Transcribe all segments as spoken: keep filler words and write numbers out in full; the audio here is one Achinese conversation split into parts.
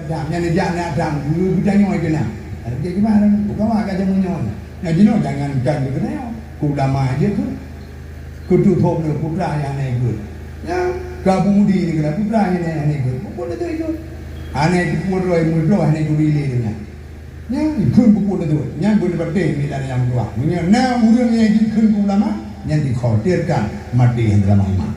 Nyan jak na dang dulu geutanyoe keunan. Ada kiban, bukan wak ka jameun nyoe. Nah, jinoe jangankan geutanyoe. Keu ulama je tu. Keu tu thop le putra nyang hana ikot. Ya, keu Abu Mudi ni kena putra nyang hana ikot. Bukan tu ikot. Hana ikot roi mudroh hana ikot ile tu nyan. Nyan, ikheun buku na tu. Nyan beuna patéh mita nyang meutuah. Meunyoe na ureuëng nyang jikheun keu ulama, nyan dikhawatirkan maté hana lama iman.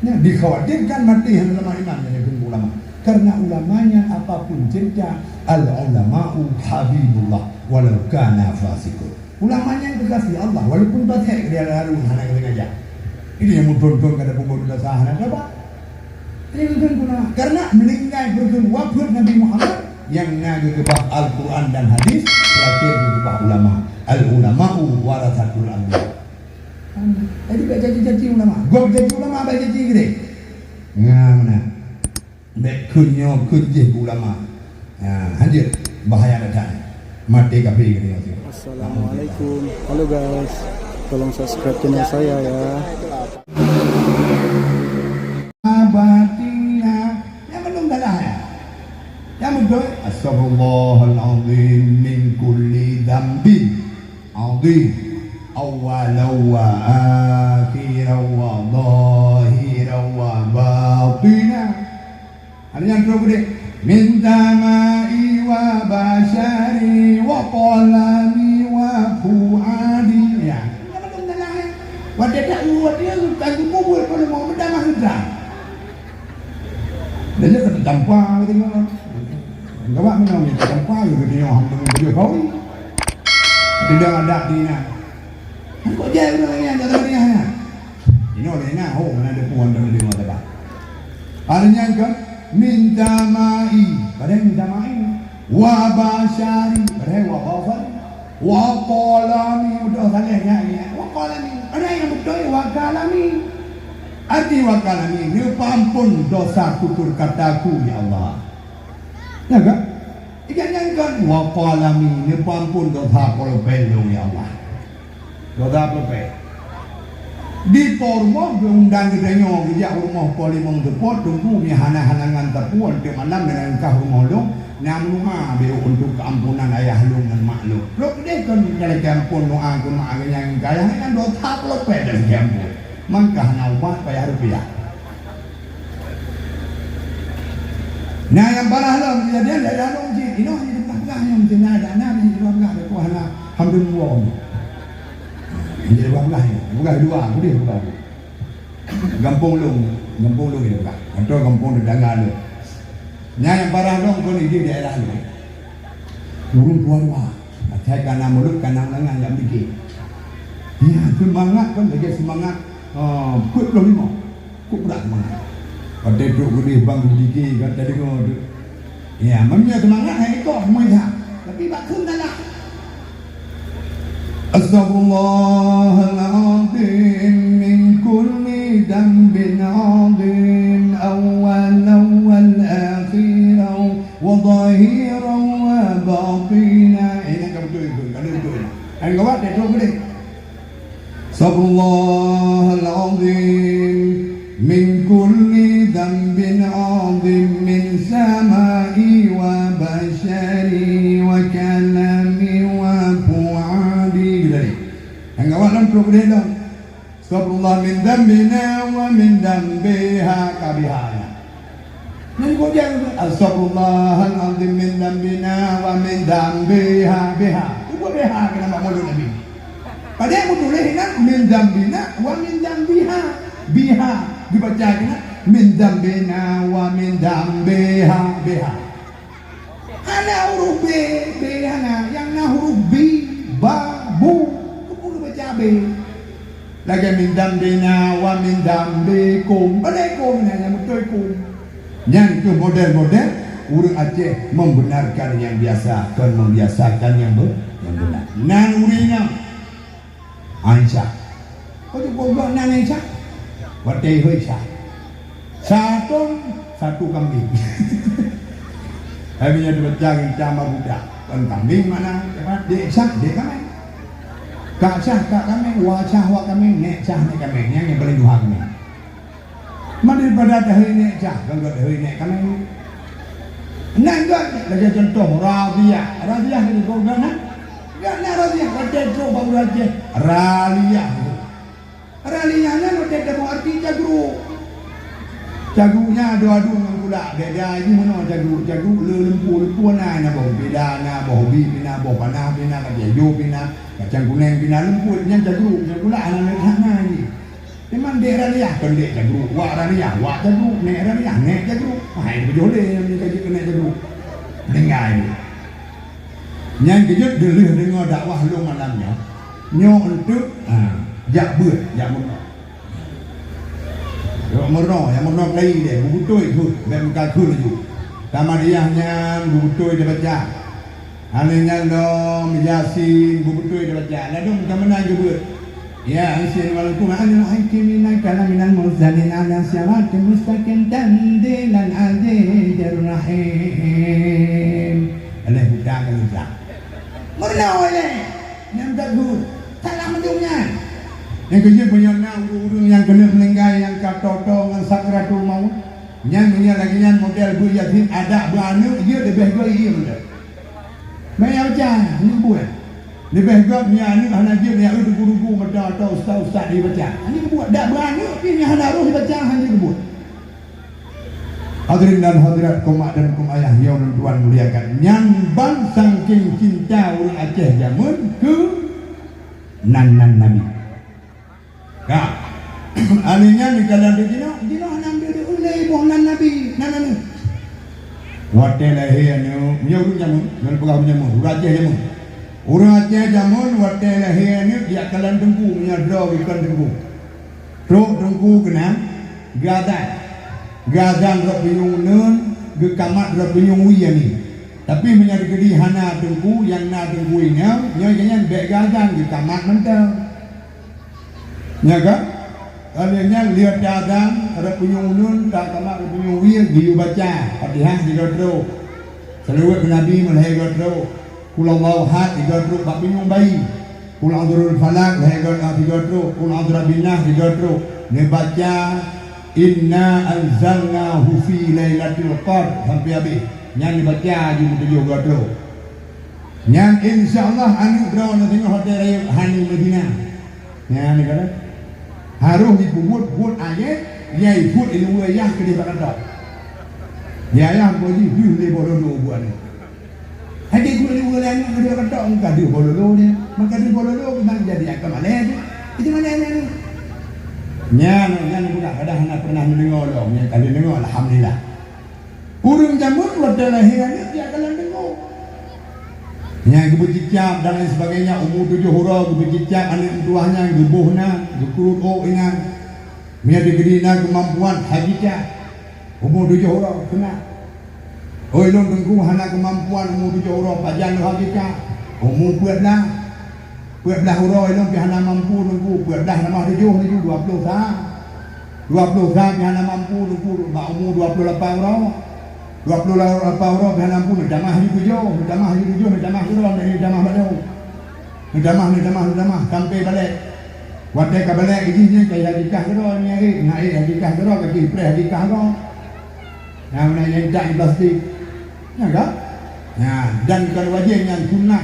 Nyan dikhawatirkan maté hana lama iman nyan jikheun keu ulama. Karena ulama nyan apapun cerita, al-ulama'u habibullah walau kana fasiqun. Ulama nyan kekasih Allah walaupun pasék dia lalu hana sengaja. Ini yang muntun-tun kada pun dosa hana dapat. Ini bukan guna. Karena meninggai bergun wafat Nabi Muhammad yang na geukeubah Al-Quran dan hadis, terakhir geukeubah ulama. Al-ulama'u warasatul anbiya. Jadi bak jadi-jadi ulama. Gob jadi ulama bak jadi gede. Nah, mana? Bek kheun nyoe kheun jih ulama. Ha, hanjeuet bahaya that. Maté kafé geutanyoe. Assalamualaikum. Halo guys. Tolong subscribe channel saya ya. Batina. Nyang mandum salah ya. Nyang beutôi, astaghfirullahalazim min kulli dzambin azim, awwalan wa akhiran wa zahiran wa batina. Ada nyang trok geude. Min sama'i wa basyari wa qalami wa fuadi. Ya. Watée tak uwat dia, tak kubur, kalau mau mentamah hutan. Dah je kata tampa, kata dia. Gawat mana ni tampa, kata dia, hamba ni dia kau. Tidak ada dina. Kok jai ureuëng nyan, kata dia, ya. Inoe lé na, ho, mana ada puan dalam lima taba. Artinya kan, min sama'i, padahai min sama'i. Wa basyari, padahai wa basari. Wa qalami, udah salah nyan, ya. Wa qalami, padahai yang beutôi wa kalami. Arti wa kalami, neupeuampon dosa tutur kataku, ya Allah. Ya kan? Ikan nyan kan, wa qalami, neupeuampon dosa polopeng lôn, ya Allah. Dosa polopeng. Di po rumoh, geuundang geutanyoe, geujak u rumoh po limong seupôt, teungku, mi hana-hana ngan teupôt, tiep malam, dan kah rumoh lôn, na meudoa, beu untuk keampunan ayah lôn ngon mak lôn. Lôn deh kon, kalau ampun doa keu mak, keu nyang keu ayah, nyan dosa polopeng dan ampun. Mangkah na ubat payah rupiah. Nah, nyang parah lom kejadian daerah lôn cit. Inoe hanya dipeugah-peugah nyoe meusti na, dak na, hanya dipeugah-peugah, dak kuah na, alhamdulillah. Hanya dipeugah-peugah nyoe, peugah dua, keudeh peugah. Gampông lôn, gampông lôn dipeugah. Atau gampông tetangga lôn. Nah, nyang parah lom kon di daerah lôn. Ureuëng tuha-tuha. Asai kana mulod, kana ulangan lam dikit. Ya, seumangat kan, lagée seumangat, ah, peuet ploh limong. Kok brat seumangat. Watée trok geudeh bang dikit, kan tadi kau tu. Ya, meunyoe seumangat, hai ikok semua dah. Tapi bak kheun salah. Astaghfirullahalazim min kulli dzambin adzim, awwalan wa akhiran wa zahiran wa batina. Eh, nak ka beutôi tu, ka beutôi. Ai gawat dah tu boleh. Astaghfirullahalazim min kulli dzambin adzim, min sama'i wa basyari wa kalami wa fuadi. Dari. Ai gawat dah tu boleh dah. Astaghfirullah min dzambina wa min dzambiha ka biha. Nyan kok dia, astaghfirullahal azim min dzambina wa min dzambiha, biha. Cuba biha kena bak mulut Nabi. Padahai meutuléh inan min dzambina wa min dzambiha, biha. Dibaca kena min dzambina wa min dzambiha, biha. Hana huruf B, B hana. Nyang na huruf bi, ba, bu. Keupeue geubaca B? Lagée min dzambina wa min dzambikum. Balek kum nyan, nyang beutôi kum. Nyan keuh model-model ureuëng Aceh membenarkan nyang biasa, kon membiasakan nyang be-, nyang beuna. Nan ureuëng inong. Aisyah. Kau tu goblok nan Aisyah. Watée Aisyah. Satu, satu kambing. Tapi nyan dibaca ngon cara budak. Kon kambing makna, dek Syah, dek kambing. Kak Syah, kak kambing, wa Syah, wa kambing, nek Syah, nek kambing. Nyang, nyang paling tuha kambing. Man daripada tahôi nek Syah, kon tahôi nek kambing. Nan gét lagée cuntoh Radhiah. Radhiah ni gét na? Gét na Radhiah, watée trok bak ureuëng Aceh, Raliah. Raliah nyan watée teumeuarti cagruek. Cagruek nyan adu-adu ngon kulak. Beda jih meunoe cagruek. Cagruek le lumpur-lumpur na, na boh bida, na boh bi pih na, boh panah pih na, kacang ijo pih na, kacang kuneng pih na, lumpur nyan cagruek. Nyan kulak hana le that na jih. Teuma dek Raliah kon dek cagruek, wak Raliah, wak cagruek, nek Raliah, nek cagruek. Hai beujolé nyang ka jeuet keu nek cagruek. Meninggai dia. Nyan keujeuet deuh lheueh deungoe dakwah lôn malam nyoe, nyoe eunteuk, ha, jak beuet, jak meurunoe. Jak meurunoe, jak meurunoe keulayi deh, beubeutôi kheueh, bèk meukakheueh laju. Tamadiyah nyan beubeutôi dibaca. Aneuëk nyan lom Yasin beubeutôi dibaca. Ladôm ka meunan geubeuet. Ya, Yasin wal Qur'anil hakim, innaka laminal mursalin ala siratim mustaqim tanzilal azizir rahim. Alah buta ka lusa. Meurunoe lé. Nyang teugeuh. Salah mandum nyan. Nyang keujeuet meunyoe na ureuëng-ureuëng nyang keuneuk meuninggai nyang ka toe-toe ngon sakratul maut, nyan meunyoe lagée nyan model beuet Yasin adak beuaneuëk jeuet leubeh gét ie mantong. Meubaca, hana buet. Leubeh gét nyan aneuëk hana jeuet, nyan eu guru-guru meudoa atau ustaz-ustaz dibaca. Hana buet, dak beuaneuëk pih nyan hana roh dibaca, hana buet. Hadirin dan hadirat, kaum mak dan kaum ayah nyang lôn tuan muliakan, nyan ban sangking cinta ureuëng Aceh jameun keu nan-nan Nabi. Ka. Aneuëk nyan dikalan di jinoe, jinoe hana meudeuh ulée boh nan Nabi, nan aneuëk. Watée lahé aneuëk, nyoe ureuëng jameun, ngon peugah ureuëng jameun, ureuëng Aceh jameun. Ureuëng Aceh jameun watée lahé aneuëk jak kalan teungku, meunyoe droe geukon teungku. Trok teungku keunan, geuazan. Geuazan rot punyueng uneuen, geukamat rot punyueng wie aneuëk. Tapi meunyoe teukeudi hana teungku, nyang na teungku inong, nyoe nyan bék geuazan, geukamat mantong. Nya ka? Ka lheueh nyan lheueh taazan, rot punyueng uneuen, takamat rot punyueng wie, geuyue baca Fatihah sigoe trok. Seulaweuet keu Nabi meulhèe goe trok. Qul huwallahu ahad sigoe trok bak punyueng bayi. Qul a'udzu birabbil falaq lhèe goe, ah, sigoe trok. Qul a'udzu birabbin nas sigoe trok. Neubaca, "Inna anzalnahu fi lailatul qadr," sampai habéh. Nyan neubaca jeuet meutujoh goe trok. Nyan, insya Allah, aneuëk droeneuh singoh watée rayeuk hana meuzina. Nyan, ni kata, harôh jipeubuet buet ayat, yai buet ilmu ayah keudeh bak kantô. Ya, ayah buet jih, deuh lé boh lolo buet ni. Hadi buet ilmu ayah ni keudeh bak kantô, maka deuh boh lolo ni. Maka deuh boh lolo, memang jadi akan malèe tu. Itu mana ni? Nyan, nyan budak kadang hana pernah mendengar lom, nyan kali dengar, alhamdulillah. Ureuëng jameun watée lahé aneuëk jak kalan teungku. Nyang geubeucicab dan lain sebagainya, umu tujoh uroe geubeucicab aneuëk meutuwah nyan, geuboh na, geukruet ôk inan. Meunyoe teukeudi na keumampuan, hagikah. Umu tujoh uroe, keunan. Oi lôn teungku hana keumampuan umu tujoh uroe, pajan lôn hagikah. Umu peuet blah. Peuet blah uroe ilôn pih hana mampu teungku, peuet blah tamah tujoh laju dua ploh sa. Dua ploh sa pih hana mampu teungku, bak umu dua ploh lapan uroe. Dua ploh lapan uroe pih hana mampu, neutamah laju tujoh, neutamah laju tujoh, neutamah keudroe, neutamah bak droe. Neutamah, neutamah, neutamah, sampai balek. Watée ka balek jih nyan, ka jikah keudroe, nyan ék, na ék jikah keudroe, ka jih preh jikah keudroe. Nyang meunan nyang jak di plastik. Nyan ka? Nyan, dan kon wajéb nyan sunnah.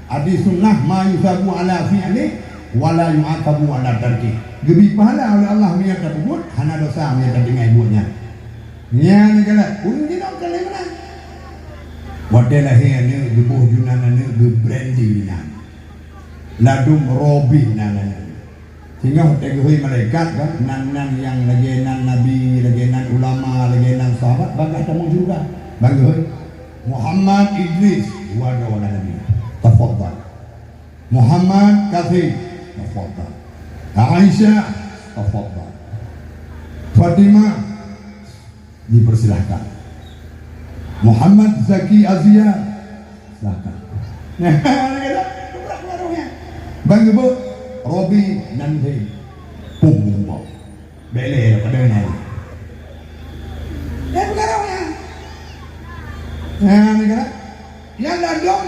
Arti sunnah, ma yusabu ala fi'li, wa la yu'aqabu ala tarki. Geubri pahala oleh Allah meunyoe tapeubuet, hana dosa meunyoe tatinggai buet nyan. Nyan keunan, ureuëng jinoe kon lé meunan. Watée lahé aneuëk, geuboh ju nan aneuëk, geubranding nan. Ladum Robi nan aneuëk. Singoh watée geuhôi malaikat kan, nan-nan nyang lagée nan nabi, lagée nan ulama, lagée nan sahabat, bagaih tamong syeuruga. Ban geuhôi, Muhammad Idris, dua droe nan nabi. Tafadhal. Muhammad Kasim, tafadhal. Aisyah, tafadhal. Fatimah, dipersilahkan. Muhammad Zaki Azia, silahkan. Ban geubeuet, Robi nan Hei. Pum geuteumbok. Bèk lé pada nyan. Nah, ni kan? Nyang ladôm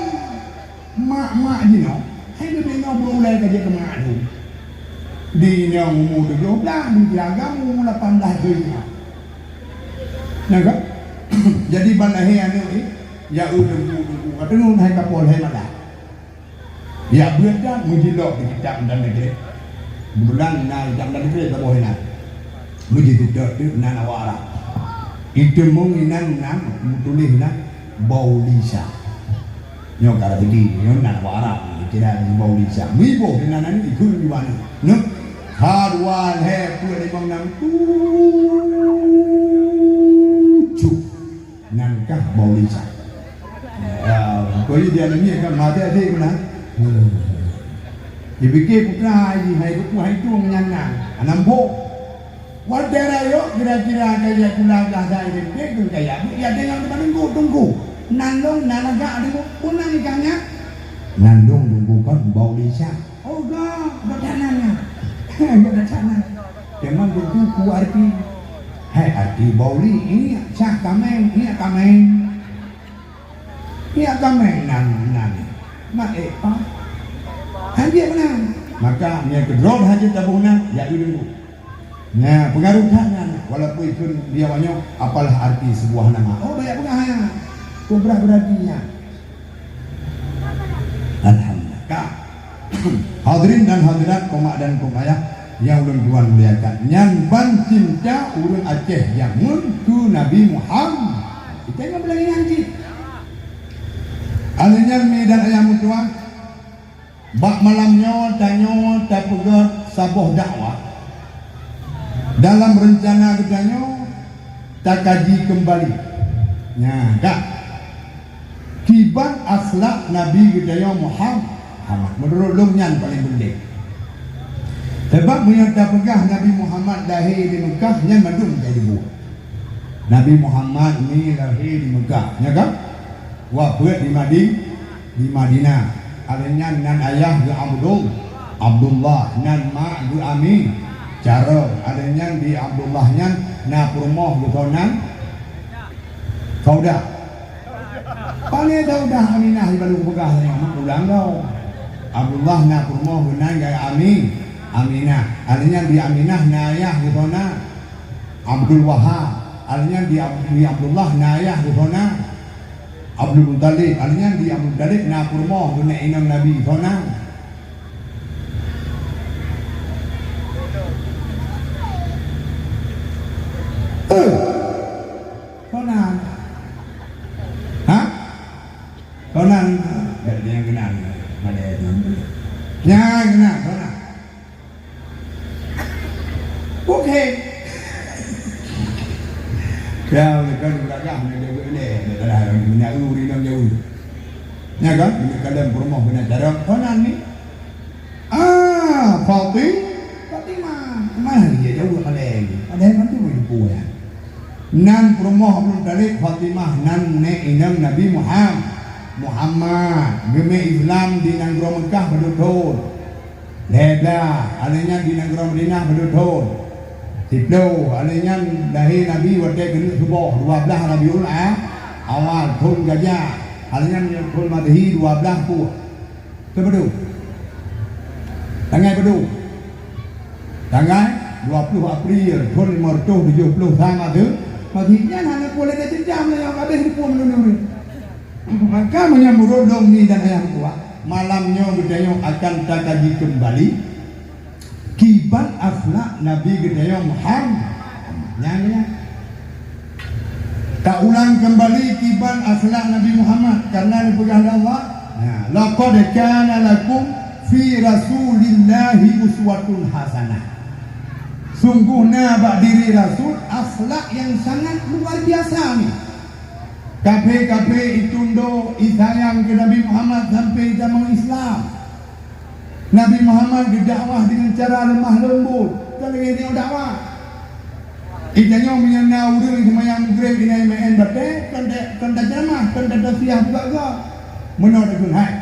mak-mak jinoe, hai leubeh nyoe beurulée ka jeuet keu mak lôn. Di inong umu tujoh blaih, di agam umu lapan blaih thon nyoe. Nyan ka? Jadi ban lahé aneuk nyan, ya eu teungku, teungku, ka teungoh hai kapol hai malah. Ya beuet dah meujilok di kitab dan negeri. Bulan na kitab dan negeri taboh inan. Meujiteutot teuk nan awak Arab. Iteumong inan nan meutuléh nan Baulisa. Nyoe ka Arab, nyoe nan awak Arab. Kira Baulisa. Miboh inan nan ikheun di mana? Nyoe. Ka dua lhèe peuet limong nam tujoh. Nan kah Baulisa. Ya, koi dia ni kan mati adik mana? Hmm. Dipikir putra haji, hai buku hai tu nyan na. Anam bo. Watèe rayeuk kira-kira kaya kula blah sai dek dek kaya. Ya dengan teman tunggu tunggu. Nan long nan agak ada pun nan ikannya. Nan long tunggu kan Baulisa. Oh, ga, bak danan nyan. Bak danan. Teuma buku ku arti. Hai arti Bauli, ingat cah kaméng, ingat kaméng. Ingat kaméng nan, nan. Mak eh pa. Hanjeuet meunan. Maka, nyan keudroe hanjeuet taboh nan, ya dulu. Nah, pengaruh that nyan, walaupun ikheun di awak nyoe, apalah arti sebuah nama. Oh, banyak peugah nyan. Kok berat berarti nyan. Alhamdulillah. Ka. Hadirin dan hadirat, umat dan umat ayah yang ulôn tuan muliakan. Nyan ban cinta ureueng Aceh jameun keu Nabi Muhammad. Kita ingat lagèe nyan cit. Alèh nyan, mi dan ayah meutuah, bak malam nyoe tanyoe tapeugöt saboh dakwah. Dalam reuncana geutanyoe takaji keumbali. Nyan, ka. Kiban akhlak Nabi geutanyoe Muhammad. Meunurot lôn nyan paleng penting. Sabab meunyoe tapeugah Nabi Muhammad lahé di Meukah, nyan mandum ka jibuet. Nabi Muhammad ni lahé di Meukah, nya kan? Wafeuet di Madi-, di Madinah. Alèh nyan nan ayah geuh Abdul-, Abdullah, nan mak geuh Ami-, Cara. Alèh nyan di Abdullah nyan na peurumoh geuh nan Saudah. Pane Saudah Aminah ibalu peugah nyan mak ulang gau. Abdullah na peurumoh geuh nan gaya Ami-, Aminah. Alèh nyan di Aminah na ayah geuh na Abdul Wahab. Alèh nyan di Ab-, di Abdullah na ayah geuh na Abdul Muttalib. Alèh nyan di Abdul Muttalib na peurumoh geuh na inong Nabi geuh na. Eh. Konan. Ha? Konan. Bèk nyan keunan. Mana nyan? Nyan keunan, konan. Okey. Ya, mereka juga dah, mereka buat ni, mereka dah, mereka dah, mereka dah, mereka dah, mereka dah, mereka dah, Ah, Fatim-, Fatimah. Mah dia jauh malèe. Padahai mandum ibu nyan. Nan peurumoh Abdul Muttalib, Fatimah, nan nèk inong Nabi Muham-, Muhammad. Geumè Islam di nanggroe Meukah padum thôn? Lhèe blah. Alèh nyan di nanggroe Madinah padum thôn? Siplôh. Alèh nyan lahé Nabi watèe keuneuk suboh, dua blah Rabiul A-, Awal, thôn Gajah. Alèh nyan thôn Masehi dua blah peuet. Keu padum? Tanggai padum? Tanggai dua ploh April thôn limong reutôh tujoh ploh sa Masehi. Masehi nyan hana pue lé jam lé nyang habéh dipue meunurot. Maka meunyoe meunurot lôn mi dan ayah meutuah, malam nyoe geutanyoe akan takaji keumbali kiban akhlak Nabi geutanyoe Muhammad. Nyan, nyan. Taulang keumbali kiban akhlak Nabi Muhammad, karena neupeugah lé Allah, "Laqad kana lakum fi Rasulillahi uswatun hasanah." Sungguh na bak diri Rasul akhlak nyang sangat luar biasa ni. Kaphé-kaphé itundok, isayang keu Nabi Muhammad sampai jameun Islam. Nabi Muhammad geudakwah deungon cara lemah leumbot, kon lagèe nyoe dakwah. Geutanyoe meunyoe na ureueng seumayang Maghrib inan meu'en batèe, kon ta-, kon taceuramah, kon tatausiah buka gob. Meunoe takheun, "Hai,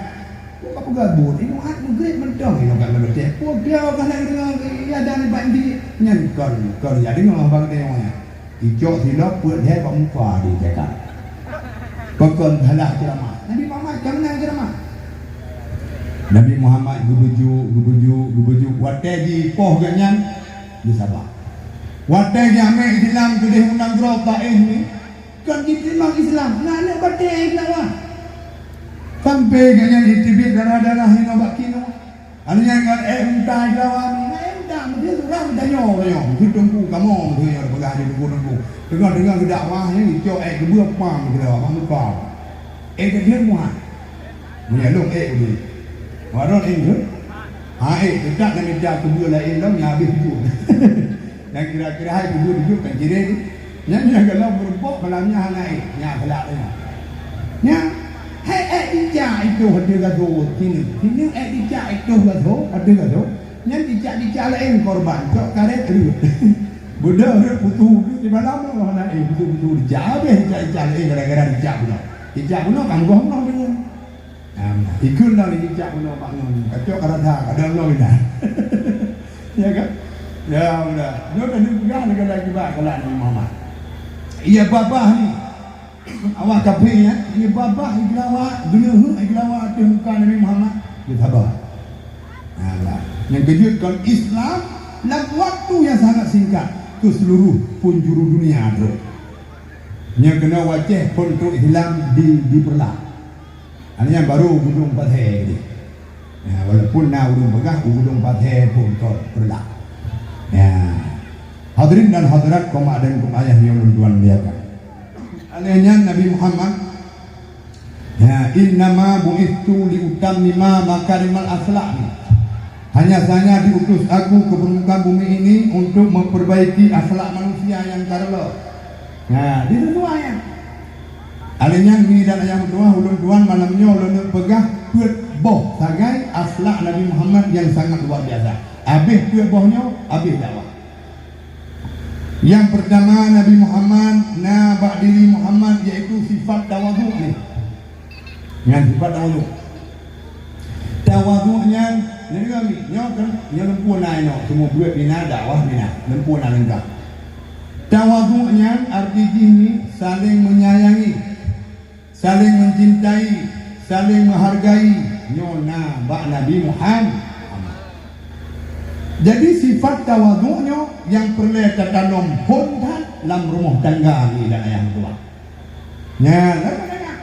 peue ka peugah buet, inoe hat Maghrib mantong, inoe ka lheueh batèe. Peue keu ka na deungoe, ya, dan nibak di nyan kon, kon ya deungoe bak geutanyoe nyan." Icok silop peuet lhèe bak muka di cakap. Pakon salah ceuramah. Nabi Muhammad ka meunan ceuramah. Nabi Muhammad geubujuk, geubujuk, geubujuk. Watèe jipoh geuh nyan, geusaba. Watèe jamèe Islam keudeh u nanggroe Taif ni, Kon jiteurimong Islam, na aneuk batée Islam wah. Sampai gobnyan jiteubiet darah-darah inoe bak kinoe. Aneuk nyan ngon ék unta Islam wah, na ék unta meusti surah tanyoe, tanyoe. Meusti teungku kamoe, meusti nyoe peugah di teungku-teungku. Teungoh-teungoh geudakwah nyan, icok ék keubeue pam Islam wah, bak muka. Ék geudeue muah. Meunyoe lôn ék udeb. Warong ék tu. Ha, ék, teutab na mita keubeue laén lom nyang habéh tujoh. Nyang kira-kira hai keubeue tujoh kan cireng. Nyan nyang galak meurumpok malam nyan hana ék. Nya galak nyan. Nya, hai ék dicak itu hati gadoh sini. Sini ék dicak itu gadoh, hati gadoh. Nyan dicak-dicak laén korban, cok karet reuet. Beudôh reuet putu, di malam tu hana ék, putu-putu dicak. Habéh dicak-dicak laén gara-gara dicak bunoe. Dicak bunoe kan goh-goh deungon. Nah, ikheun lah dijak bunoe bak ngon. Kacok ka rasa, ka dong lom inan. Ya kan? Ya, udah. Nyoe tadi peugah lagèe lagi bak galak Nabi Muhammad. Iya babah ni. Awak kafé ya, iya babah iglawa, geuleuheuk iglawa ateueh muka Nabi Muhammad. Dia sabar. Nah, lah. Nyang keujeuet kon Islam lam waktu yang sangat singkat ke seluruh penjuru dunia tu. Nyoe keunoe u Aceh phon trok Islam di, di Peureulak. Hana nyan barô Gudong Pathé keudéh. Ya, walaupun na ureueng peugah u Gudong Pathé phon trok Peureulak. Ya. Hadirin dan hadirat, kaum mak dan kaum ayah nyang ulôn tuan muliakan. Oleh nyan Nabi Muhammad, ya, "Innama bu'istu liutammima makarimal akhlak." Hanya saja diutus aku ke permukaan bumi ini untuk memperbaiki akhlak manusia yang karelo. Nah, disesuaikan. Alèh nyan, mi dan ayah meutuah, ulôn tuan malam nyoe lôn peugah peuet boh sagai akhlak Nabi Muhammad yang sangat luar biasa. Habéh peuet boh nyoe, habéh dakwah. Yang pertama, Nabi Muhammad na bak diri Muhammad, yaitu sifat tawadhu ni. Nyan sifat tawadhu. Tawadhu nyan, nyoe kan, nyoe leumpua na inoe, semua buet bina, dakwah bina, leumpua na leungkap. Tawadhu nyan arti jih ni saling menyayangi, saling mencintai, saling menghargai, nyoe na bak Nabi Muhammad. Jadi sifat tawadhu nyoe nyang peureulèe tatanom phon that lam rumoh tangga mi dan ayah meutuah. Nyan, lam rumoh tangga.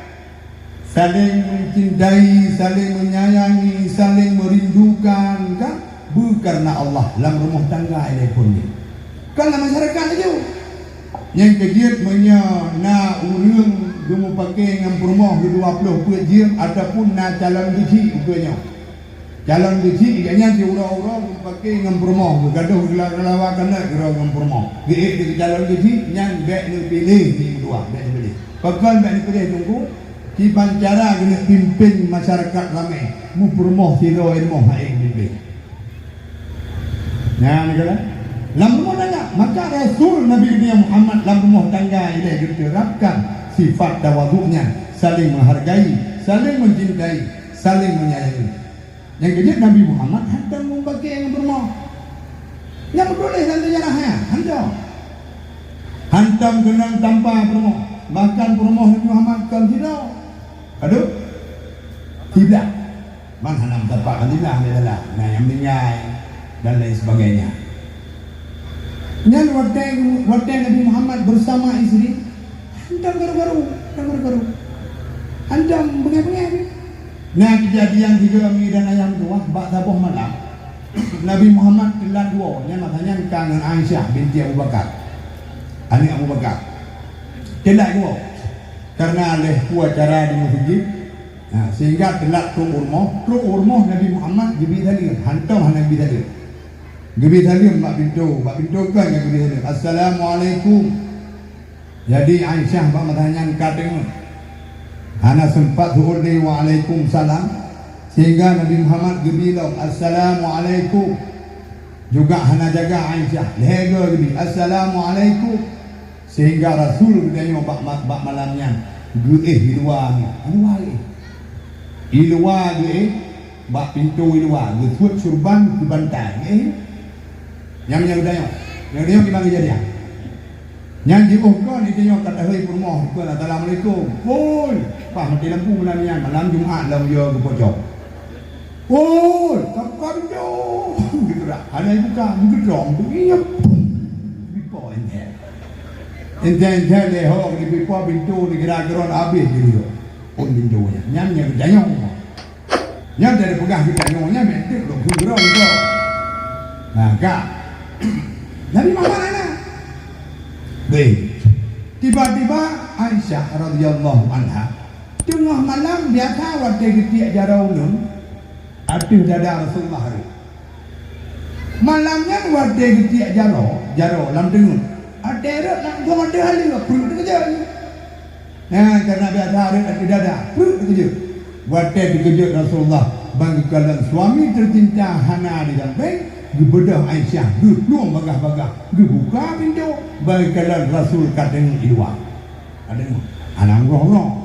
Saling mencintai, saling menyayangi, saling merindukan, kan? Beu karena Allah lam rumoh tangga ilèe phon nyoe. Kon lam masyarakat laju. Nyang keujeuet meunyoe na ureueng geumeupaké ngon peurumoh geudua ploh peuet jeuem ataupun na calon geuchik ukeue nyoe. Calon geuchik, gobnyan siuroe-uroe geumeupaké ngon peurumoh, geugadôh geulawa-lawa keuneuk keudroe ngon peurumoh. Geuék di calon geuchik, nyan bèk neupiléh ni meutuah, bèk neupiléh. Pakon bèk neupiléh teungku? Kiban cara geuneuk pimpén masyarakat ramé, meupeurumoh sidroe rumoh hana geupimpén. Nyan keunan. Lam rumoh tangga, maka Rasul Nabi geutanyoe Muhammad lam rumoh tangga ilèe geuterapkan sifat tawadhu nyan, saling menghargai, saling mencintai, saling menyayangi. Nyang keujeuet Nabi Muhammad hantom meupaké ngon peurumoh. Nyang meutuléh lam seujarah nyan, hantom. Hantom keunong tanpa peurumoh. Bahkan peurumoh Nabi Muhammad kon sidroe. Aduh. Siblah. Man hana meusapat, alhamdulillah, alhamdulillah. Nah, nyang meuninggai dan lain sebagainya. Nyan watèe, watèe Nabi Muhammad bersama istri, hantom garu-garu, hantom garu-garu. Hantom beungèh-beungèh. Nah, keujadian tiga mi dan ayah meutuah bak saboh malam, Nabi Muhammad teulat woe, nyan masa nyan ka ngon Aisyah binti Abu Bakar, aneuk Abu Bakar. Teulat woe, karena lheuh peue acara di meuseujid, nah, sehingga teulat trok u rumoh. Trok u rumoh Nabi Muhammad geubri saleuem, hantom hana geubri saleuem. Geubri saleuem bak pintoe, bak pintoe kon nyang geubri saleuem, "Assalamualaikum." Jadi Aisyah bak masa nyan ka teungeut. Hana seumpat seuôt lé "Waalaikumsalam", sehingga Nabi Muhammad geubri lom, "Assalamualaikum." Juga hana jaga Aisyah, lhèe goe geubri, "Assalamualaikum." Sehingga Rasul geutanyoe bak ma-, bak malam nyan geuéh i luwa, i luwa geuéh. I luwa geuéh, bak pintoe i luwa, geusuet surban keu bantai, geuéh. Nyang, nyang geutanyoe, nyang geutanyoe kiban geujadian. Nyan jiôh kon geutanyoe ka tahôi peurumoh, geukheun, "Assalamualaikum." Woi, paih maté lampu malam nyan, malam Jumat lam yö geupojok. "Woi, ka buka pintoe!" Geugerak, hana jibuka, meugeudrong, beungieng, pum, dipo entèe. Enteng-enteng lé ho di pipa pintoe di kira-kira habéh di dulu. Pun pintoe nyan. Nyan nyang geutanyoe. Nyan dari peugah geutanyoe nyan, meuntèk lôn kheun droe. Nah, ka. Nabi Muhammad na. Beh. Tiba-tiba Aisyah radhiyallahu anha teungoh malam biasa watèe geutiek jaroe uneun ateueh dada Rasulullah rhot. Malam nyan watèe geutiek jaroe, jaroe lam teungeut, watèe rhot langsung ateueh aleue, pruet teukeujot. Nah, karena biasa rhot ateueh dada, pruet teukeujot. Watèe teukeujot Rasulullah, bang geukalon suami tercinta hana di sampéng, geubeudôh Aisyah, geuplueng bagaih-bagaih, geubuka pintoe, bang geukalon Rasul ka teungeut di luwa. Ka teungeut, hana uroe-uroe.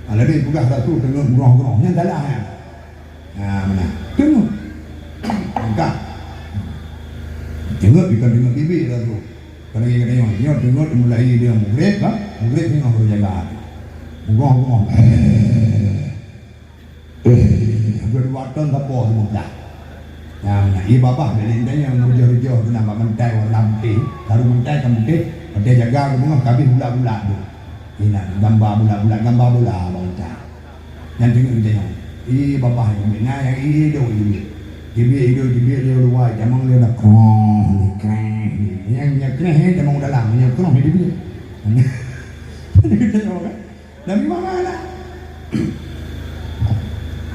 Alah deh, peugah Rasul teungeut uroe-uroe, nyan salah nyan. Ha, meunan. Teungeut. Maka. Teungeut bukan teungeut bibi Rasul. Keuneuk geutanyoe, nyoe teungeut mulai dia mugréb, kan? Mugréb singoh baru jalan. Uroe-uroe. Eh, dua-dua ton sapo seumeublah. Nah, nah, ié babah dari intai nyang meureujoh-reujoh tu nampak mentai warna putih. Lalu mentai kan putih, mentai jaga ke bungah, kabeh bulat-bulat tu. Inan, gamba bulat-bulat, gamba bola bangsa. Nyan teungeut geutanyoe. Ié babah nyan, nah, nyang ié dong ié. Jibiet ié dong, jibiet ié luwa, jamong dia nak kroh, ni kreh, ni. Nyang, nyang kreh ni jamong dalam, nyang kroh ni jibiet. Geutanyoe kan? Nabi Muhammad lah.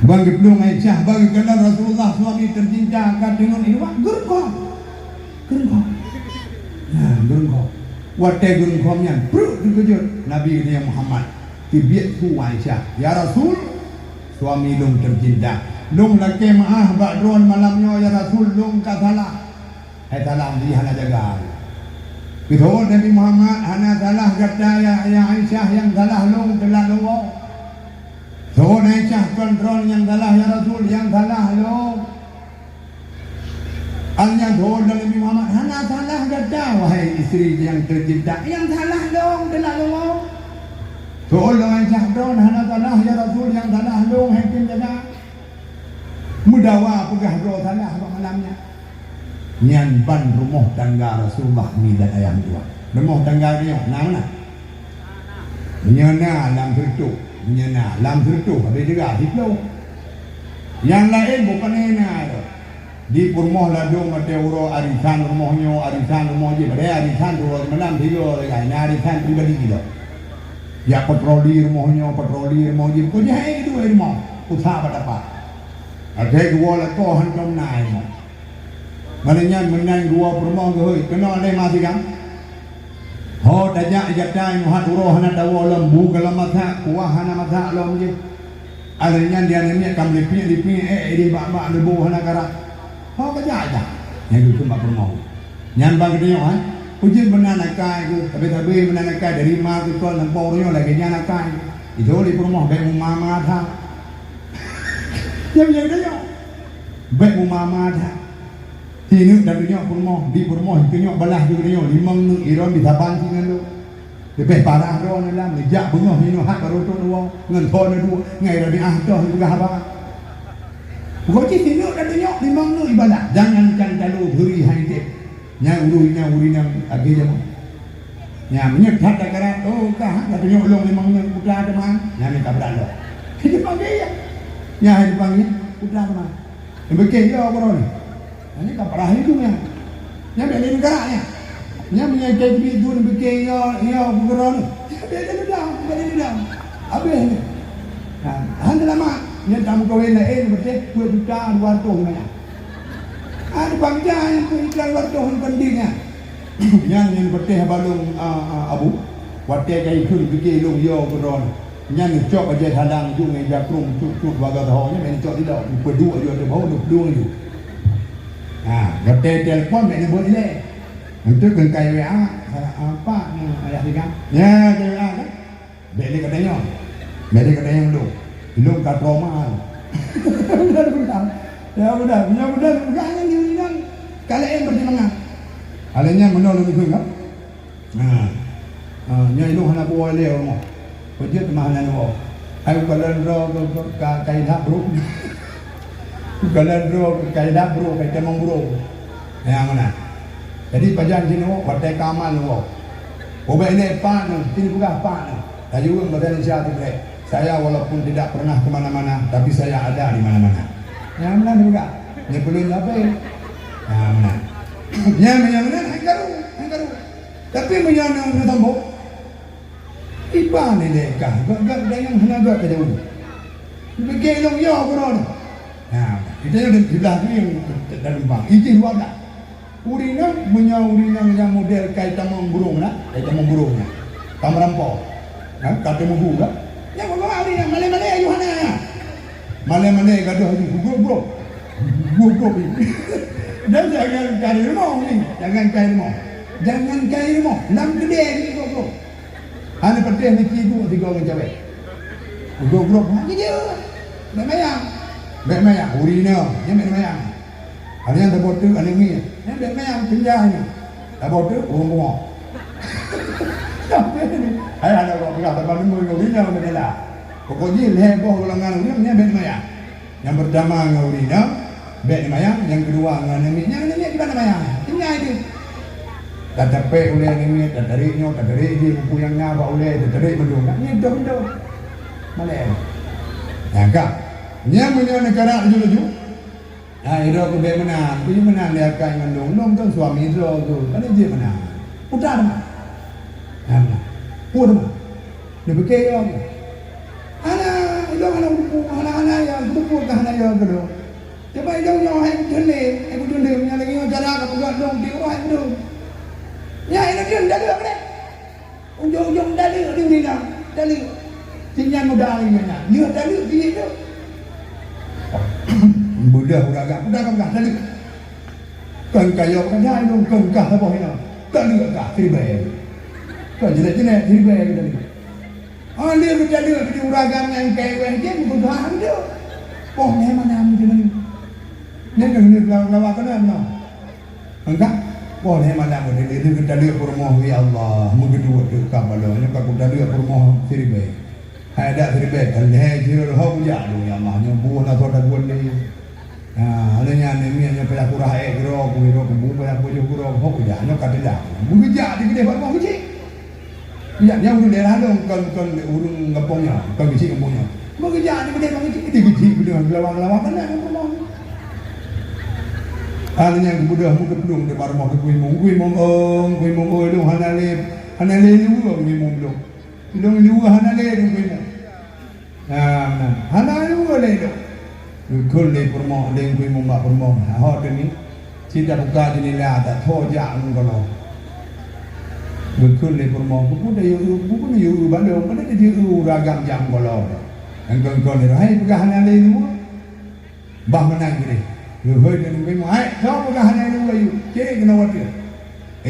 Bang geuplueng Aisyah, bang geukalon Rasulullah suami tercinta ka teungeut di luwa, geureukom. Geureukom. Nah, geureukom. Watèe geureukom nyan, pruet teukeujot Nabi geutanyoe Muhammad. Teubiet su Aisyah, "Ya Rasul, suami lôn tercinta, lôn lakèe meu'ah bak droeneuh malam nyoe, ya Rasul, lôn ka salah." Hai salah, dia hana jaga. Geuteu'ôt Nabi Muhammad, "Hana salah gata, ya, ya Aisyah, nyang salah lôn teulat lôn woe." Teu'ôt Aisyah, "Kon droeneuh nyang salah, ya Rasul, nyang salah lôn." Alnyan teu'ôt lé Nabi Muhammad, "Hana salah gata, wahai istri nyang tercinta, nyang salah lôn teulat lôn woe." Teu'ôt lé Aisyah, "Droeneuh hana salah, ya Rasul, nyang salah lôn, hai tem jaga." Meudawa peugah droe salah bak malam nyan. Nyan ban rumoh tangga Rasulullah mi dan ayah meutuah. Rumoh tangga nyoe na meunan? Meunyoe na lam seureutôh, meunyoe na lam seureutôh, habéh teuga siplôh. Nyang laén bukon na. Di peurumoh ladôm watèe uroe arisan rumoh nyoe, arisan rumoh jih, padahai arisan tu uroe seumalam tiga lagèe na arisan pribadi kita. Jak patroli rumoh nyoe, patroli rumoh jih, kok jih hai keudua rumoh, usah bak tapak. Akhé dua lakoe hantom na rumoh. Malam nyan meunan dua peurumoh geuhôi, keunoe lé ma sigang. Ho tajak ijata nyang hat uroe hana tawoe lom, bu galom masak, kuah hana masak lom jih. Alèh nyan di aneuk miet ka meulipiek-lipiek, ék idéh bak-bak leubo hana karab. Ho kajak ijak. Nyang geukheun bak peurumoh. Nyan bak geutanyoe, eh. Ujeuen meunan akai geuh, sabe-sabe meunan akai dari ma keu kon sampoe uroe nyoe lagèe nyan akai. Ijok lé peurumoh bèk meumama that. Nyan meunyoe geutanyoe. Bèk meumama that. Sineuk tadeunyoe peurumoh, di peurumoh iteunyoe balaih keu geutanyoe, limong neuk iron di saban singoh lom. Leubeh parah droeneuh lam, neujak beungoh nyoe hat barô trok dua, ngon tho na dua, ngai Rabiah toh neupeugah haba. Pokok jih sineuk tadeunyoe limong neuk ibalah, jangankan talo beuri hai deh. Nyang ureueng, nyang ureueng nyang agé jameun. Nyan, meunyoe that takarat, oh, ka, ha, ka tunyok lôn limong nyoe putra teuma. Nyan, ka brat lom. Dipanggil, ya. Nyan, dipanggil, putra teuma. Nyang beukeh, ya, keudroe nyoe. Nyan, ka parah hidup nyan. Nyan, bèk lé neukarak nyan. Nyan, meunyoe cai teubiet duek nyang beukeh, ya, ya, keudroe nyoe. Nyan, bèk lé neudong, bèk lé neudong. Habéh nyan. Nah, han seulamat. Nyan, tameukawen laén, beuteh, dua juta dua ratus nyan. Ah, dipanggil nyan, dua juta dua ratus nyan, pandit nyan. Nyan nyang peuteh haba lôn, a, a, Abu, watèe ka ikheun pike lôn yo keudroe. Nyan neucok bajèe salang ju ngon ija krueng cut-cut bagaih saho nyan, neucok sidok, neupeuduek ju ateueh bahu, neupeuduek ju. Ha, watèe telepon, bèk neubeuet ilèe. Enteuk keu kai W A, ha, apa, ha, ayah tiga. Ya, kai W A kan? Bèk lé geutanyoe. Bèk lé geutanyoe lôn. Lôn ka trauma. Mudah-mudahan. Ya, mudah. Mudah-mudahan peugah nyan di ureueng nyan ka laén peutimbangan. Alèh nyan meunoe lôn kheun ka. Nah. Ha, nyoe ilôn hana kuwoe lé rumoh. Peujeuet teuma hana neuwoe. Hai ukalon droe ka, ka, ka ilhak brôk. Ukalon droe ka ilhak brôk, ka itamong brôk. Nyang meunan. Jadi pajan jinoe watèe ka aman neuwoe. Ubak ilée pat neuh, sini peugah pat neuh. Laju ureuëng bahasa Indonesia tu, "Saya walaupun tidak pernah ke mana-mana, tapi saya ada di mana-mana." Nyan meunan peugah. Nyan peuleueh lapée. Ha, meunan. Nyan, nyan meunan, hai karu, hai karu. Tapi meunyoe na, na sambung, iban ilée kah, gak, gak, dayang hana gak ka jauh. Pikée lôn yo keudroe nyoe. Ha, kita yang di sebelah tu yang dalam bang. Ijih dua belas. Ureuëng nyan, meunyoe ureuëng nyan nyang model kai tamong burung na, kai tamong burung na. Ka meurampo. Ha, ka teumubu ka. Nyan ureuëng nyan malée-malée ayuh hana. Malée-malée gadoh ayuh, gugrup-grup. Gugrup ni. Dan jangan kai rumoh ni, jangan kai rumoh. Jangan kai rumoh, lam keudée ni gugrup-grup. Hana patéh ni tidu tiga ureuëng cawék. Gugrup-grup, ha, keujeuet. Bèk mayang. Bèk mayang, ureuëng nyan, nyan bèk mayang. Ada nyang saboh teuk aneuk miet. Nyan bèk manyang pindah nyan. Saboh teuk ureuëng pungo. Sampai ni. Hai, hana kok peugah saban neumui ngon ureuëng nyan meunyoe lah. Pokok jih lhèe boh golongan ureuëng nyan bèk manyang. Nyang peurtama ngon ureuëng nyan bèk manyang, nyang keudua ngon aneuk miet. Nyan aneuk miet kiban manyang. Tinggai deh. Tatapék ulèe aneuk miet, tatarék nyoe, tatarék jih, buku nyang na bak ulèe, tatarék mandum. Nyan beutôi-beutôi. Malèe. Nyan ka. Nyan meunyoe neukarat laju-laju. Hai, droe keuh bèk meunan, keuh meunan lé akai ngon lôn, lôn kon suami droe keuh, ka lheueh jeuet meunan. Putra teuma. Hai meunan. Peue teuma? Neupike yo. Hana, ilôn hana kuteupue, hana, hana yo, kuteupue ka hana yo keudroe. Teuma ilôn nyoe hai kuteulé, hai kuteulé, nyan lagèe nyoe cara ka peugah lôn, di hai kuteulé. Nyan ilôn teulé, dah lheueh. Ujong-ujong taleuek di ureueng inong, taleuek. Sinyan muda lagèe nyan, lheueh taleuek jih tu. Beudôh ureueng agam, peugah-peugah taleuek. Kon kayok kajai lôn, kon kah saboh inong. Taleuek kah siribèe. Kon jeunèt-jeunèt siribèe keu taleuek. Oh, lheueh geutaleuek di ureueng agam nyang kèe wéh jih, meupeugah beudôh. Poh lhèe malam di sinan. Nyan keuh lheueh lawa-lawa keunan noh. Engka, poh lhèe malam nyoe, lheueh geutaleuek peurumoh, ya Allah, meugeuduek teuk ka baloe, nyoe ka kutaleuek peurumoh siribèe. Hai adak siribèe, ka lhèe jeuet ho kujak lôn, ya Allah, nyoe buet na soe tagun lé. Ha, lheueh nyan, nyan, nyan payah kurah ék keudroe, kuhireuen kubu, payah kujoh keudroe, ho kujak, nyoe ka teudah. Meugeujak di keudeh bak rumoh keuchik. Nyan, nyan ureueng daerah lôn, kon, kon ureueng gampông nyoe, kon keuchik gampông nyoe. Meugeujak di keudeh bak keuchik, di keuchik beudôh geulawa-geulawa keunan ngon peurumoh. Ah, nyan geubeudôh meukeuplueng di bak rumoh Teungku Imum. Teungku Imum, oh, Teungku Imum, oh, lôn hana lé, hana lé luweue Teungku Imum lôn. Lôn luweue hana lé Teungku Imum. Nah, nah, hana luweue lé lôn. Geukheun lé peurumoh, lé Teungku Imum bak peurumoh, ho teumi. Cit tabuka jeundela, tatho jak ngon gohlom. Geukheun lé peurumoh, "Peue keuh tayue, peue keuh tayue bak lôn, peue keuh tayue ureueng agam jak ngon gohlom?" Engkon-kon, "Hai, peugah hana lé luweue." Bah meunan keudeh. Geuhôi keu Teungku Imum, "Hai, soe peugah hana lé luweue yue? Cit keunoe u ateueh."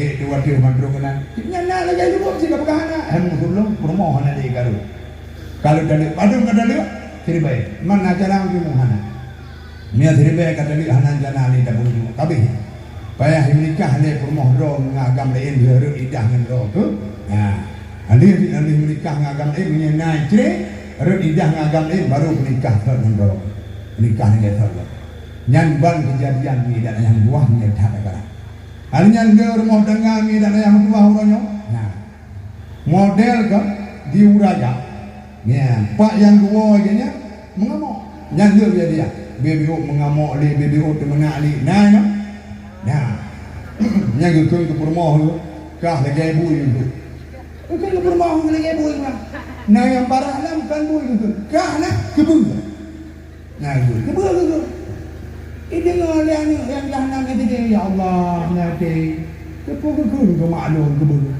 Eh, di watèe mandum keunan. Nyan na lagèe lubong cit ka peugah hana. Hai, musuh lôn, peurumoh hana lé karu. Ka lheueh taleuek, padum ka taleuek, siribèe. Man na cara meukeumeuh hana. Meunyoe siribèe ka taleuek hana rencana lé tapeujeuet. Ka abéh. Payah meunikah lé peurumoh droe ngon agam laén, lheueh rhot iddah ngon droe tu. Nah, lheueh, lheueh meunikah ngon agam laén, meunyoe na cre, rhot iddah ngon agam laén, baru meunikah thot ngon droe. Meunikah ngon thot. Nyan ban keujadian meuidak nyang buah meunyoe that agam. Hai nyan lé rumoh tangga mi dan ayah meutuah uroe nyoe. Nah, model ka di ureueng agam. Nyan, pak nyang geuwoe geuh nyan meungamok. Nyan lé biasa. Bibeu meungamok lé, bibeu teumeunak lé. Nah, nyoe. Nah. Nyan geukheun keu peurumoh tu, kah lagèe bui tu. Geukheun keu peurumoh lagèe bui tu. Nah, nyang parah lam kon bui tu. Kah na keubeue. Nah, geukheun, "Keubeue, keubeue." Ideungoe lé aneuk nyang jahanam nyan teudeue, "Ya Allah, nyan teuh, keupeue geukheun keu mak lôn keubeue?"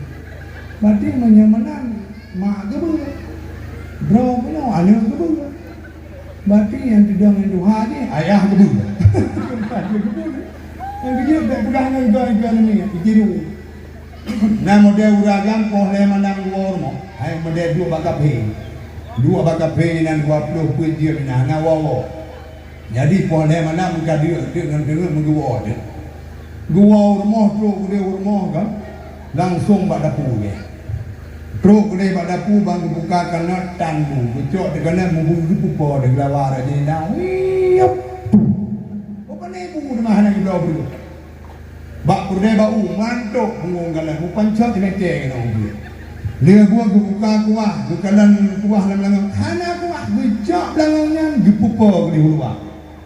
Berarti meunyoe meunan, mak keubeue. Droe meunyoe aneuk keubeue. Berarti nyang teudong nyang tuha jih, ayah keubeue. Nyang keujeuet bèk peugah ngon goi-goi nyan, ditiru. Na model ureueng agam poh lhèe malam geuwoe rumoh. Hai model duek bak kaphé. Duek bak kaphé inan dua ploh peuet jeuem inan hana woe-woe. Jadi poh lhèe malam ka duek, duek ngon teungeut meugeuwoe teuk. Geuwoe u rumoh, trok keudeh u rumoh kan, langsong bak dapu geh. Trok keudeh bak dapu ban geubuka kanot tan bu, geucok teukanot mubu geupupo di geulawa rot jih na. Wiup. Oh, pane bu teuma hana geubloe breueh. Bak peureudèe bak u, mantong bungong galak, mupancot simeté keunoe u pih. Lheueh buet geubuka kuah, geukalon kuah lam beulangong. Hana kuah, geucok beulangong nyan, geupeupo di uluwa.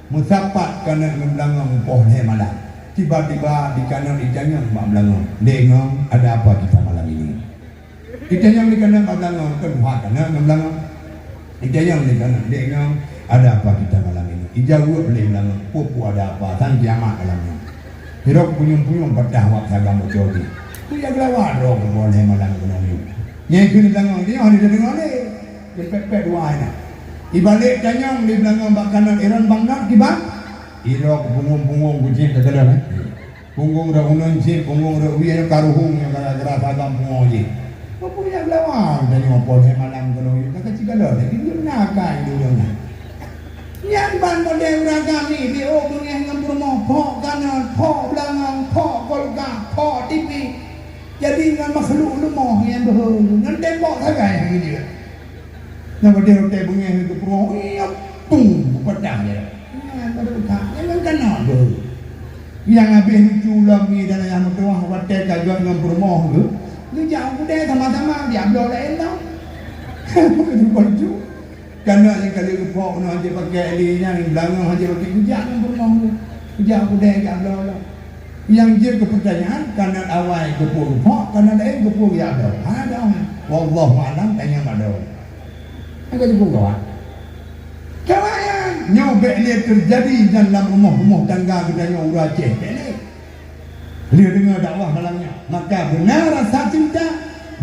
Meusapat kanot ngon beulangong poh lhée malam. Tiba-tiba dikanot itanyong bak beulangong, "Dek Ngong, ada apa kita malam ini?" Itanyong dikanot bak beulangong, keu tuha kanot ngon beulangong. Itanyong dikanot, "Dek Ngong, ada apa kita malam ini?" Ijaweueb lé beulangong, "Peue-peue ada apa, sang kiamat malam nyoe." Sidroe punyueng-punyueng patah wak sagam bocor jih. Peue nyang geulawa droe keunoe lhée malam keunoe nyoe? Nyang kheun beulangong, nyoe hana teudeungoe lé. Geupet-pet dua aneuk. Ibalek tanyong di beulangong bak kanot, "Iron bang not kiban?" Sidroe punggong-punggong kucing teukeuleuh, eh. Punggong rot uneun cit, punggong rot wie, karuhong nyang gara-gara sagam pungoh jih. Peue nyang geulawa tanyoe poh lhée malam keunoe, ka kacik galon lagi, nyoe na akai di ureueng nyan. Nyan ban model ureueng agam nyoe, di ôk beungéh ngon peurumoh, phok kanot, phok beulangong, phok kulkas, phok tipi. Jadi ngon makhluk leumoh nyang beuhe, ngon tembok sagai nyang jeuet. Nyang watée rotée beungéh keu peurumoh, iya, pung, beupadah jih. Nyan baru that, nyan kan kanot beuhe. Nyang habéh lucu lom ngi dan ayah meutuwah, watée ka gét ngon peurumoh geuh, geujak u keudée sama-sama, jak bloe laén tau. Bukan lucu. Kanot nyang ka lheueh geupok, nyoe hana jipakée lé nyan, beulangong hana jipakée, geujak ngon peurumoh geuh. Geujak u keudée, jak bloe lom. Nyang jeuet keu peutanyaan, kanot awai keupeue geupok, kanot laén keupeue geujak bloe. Hana doá. Wallahu a'lam, tanyong bak droe. Nyang ka jipeukawa. Kawan, nyoe bék lé teujadi nyan lam rumoh-rumoh tangga geutanyoe ureueng Aceh, bék lé. Lheueh deungoe dakwah malam nyoe, maka beuna rasa cinta,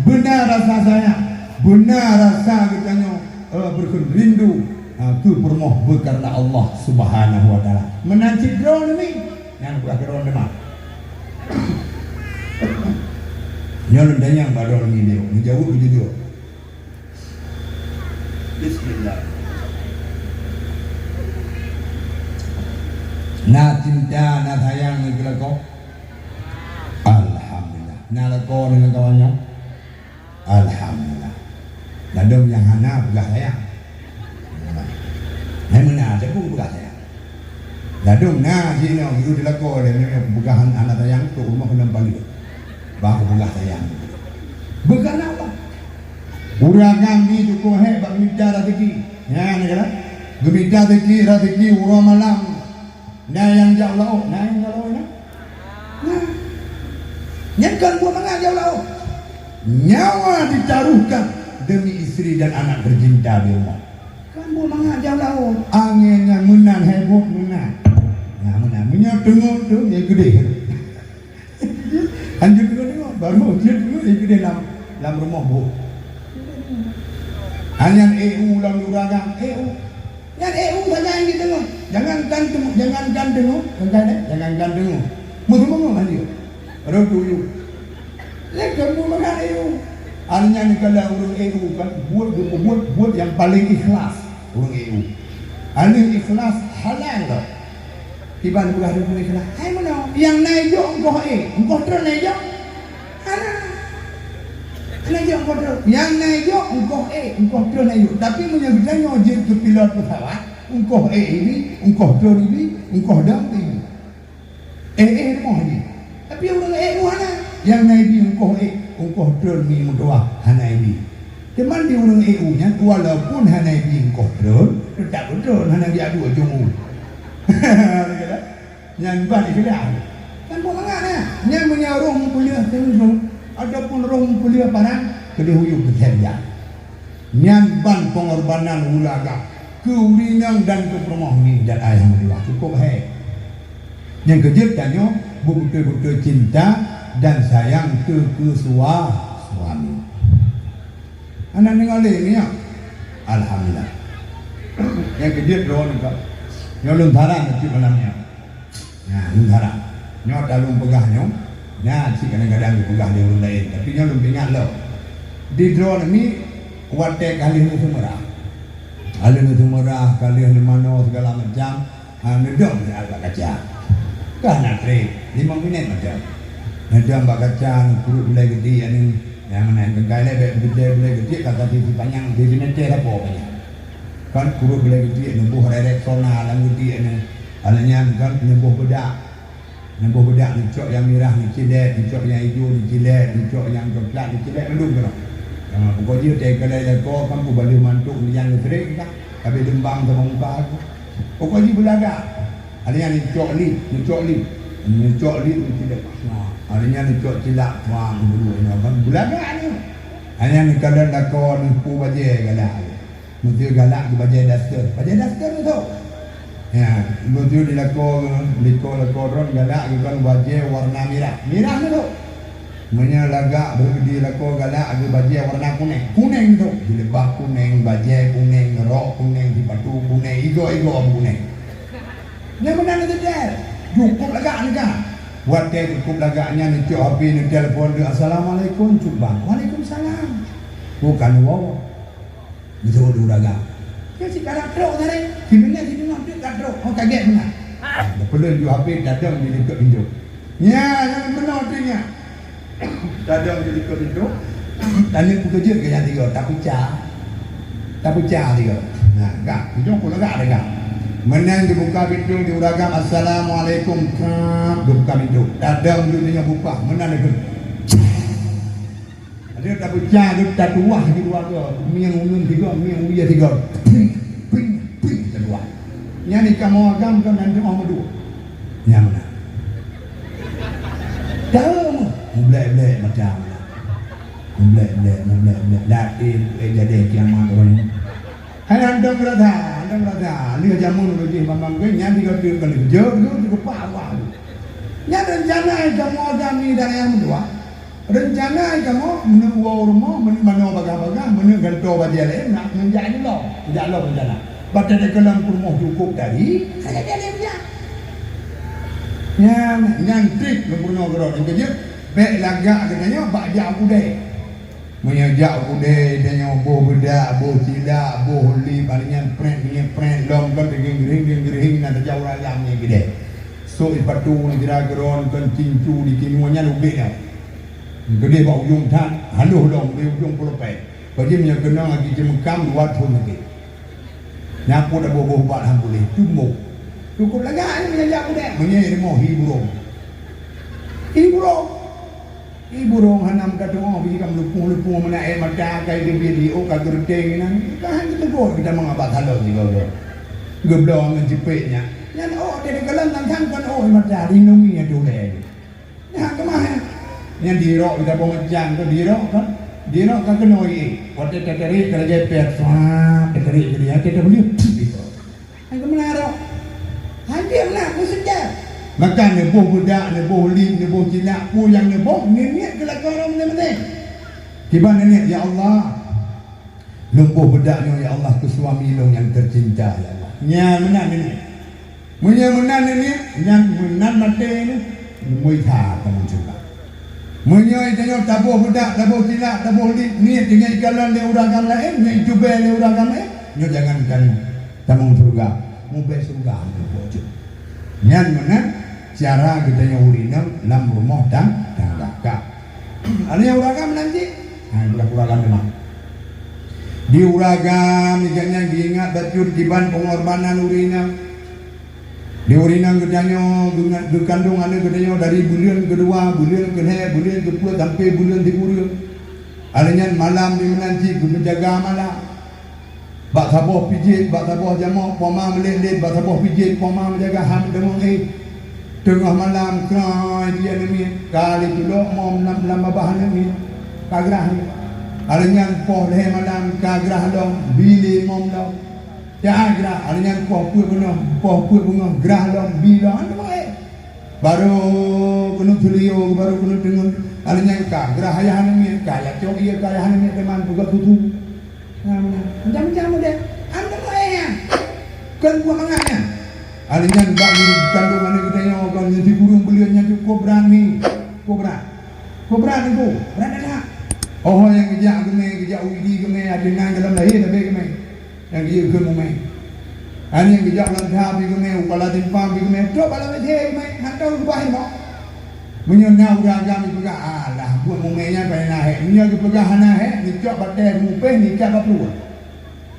beuna rasa sayang, beuna rasa geutanyoe, eh, beukheun rindu, eh, keu peurumoh beukareuna Allah Subhanahu wa Taala. Meunan cit droeneuh mi, nyang peugah keu droeneuh teuma. Nyoe lôn tanyong bak droeneuh mi, neujaweueb jujur. Bismillah. Na cinta, na sayang ngon keu lakoe? Alhamdulillah. Na lakoe ngon kawan nyoe? Alhamdulillah. Ladôm nyang hana peugah sayang. Hai meunan, teupeu peugah sayang. Ladôm na jinoe geuh di lakoe lé, nyoe peugah hana sayang, trok rumoh keuneuk paleuet. Bah peugah sayang. Beukareuna Allah. Ureueng agam nyoe cukup hék bak geumita raseuki. Nyan, ya kan? Geumita raseuki, raseuki uroe malam. Na nyang jak u laôt, na nyang jak u laôt, na? Na. Nyan kon buet mangat jak u laôt. Nyawa ditaruhkan demi istri dan anak tercinta di rumah. Kon buet mangat jak u laôt. Angén nyan meunan, heboh meunan. Nah, meunan. Meunyoe teungoh tu, ya geudeh. Hanjeuet deungoe-deungoe, baru hanjeuet deungoe, eh, keudeh lam, lam rumoh boh. Hana nyan, eh, u lam ureueng agam, eh, u. Nyan, eh, u sagai hanjeuet deungoe. Jangankan deungoe, jangankan deungoe, jangan, eh, jangankan deungoe. Meuteumé hanjeuet. Rot u. Lé kamoe mangat, eh, u. Hana nyan kala ureueng, eh, u kan, buet, buet, buet nyang paleng ikhlas ureueng, eh, u. Hana ikhlas halal tau. Kiban peugah lé Nabi Isa, "Hai meunoe, nyang na ijok eungkoh ék, eungkoh treun na ijok?" Hana. Na ijok eungkoh treun. Nyang na ijok eungkoh ék, eungkoh treun na ijok. Tapi meunyoe geutanyoe jeuet keu pilot pesawat, eungkoh ék ibi, eungkoh treun ibi, eungkoh dong ibi. Éh, éh, rumoh ibi. Tapi ureueng ék u hana. Nyang na ibi eungkoh ék, eungkoh treun mi meutuah hana ibi. Teuma di ureueng ék u nyan, walaupun hana ibi eungkoh treun, teutap treun, hana ibi adu ujong u. Nyan ban istilah. Kan buet mangat na. Nyan meunyoe roh meupeuleueh teungku, ataupun roh meupeuleueh parang, keudeh uyueb teuthèe jak. Nyan ban pengorbanan ulagak keu ureueng inong dan keu peurumoh mi dan ayah meutuah. Cukup hai. Nyang keujeuet tanyoe beubeutôi-beutôi cinta dan sayang keu, keu sua-, suami. Aneuk deungoe lé nyoe. Alhamdulillah. Nyang keujeuet droeneuh ka. Nyoe lôn saran cit malam nyoe. Nah, lôn saran. Nyoe talôn peugah nyoe, na cit kadang-kadang geupeugah lé ureueng laén, tapi nyoe lôn peuingat lom. Di droeneuh mi watèe ka lheueh neuseumeurah. Ka lheueh neuseumeurah, ka lheueh neumanoe segala macam, ha, neudong neuat bak kaca. Ka na trép, limong minèt mantong. Neudong bak kaca, neukurot bulèe geudiek nyoe, nyang meunan keukai lé bèk geudiek bulèe geudiek, ka sisi panyang, sisi mètè sapo panyang. Kan kurot bulèe geudiek, neuboh Rexona lam geudiek nyoe. Alah nyan kan neuboh beudak. Neuboh beudak, neucok nyang mirah neucilét, neucok nyang ijo neucilét, neucok nyang coklat neucilét, mandum keudroe. Ha, pokok jih teukalai lakoe kan peubaleuh mantok nyan leutrek ka. Habéh leumbang sama muka aku. Pokok jih beulagak. Ada yang neucok lip, neucok lip. Neucok lip, neucok lip. Ha, ada yang neucok cilak, wah, bulu nyoe kan. Beulagak ni. Ada yang neukalon lakoe neupu bajée galak. Meuseu galak keu bajée daster. Bajée daster tu. Ya, meuseu di lakoe, di lakoe, lakoe droen galak keu kan bajée warna mirah. Mirah tu. Meunyoe lagak beu di lakoe galak keu bajée warna kunéng. Kunéng tu. Jilbab kunéng, bajée kunéng, rok kunéng, sipatu kunéng, igoe-igoe kunéng. Nyang meunan lagée jai. Cukup lagak ni kan. Watée cukup lagak nyan neucok H P neutelepon tu, "Assalamualaikum, Cut Bang." "Waalaikumsalam." Bukan wow. Beutôi ureueng agam. Nyan cit ka trok tadi. Sibeuna sideungoh teuk ka trok. Oh, kagét meunan. Peuleueh ju H P tadong di likot pintoe. Nyan, nyan meunoe teuk nyan. Tadong di likot pintoe. Tanyong peukeujeuet keu nyang tiga, tapeucah. Tapeucah tiga. Nah, gak, ujong pun gak ada gak. Meunan dibuka pintoe di ureueng agam, "Assalamualaikum." Trap, dibuka pintoe. Tadong ju teungoh bukah. Meunan lagée. Ada tapeucah, ada tatuwah di luwa tu. Mieng uneun tiga, mieng wie tiga. Ping, ping, ping tatuwah. Nyan di kamoe agam kan dan doa meudua. Nyang mana? Tahu mu? Mublek-blek macam mana? Mublek-blek, mublek-blek. Dak, eh, eh, jadi kiamat orang ni. Hai, andong rasa, andong rasa. Lheueh jameun uroe jih mamang ke, nyan tiga tu kan jauh, jauh, jauh, jauh, jauh. Nyan rencana kamoe agam ni dan yang meudua. Rencana kamoe meuneuk woe u rumoh, meuneuk manoe bagah-bagah, meuneuk gantoe bajée laén, nak meujak lom, meujak lom rencana. Watée teukalon peurumoh cukup tadi, saya jadi meujak. Nyan, nyan trik geupurunoe keudroe nyang keujeuet, bék lagak geutanyoe bak jak u keudè. Meunyoe jak u keudè, tanyoe boh beudak, boh cilak, boh lip, nyan prét, nyan prét, lom kon teugeung-geuring, geung-geuring, na tajak ureueng agam nyan keudè. Sôk sipatu, nyan sira keudroe, kon cincu, di kinoe nyan ubit nyoe. Keudeh bak ujong that, haloh lom di ujong peuleupai. Bagi meunyoe keunong lagi jeumeukam dua thon lagèe. Nyan pun dak boh-boh ubat han puléh, tumbok. Cukup lagak nyan meunyoe jak udép, meunyoe rumoh hi burông. Hi burông. Hi burông hana meukateungoh bisi ka meulupung-lupung meunan aé mata, ka ideubiet di ôk ka geureuteng inan. Ka han geuteugor geutamong abah salon sigoe-goe. Geubloe ngon cipék nyan. Nyan ôk di kalon nyan kan kon ôk aé mata, rinumi atulée. Nyan keumah nyan. Nyan dirok geutabong ejang tu, dirok kan. Dirok ka keunoe ié. Watèe tatarék ka lagèe pet, swab, tatarék jadi hati tabeuliek. Hai keumeunarok. Hai dia meunan, meuseujah. Maka neuboh beudak, neuboh lip, neuboh cilak, peue nyang neuboh, neuniet keu lakoe droe meunan-meunan. Kiban neuniet, "Ya Allah, lôn boh beudak nyoe, ya Allah, keu suami lôn nyang teucinta, ya Allah." Nyan meunan neuniet. Meunyoe meunan neuniet, nyan meunan maté nyoe, neumui that tamong syeuruga. Meunyoe tanyoe taboh beudak, taboh cilak, taboh lip, niet nyan ikalon lé ureueng agam laén, nyan itubée lé ureueng agam laén, nyoe jangankan tamong syeuruga, mubée syeuruga hana peucok. Nyan meunan cara geutanyoe ureueng inong lam rumoh tang-, tangga. Ka. Aneuk ureueng agam meunan cit, ha, pura-pura lam teuma. Di ureueng agam, nyan geuingat bacut kiban peungorbanan ureueng inong. Di ureueng inong geutanyoe geunga-, geukandong aneuk geutanyoe dari buleuen keudua, buleuen keulhèe, buleuen keupeuet sampoe buleuen sikureueng. Aneuk nyan malam di meunan cit geumeujaga malam. Bak saboh pijét, bak saboh jamoe, poma meulet-let, bak saboh pijét, poma meujaga han meuteumong éh. Teungoh malam, krai di aneuk miet, ka lheueh tulok mom lam, lam babah aneuk miet. Ka grah. Aneuk nyan poh lhèe malam, ka grah lom, bi lé mom lom. Cak ai grah, aneuk nyan poh peuet beungoh, poh peuet beungoh, grah lom, bi lom, aneuk meu'éh. Barô keuneuk seuliyô, barô keuneuk teungeut, aneuk nyan ka grah ayah aneuk miet, ka jak cok ié keu ayah aneuk miet teuma peugöt susu. Nah, meunan. Macam-macam model. Aneuk meu'éh nyan. Kon buet mangat nyan. Aneuk nyan bak guru kandong aneuk geutanyoe kon nyan sikureueng buleuen nyan cukôp brat ni. Cukôp brat. Cukôp brat teungku. Brat that. Oh, nyang geujak geumè, geujak U I D geumè, ateueh nan goh lom lahé sabé geumè. Nyang geuyue kheun mumè. Aneuk geujak lam that pih geumè, u pala simpang pih geumè, trok bak lam W C geumè, han tau reubah inoe. Meunyoe na ureueng agam jipeugah, "Alah, buet mumè nyan paléng na hék." Meunyoe geupeugah hana hék, neucok batèe mupéh, neuikat bak pruet.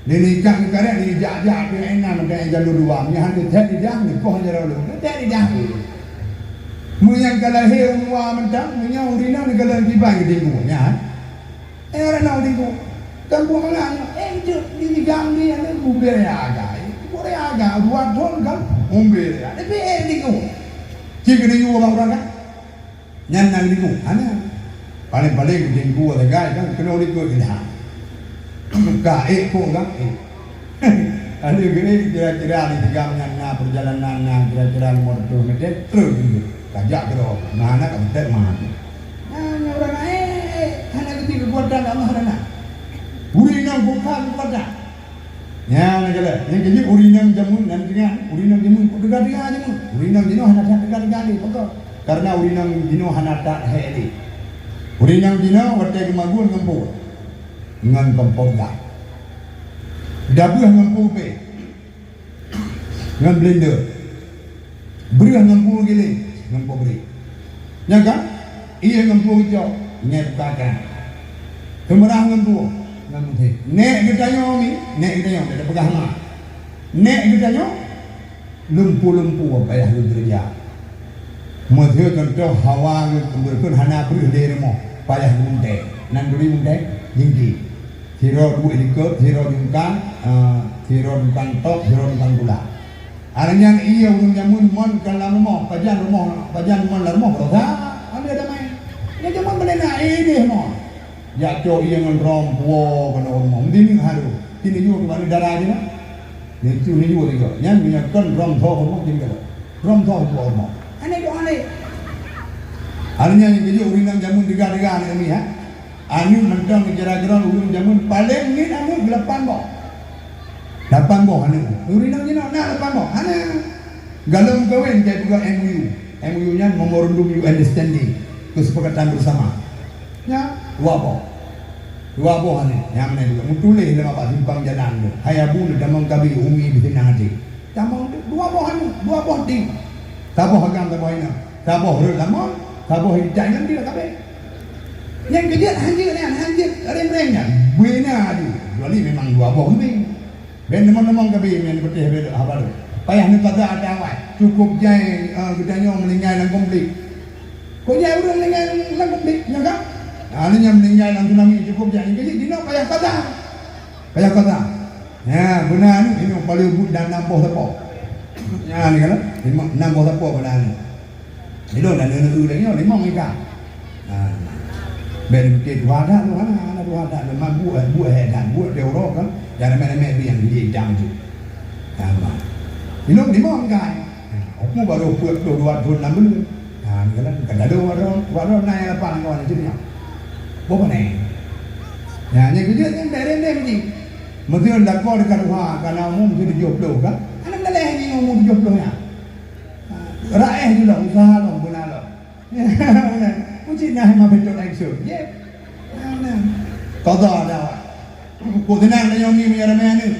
Lé neuikat geukarek, neujak-jak pih inan mantong jalô dua. Meunyoe han teuthèk lidah, neukoh jaroe lôn. Teuthèk lidah pih. Meunyoe ka lahé u luwa mantong, meunyoe ureueng inong neukalon kiban geutinggu nyan. Eh, orang nak digo. Kampung mangan, eh, jeuet di gang ni, ada bubé aga. Bubé aga, dua thon kan, bubé aga. Tapi, eh, digo. Cik kena yue bak ureueng kan? Nyan na digo. Hana. Paling-paling jengku sagai kan, kena digo dah. Ka, eh, kok kan? Eh. Ada geuring kira-kira di tegang nyan na perjalanan na kira-kira lima ratus meter, truk dulu. Kajak keudroe, na aneuk ka beutet mah. Nah, nyoe ureueng laén, eh, hana geubi keukuatan Allah dah na. Ureueng inong bukan keukuatan. Nyan na kala, nyang keujeuet ureueng inong jameun nan deungon, ureueng inong jameun kok teuga-teuga jameun. Ureueng inong jinoe hana that teuga-teuga lé, pakon? Karena ureueng inong jinoe hana that hék lé. Ureueng inong jinoe watèe geumagun ngon po, ngon kompor gas. Dabeuh ngon po pé. Ngon blender. Breuh ngon po giling, ngon po breuh. Nyan kan? Ié ngon po geucok, nyan buka kan. Keumeurah ngon po, ngon muté. Nèk geutanyoe mi, nèk geutanyoe, dak peugah ma. Nèk geutanyoe, lumpu-lumpu payah lôn keureuja. Meuseu contoh hawa ngon keumbeurkeun hana breuh lé rumoh, payah geumunte. Nan turi munte, jingki. Sidroe duek likot, sidroe jungkang, eh, sidroe jungkang top, sidroe jungkang gula. Aneuk nyan ié ureueng jameun mon ka lam rumoh, pajan rumoh, pajan mon lam rumoh, beurasa, ambil damai. Nyan jameun meulena, eh, ideh mon. Jak cok ié ngon rom, puwoe keunoe rumoh. Meudineuk harôh. Kini jua keubaneu dara jih na. Nyan tu ni jua tiga. Nyan meunyo kon rom tho rumoh, tinggai. Rom tho puwoe rumoh. Aneuk doa lé. Aneuk nyan keujeuet ureueng inong jameun teuga-teuga aneuk mi, ha. Aneuk mantong kira-kira ureueng jameun paleng ngieng aneuk lapan boh. Lapan boh aneuk. Ureueng inong jinoe na lapan boh. Hana. Galom kawen jai peugah M O U. M O U nyan Memorandum of Understanding, kesepakatan bersama. Nya, dua boh. Dua boh aneuk. Nyang meunan juga meutuléh lam bak simpang jalan tu. Hai Abu, tamong kabi umi beusinang até. Tamong tu, dua boh aneuk, dua boh tim. Saboh agam, saboh inong. Saboh rot lamon, saboh itai ngon dia kabeh. Nyang keujeuet hanjeuet nyan, hanjeuet reng-reng nyan. Beuna aju. Kecuali memang dua boh meunteng. Ben teumon-teumon kabi nyan peutéh beda haba tu. Payah neukaza ata awai. Cukup jai, eh, geutanyoe meuninggai lam konflik. Kok jai ureueng meuninggai lam konflik, nyo kan? Nah, nyan meuninggai lam tsunami cukup jai. Jadi, dinoe payah kaza. Payah kaza. Ya, beuna ni, ini paling but dan enam boh sapo. Ya, ni kan? Lima, enam boh sapo beuna ni. Ilôn dan neuneu lagi, limong ikan. Ha. Bèk dipike tuha that tu, hana, hana tuha that. Memang buet, buet hai that, buet dia uroe kan. Jangan remeh-remeh bi nyang biji idang tu. Ha, memang. Ilôn limong ikan. Ha, aku baru peuet ploh dua thon enam buleuen. Ha, ni kan, kan ada orang, orang naik lapan kawan itu dia. Boh pané. Ya, ni kerja ni, dah rendeng ni. Mesti lakoe dekat tuha, kana umum mesti tujuh puluh kan. Aneuk daleh ni umum tujuh puluh nyan. Raéh jih lom, usaha lom, beuna lom. Meucit na ma beutôi action. Ye. Nah. Qadha dah. Kok tenang dah nyoe ngi meunyo ramé aneuk.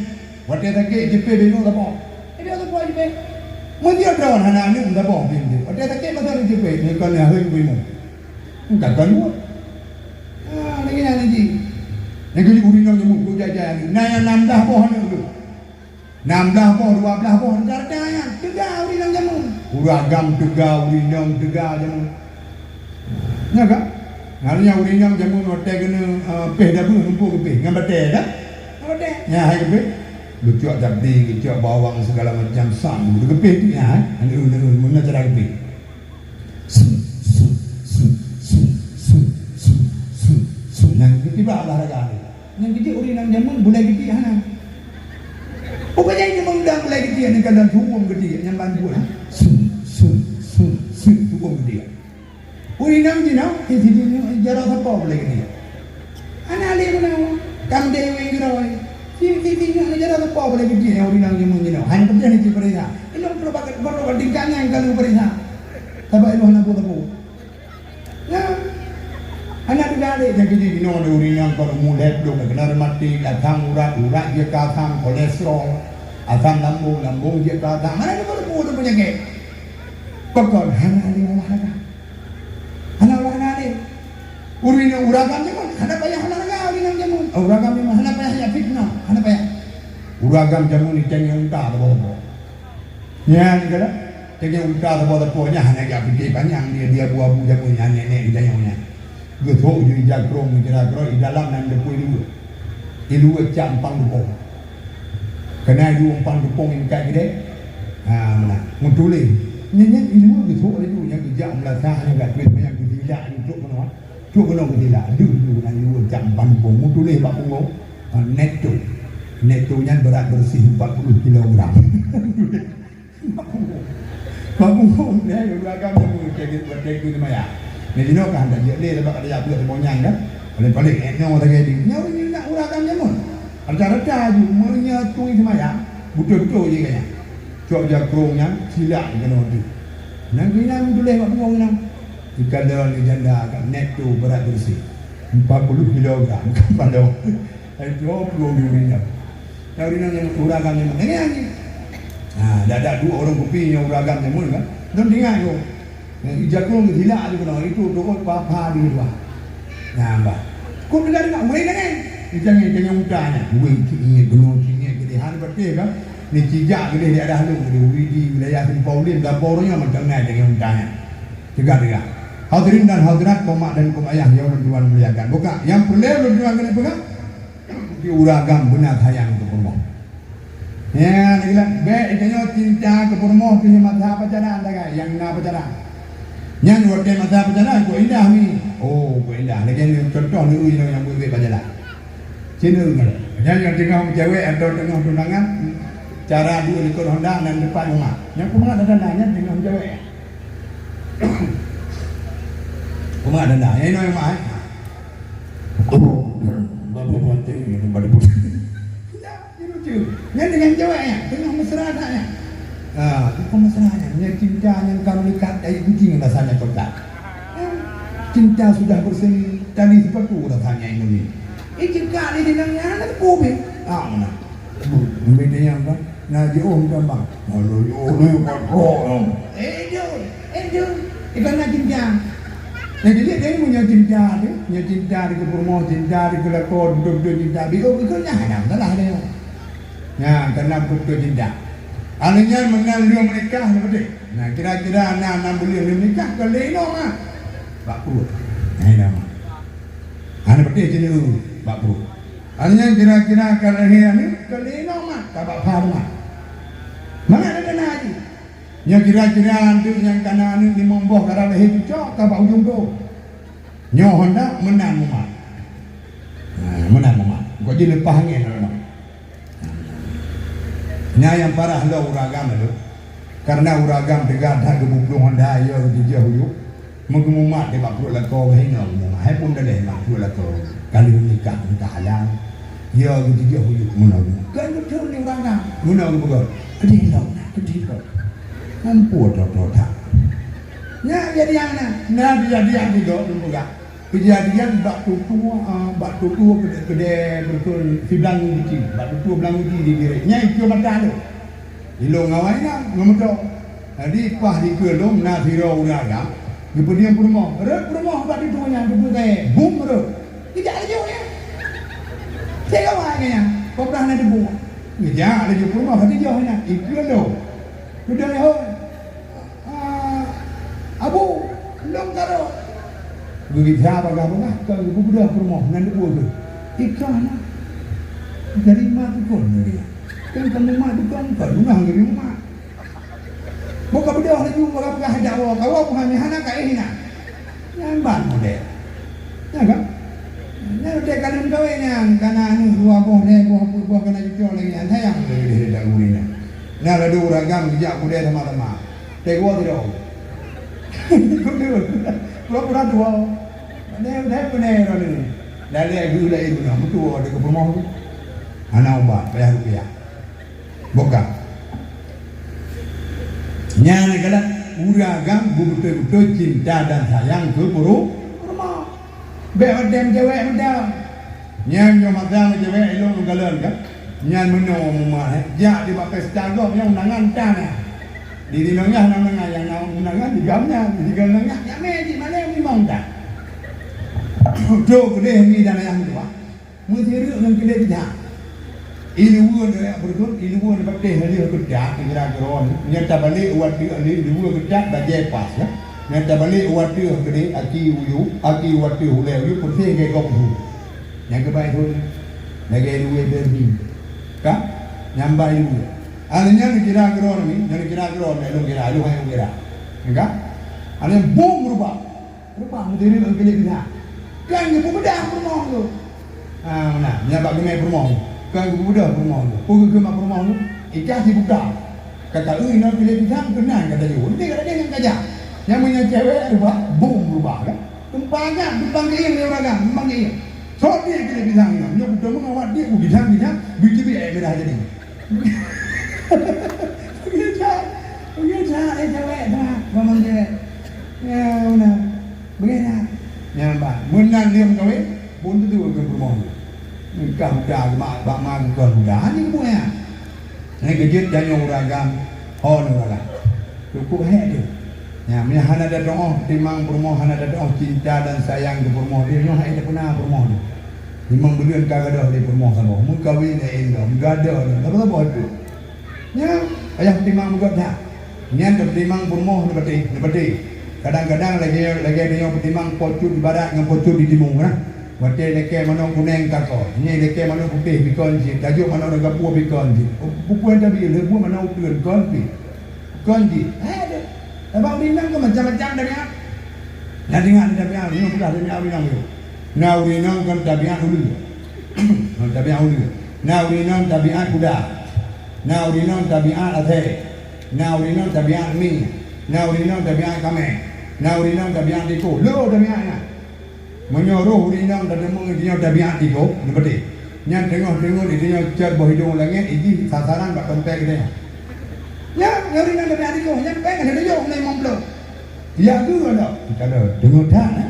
Watèe sakét jipé bingung sapo. Eh, dia sapo jipé. Meunyo droe hana aneuk sapo bingung. Watèe sakét masa ni jipé, ni kon ni ahli bingung. Enggak kan buat. Ah, lagi nak ji. Ni keu ureueng nyang nyebut kok jajai aneuk. Nah, nyang enam belas boh aneuk tu. Enam belas boh, dua belas boh, rata-rata nyan teuga ureueng inong jameun. Ureueng agam teuga, ureueng inong teuga jameun. Nya kan? Ngon nyan ureueng inong jameun watèe keuneuk, eh, péh dabeuh, muphom keu péh. Ngon batèe kan? Ngon batèe. Nya hai keu péh. Geucok cabe, geucok bawang, segala macam sam. Geupeugah péh tu nya hai. Anu, anu, anu, meunan cara geupeugah. Su, su, su. Nyan tiba olahraga ni. Nyan keuh ureueng inong jameun bulèe geudiek hana. Ubeudeh jameun udang bulèe geudiek ni kadang tuwom geudiek nyan ban buet. Su, su, su, su, tuwom geudiek. Ureueng inong jinoe, di sini jaroe sapo bulèe geudiek. Hana lé meunan, kam dewek keudroe. Di, di, di, nyoe jaroe sapo bulèe geudiek nyang ureueng inong jameun jinoe. Hana peugah ni dipeuriksa. Ilôn perlu bakat, perlu bakat tingkat nyan kalu peuriksa. Sabab ilôn hana buet sapo. Nyan. Hana teuga lé nyang keuji jinoe lé ureueng inong kon umu lhèe ploh ka keunong rematik, asam urat, urat jeuet keu asam, kolesterol, asam lambung, lambung jeuet keu asam. Hana teuga lé peue peunyakét. Pakon hana lé olahraga. Hana olahraga lé. Ureueng inong ureueng agam jameun, hana payah olahraga ureueng inong jameun. Ureueng agam jameun hana payah jak fitnah, hana payah. Ureueng agam jameun itanyong unta saboh-saboh. Nyan keuh, teungoh unta saboh-saboh nyan hana jak pike panyang dia, dia abu-abu jameun nyan, nèk-nèk geutanyoe nyan. Geusok ju ija krong, ija krong, i dalam nan deupui dua. I luwa cak empang dupong. Keunan i luwa empang dupong ingkai keudeh. Ha, meunan. Meutuléh. Nyan, nyan i luwa geusok laju, nyan geujak meulasah, nyan ka tuléh, nyan geutilak, nyan trok keunoe. Trok keunoe geutilak. Deuh, deuh, nan i luwa cak empang dupong. Meutuléh bak punggong. Ha, neto. Neto nyan berat bersih empat puluh kilogram. Bak punggong, eh, ureueng agam jameun, watèe, watèe geuseumayang. Nyan jinoe ka hana jeuet lé, sabab ka tajak peuet teumanyang kan. Paléng-paléng, eh, nyoe lagèe nyoe. Nyoe ureueng agam jameun. Rata-rata ju, meunyoe tueng seumayang, beutôi-beutôi jih gobnyan. Cok jakrong nyan, silak keunoe deuh. Nyan gobnyan tuléh bak punggong nyan. Ikalon janda ka neto berat bersih. Empat puluh kilogram, kapal dong. Hai, dua puluh ribu. Nyang ureueng agam nyan, ureueng agam nyan. Nyan, nyan. Ha, dak, dak dua ureueng kupi nyang ureueng agam nyan, kan? Lôn teuingat tu. Nyan, ija krong geutilak laju keunoe, itu doa papa di luwa. Nyan, bah. Kok dengar-dengar, weh, nyan, kan? Ija nyan, ija nyan uta nyan. Weh, cik nyan, keunoe cik nyan, geude hana beutôi, kan? Ni cijak geude di arah lôn, geude Widi, wilayah Simpang Ulin, Gabor nyan, macam nyan, ija nyan uta nyan. Cegah-cegah. Hadirin dan hadirat, keu mak dan keu ayah nyang lôn tuan muliakan. Buka, nyang peureulèe lôn tuan keuneuk peugah, di ureueng agam beuna sayang keu peurumoh. Ya, lagèe bèk geutanyoe cinta keu peurumoh pih masa pacaran sagai, nyang na pacaran. Nyan watèe masa pacaran, kok indah mi. Oh, kok indah. Lagèe ni contoh ni, nyang buet-buet pacaran. Cina nyoe. Nyan nyang teungoh meucewek atau teungoh tunangan, cara dua likot honda nan depan rumah. Nyang peue mangat ada nyan teungoh meucewek. Peue mangat ada nyan, nyang inoe mak, eh. Oh, bapak mati, bapak mati. Ya, dia lucu. Nyan dengan meucewek nyan, teungoh mesra that nyan. Ah, bukan mesra nyan. Nyan cinta nyang ka meulikat, tai kucing rasanya kontak. Cinta sudah bersemi, tali sepatu rasanya ini. Eh, cekak di dalam nyan, ada kobe. Ah, mana? Meunan nyang kan, na jiôh meutamong. Lalu jiôh lé patrok nyoe. Eh, jeuet, eh, jeuet. Iban na cinta. Nah, jadi, dia punya cinta tu, punya cinta di keu peurumoh, cinta di keu lakoe, beutôi-beutôi cinta. Biôh, beutôi nyan, hana masalah dia. Nah, karena beutôi cinta. Anu nyan meunan lheueh meunikah, na beutôi. Nah, kira-kira na enam buleuen lheueh meunikah, ka lé inoe mak. Bak pruet. Nah, inoe mak. Hana beutôi cina, bak pruet. Hanya kira-kira ka lahé aneuk, ka lé inoe mak, ka bak pha mak. Mangat na dana jih. Nyoe kira-kira aneuk nyang ka na aneuk limong boh ka lahé cucok, ka bak ujong dôh. Nyoe honda meunan mumat. Nah, meunan mumat. Kok jileupah angén lom. Nyan nyang parah lom ureueng agam lom. Karena ureueng agam teuga that geuplueng honda, ya, geutijôh uyuek. Meugeuh mumat di bak pruet lakoe, hina mumat. Hai pun daleh bak pruet lakoe. Ka lheueh nikah, nikah halal. Ya, geutijôh uyuek meunoe. Kan beutôi ni ureueng agam. Meunoe geupeugah. Keudeh lom, keudeh lom. Ampôn, tho-tho that. Nyan jadi aneuk. Nah, jadi aneuk juga, lôn peugah. Keujadian bak tutoe, ah, bak tutoe keudè, keudè beureusun si Blang Guci. Bak tutoe Blang Guci di Girek. Nyan ikeu mata lôn. Ilôn ngon awak inong, ngon moto. Jadi, paih dikeue lôn na sidroe ureueng agam, geupeudong peurumoh. Rhot peurumoh bak tutoe nyan, tutoe gaya. Bum rhot. Geujak laju nyan. Cit awak nyan. Peue blah na debu. Geujak laju peurumoh ka tijôh nyan. Ikeu lôn. Dudoe hôi. Ah, Abu, lôn ka rhot. Geugisa bagah-bagah, ka geupeugah peurumoh ngon debu tu. Ikah na. Dari mak tukon lagèe nyan. Kan kamoe mak tukon, ka lungah lagèe mak. Boh ka beudôh laju, boh ka peugah jak woe, ka woe peugah nyan hana ka éh inan. Nyan ban model. Ya kan? Nyan watèe ka lheueh kawén nyan, ka na aneuk dua boh, lhèe boh, peuet boh, ka na cucoe lagèe nyan, sayang lagèe lé dak gurèe nyan. Nyan ladôm ureueng agam geujak keudè sama-sama. Teuh woe sidroe. Pura-pura tuwoe. Pandai, pandai, pandai droeneuh. Lalèe geuh laén guna, meutuwoe di keu peurumoh tu. Hana ubat, payah rupiah. Bukan. Nyan adalah ureueng agam beubeutôi-beutôi cinta dan sayang keu peurumoh. Bèk watèe meucewek meuda. Nyan nyoe masa meucewek ilôn lôn kalon ka. Nyan meunoe mumat, eh. Jak di bak pesta gob nyan undangan tan, eh. Di Inong Yah na undangan, nyang na undangan di gam nyan, di gam nyan, nyan mè jimalèe limong tan. Trok keudeh mi dan ayah meutuah. Meusireuk ngon keudeh bijak. Iluwa nyoe, ya, beureutot, iluwa nyoe patéh lheueh keutat, kira-kira nyoe. Nyoe tabalek, watèe lheueh iluwa keutat, bajèe pas, ya. Nyang tabalek u ateueh keudeh, aki u yup, aki u ateueh ulèe u yup, peureséh lagèe gob su. Nyang keubai thôn, lagèe luweh Barbie. Ka? Nyang bai luweh. Anu nyan kira keudroe nyoe, nyan kira keudroe nyoe, lôn kira, lôn hai lôn kira. Ka? Anu nyan bom reubah. Reubah meudirik ngon kilét pisang. Kan geupeubeudah peurumoh tu. Ha, meunan. Nyan bak geumè peurumoh tu. Kan geupeubeudah peurumoh tu. Peue geukheun bak peurumoh tu? Ijak sibuta. Ka ta-eu inoe kilét pisang, keunan ka tajok. Nanti ka tadeng nyan ka jak. Nyan meunyoe cewek reubah, bom reubah kan. Tumpang agam, tumpang geuieng lé ureueng agam, tumpang geuieng. Sot dia kilét pisang inoe. Nyoe kuteumèe awak dia, ku pisang, pisang, biji bie air mirah jadi. Beugét that, beugét that, eh, cewek that, bang cewek. Ya, beuna. Beugét that. Nyan bah, meunan lheueh meukawen, phôn teutu keu peurumoh. Nikah muda, bak, bak ma geukheun muda, hana geubuet nyan. Nyan keu jeuet tanyoe ureueng agam, ho ureueng agam. Cukup hék tu. Nyan, meunyo hana tatu'oh, timang peurumoh hana tatu'oh cinta dan sayang keu peurumoh, nyoe hana teupeuna peurumoh nyoe. Limong buleuen ka gadôh lé peurumoh saboh, meukawen lé inong, gadôh lé, saboh-saboh itu. Nyan, payah peutimang beugöt that. Nyan tapeutimang peurumoh neupatéh, neupatéh. Kadang-kadang lagèe, lagèe tanyoe peutimang po cut di barat ngon po cut di timu, nah. Watèe ilakèe manok kunèng ka kon, nyan ilakèe manok putéh pi kon cit, tajok manok ragapue pi kon cit. Peue-peue tabi, lheueh buet manok uteuen kon pi. Kon jih. Eh, deh. Sabab ureueng inong kan macam-macam tabiat. Na, teuingat tabiat, nyoe peugah tabiat ureueng inong nyoe. Na ureueng inong kan tabiat uleue. Tabiat uleue. Na ureueng inong tabiat kuda. Na ureueng inong tabiat asèe. Na ureueng inong tabiat mie. Na ureueng inong tabiat kamèng. Na ureueng inong tabiat tikoh. Lheueh tabiat nyan. Meunyoe roh ureueng inong tadeungoe geutanyoe tabiat tikoh, neupatéh. Nyan teungoh-teungoh geutanyoe cot boh idong u langèt, ijih sasaran bak tompet geutanyoe. Nyan, nyan ureueng inong tabiat tikoh, nyan pèng hana tajok lé limong ploh. Ya, geu ada. Kita ada deungoe that, eh?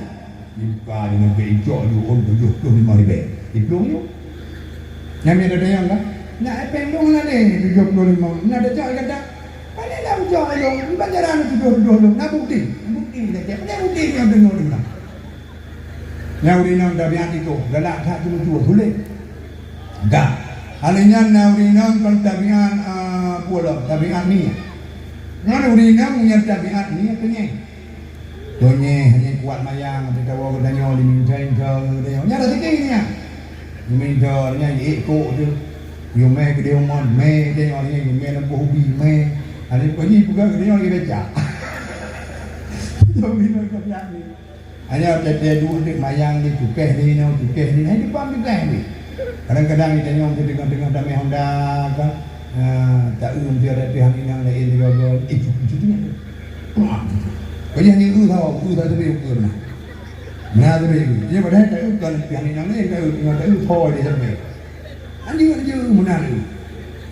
Dibuka di nanggroe icok ju ôn tujoh ploh limong ribèe. Iplueng ju. Nyan mie ada dayang kan? Nak pèng dong hana lé tujoh ploh limong. Nak ada cok kata, "Paléng dah ucok ilong, ban jaran tujoh ploh limong." Nak bukti. Bukti dah cok. Paléng bukti nyang deungoe deungoe. Nyan ureueng inong tabiat tikoh, galak that teumeucue, sulet. Dah. Hana nyan na ureueng inong kon tabiat, ah, peue lom, tabiat mie. Nyan ureueng inong nyang tabiat mie, keunyeue. Keunyeue, hana kuat mayang, tapi tawoe geutanyoe, diminta-minta geutanyoe. Nyan rezeki nyan. Diminta, nyan jiék kok tu. Yue mè keudeh umon, mè geutanyoe, nyan yue mè lam boh ubi, mè. Hana kok jipeugah geutanyoe lagi becak. Ureueng inong tabiat mie. Hanya teuntèe duek deuek mayang di cukéh di nyoe, cukéh di nyoe, hai dipam cukéh di. Kadang-kadang di tanyoe di teungoh-teungoh damé honda kan, ha, ta-eu meuti ada pih inong laén di gogo, eh, cucu tu nyan. Pulang cucu. Kau jangan eu tau, eu tau tapi eu pernah. Nah, tapi eu. Dia padahal ta-eu kan pih inong laén, ta-eu, ta-eu, ta-eu, po di sampai. Anjing, anjing, meunan.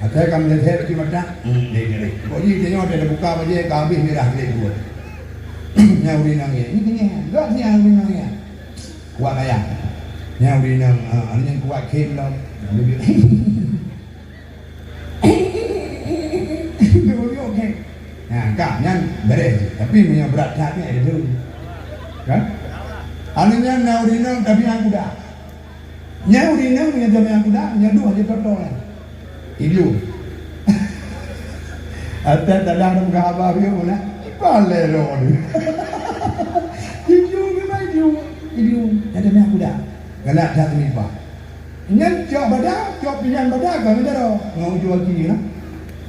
Asai ka meuleuhet di mata, hmm, deh, deh, deh. Kok jih tanyoe dah buka bajèe, ka habéh mirah lé buet. Nyan ureueng inong nyan. Ini keunyeue. Gak siang ureueng inong nyan. Kuat gaya. Nyan ureueng inong, ah, anu nyan kuat khem lom. Nyan dia. Dia bujuk khem. Nah, ka, nyan beres. Tapi meunyoe brat that nyan, ada tu. Kan? Anu nyan na ureueng inong tabiat kuda. Nyan ureueng inong nyang jameun kuda, nyan duek aja toto nyan. Idiot. Até tadah dong ka haba bieu meunan. Ipalé lo ni. Idiot memang idiot. Idiot. Nyan jameun kuda. Galak that teumipah. Nyan cok bada, cok pinyan bada, ka ngeudaro. Ngon ujong aki lah.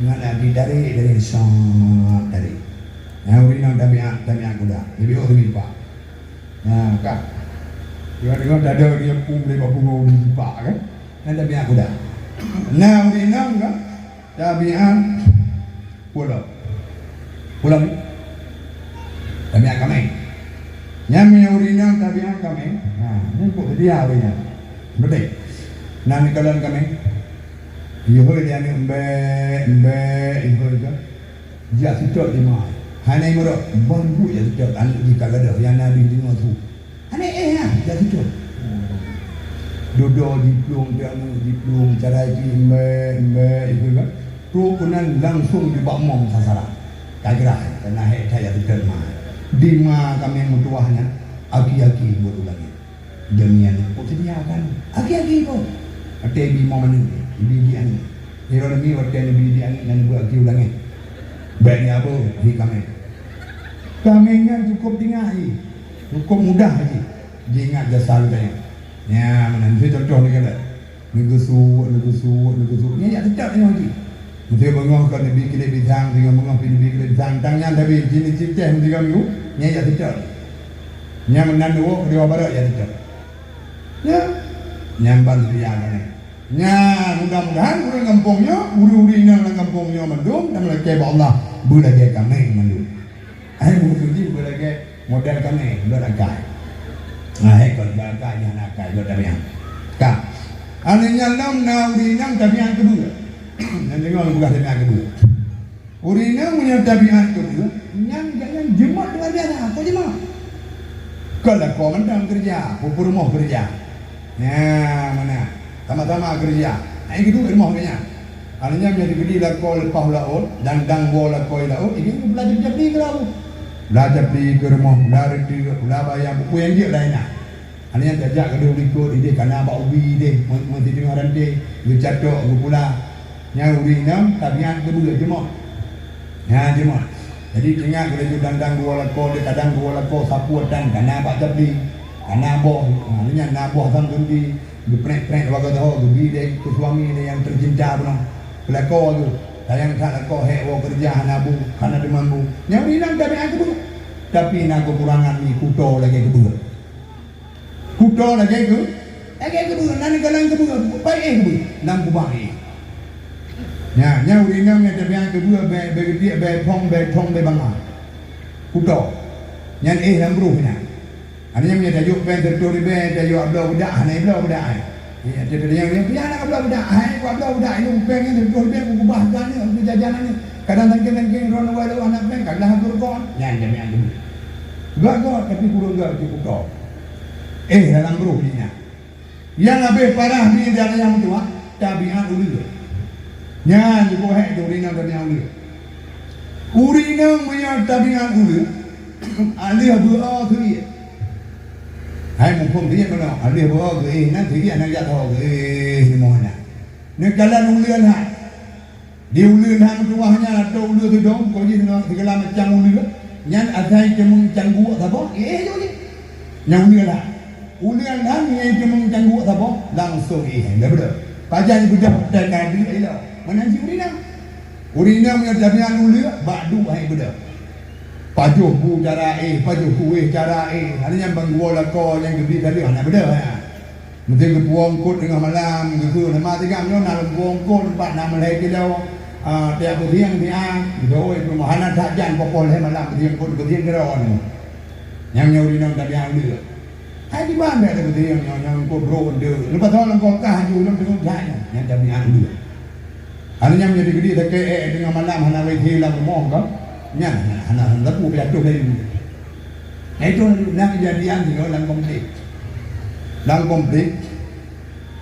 Ngon aki tarék, tarék, sat, tarék. Nyan ureueng inong tabiat, tabiat kuda. Leubeh ôk teumipah. Nah, kan. Tengok-tengok dada dia pun boleh buat bunga di tempat, kan. Kan tabiat kuda. Nah, ureueng inong kan. Tabiat pulo. Pulo ni. Tabiat kamèng. Nyan meunyo ureueng inong tabiat kamèng. Nah, ni kok dia ureueng inong. Betul. Nah, ni kalon kamèng. Yuhoi dia ni embek, embek, yuhoi kan. Jak seutôt di ma. Hana meurok, ban buet jak seutôt, aneuk jih ka gadôh, nyang na deuh deungoe su. Hana éh nyan, jak seutôt. Dudoe jiplueng, piak aneuk jiplueng, cara jih embek, embek, itu kan. Trok keunan langsung jibak mong sasaran. Ka grah, keunan hék that jak seutôt ma. Di ma kamèng meutuwah nyan, aki-aki buet u langèt. Demi aneuk, kok seudia kan? Aki-aki kok. Watèe ibi mo aneuk, ibi di aneuk. Iroh demi watèe neubi di aneuk dan neubi aki u langèt. Bèk ni apa? Di kamèng. Kaméng nyan cukup tinggai, cukup mudah jih jiingat jasa geutanyoe. Nyan meunan, miseue contoh lagée nyan. Neugeusuek, neugeusuek, neugeusuek. Nyan jak teucok nyoe jih. Miseue beungoh ka neubi kilét pisang, singoh beungoh pih neubi kilét pisang. Tang nyan tapi jih neucit teh meusigoe minggu, nyan jak teucok. Nyan meunan neuwoe keudua barok jak teucok. Nyan, nyan ban seudia nyan. Nyan, mudah-mudahan ureuëng gampông nyoe, ureuëng-ureuëng inong lam gampông nyoe mandum, dan meulakée bak Allah, beulagée kaméng mandum. Hai musuh jih beulagée model kaméng, lôn akai. Hai kon lôn akai, nyan akai, lôn tabiat. Ka. Aneuëk nyan lom na ureuëng inong tabiat keubeue. Nyan deungoe peugah tabiat keubeue. Ureuëng inong meunyoe tabiat keubeue, nyan gobnyan jeumot luar biasa, kon jeumot. Kon lakoe mantong keureuja, peurumoh keureuja. Nyan meunan, sama-sama keureuja. Nah, nyang keudua rumoh geuh nyan. Artinya, meunyoe geubi lakoe leupah u laôt, dan dang woe lakoe u laôt, jadi blah japli-japli keu laôt. Blah japli keu rumoh, blah reuteuek, blah bayang, peue nyang jeuet laén na. Artinya, tajak keudeh u likot, ideh kana bak ubi ideh, meu-, meusideungoe ranté, geucatok, geupula. Nyan ureuëng inong tabiat keubeue, jeumot. Nyan jeumot. Jadi, teuingat laju dang-dang dua lakoe, deh kadang dua lakoe sapeue tan, kana bak japli, kana boh, ha, nyan na boh asam geumbi, geuprek-prek bak gata ho, geubi lé keu suami lé nyang teucinta bunoe. Keu lakoe geuh, sayang that lakoe hék woe keureuja hana bu, hana teuma bu. Nyan ureuëng inong tabiat keubeue. Tapi na keukurangan nyoe, kuto lagée keubeue. Kuto lagée keu, lagée keubeue, na neukalon keubeue, paih éh keubeue, lam kubah éh. Nyan, nyan ureuëng inong nyang tabiat keubeue, bèe, bèe geutiek, bèe phong, bèe thong, bèe banga. Kuto. Nyan éh lam broh nyan. Artinya, meunyoe tajok péng sireutoh ribèe, tajok bloe beudak, hana bloe beudak, eh. Ya, dia, dia, dia, dia, dia anak bloe beudak, hai, ku bloe beudak, ilôn péng nyan sireutoh ribèe, ku keubah gan nyoe, ku jajan nyoe. Kadang sangking-sangking droeneuh wai lôn hana péng, ka glah keu rukon. Nyan tabiat keubeue. Göt-göt, tapi kureueng göt, cukup gob. Éh, dalam broh jih nyan. Nyang habéh parah di daerah nyang meutuah, tabiat uleue. Nyan jiboh hék tu ureueng inong tabiat uleue. Ureueng inong meunyoe tabiat uleue, aleuh beu-o keu ié. Hai muphom keu ié meunoe, aleuh beu-o keu ié, nyan keu ié, nyan jak tho keu ié, limoh nyan. Neukalon uleue nyan. Di uleue nyan meutuwah nyan atau uleue keudong, kon jih ngon sigala macam uleue, nyan asai teumeung cangguek saboh, éh, jih. Nyan uleue nyan. Uleue nyan nyan teumeung cangguek saboh, langsong éh, dah beudôh. Pajan beudôh, dan kadi ilok. Meunan cit ureueng inong. Ureueng inong nyang tabiat uleue, bak duek hai beudôh. Pajoh bu cara éh, pajoh kueh cara éh. Hana nyang ban geuwoe lakoe nyang geubri tadi, hana beudôh, ha. Meusti geupuwoe eungkôt teungoh malam, geukheun, "Hana tigam nyoe na lôn puwoe eungkôt, teumpat na meulhèe kilo, ah, tiep beusieng siat." Geudong, "Oi, peurumoh hana that jan poh-poh lhèe malam, beusieng eungkôt, beusieng keudroe nyoe." Nyang nyoe ureueng inong tabiat uleue. Hai diban bèk beusieng nyoe, nyang eungkôt brok deuh. Leupah soe lam kulkas aju lom teungoh that nyoe, nyang tabiat uleue. Hana nyan meunyoe di geudi sakét ék teungoh malam hana W C lam rumoh ka, nyan hana, hana, hana sapeue pih atoh laén. Nah, itu na keujadian sigoe lam konflik. Lam konflik,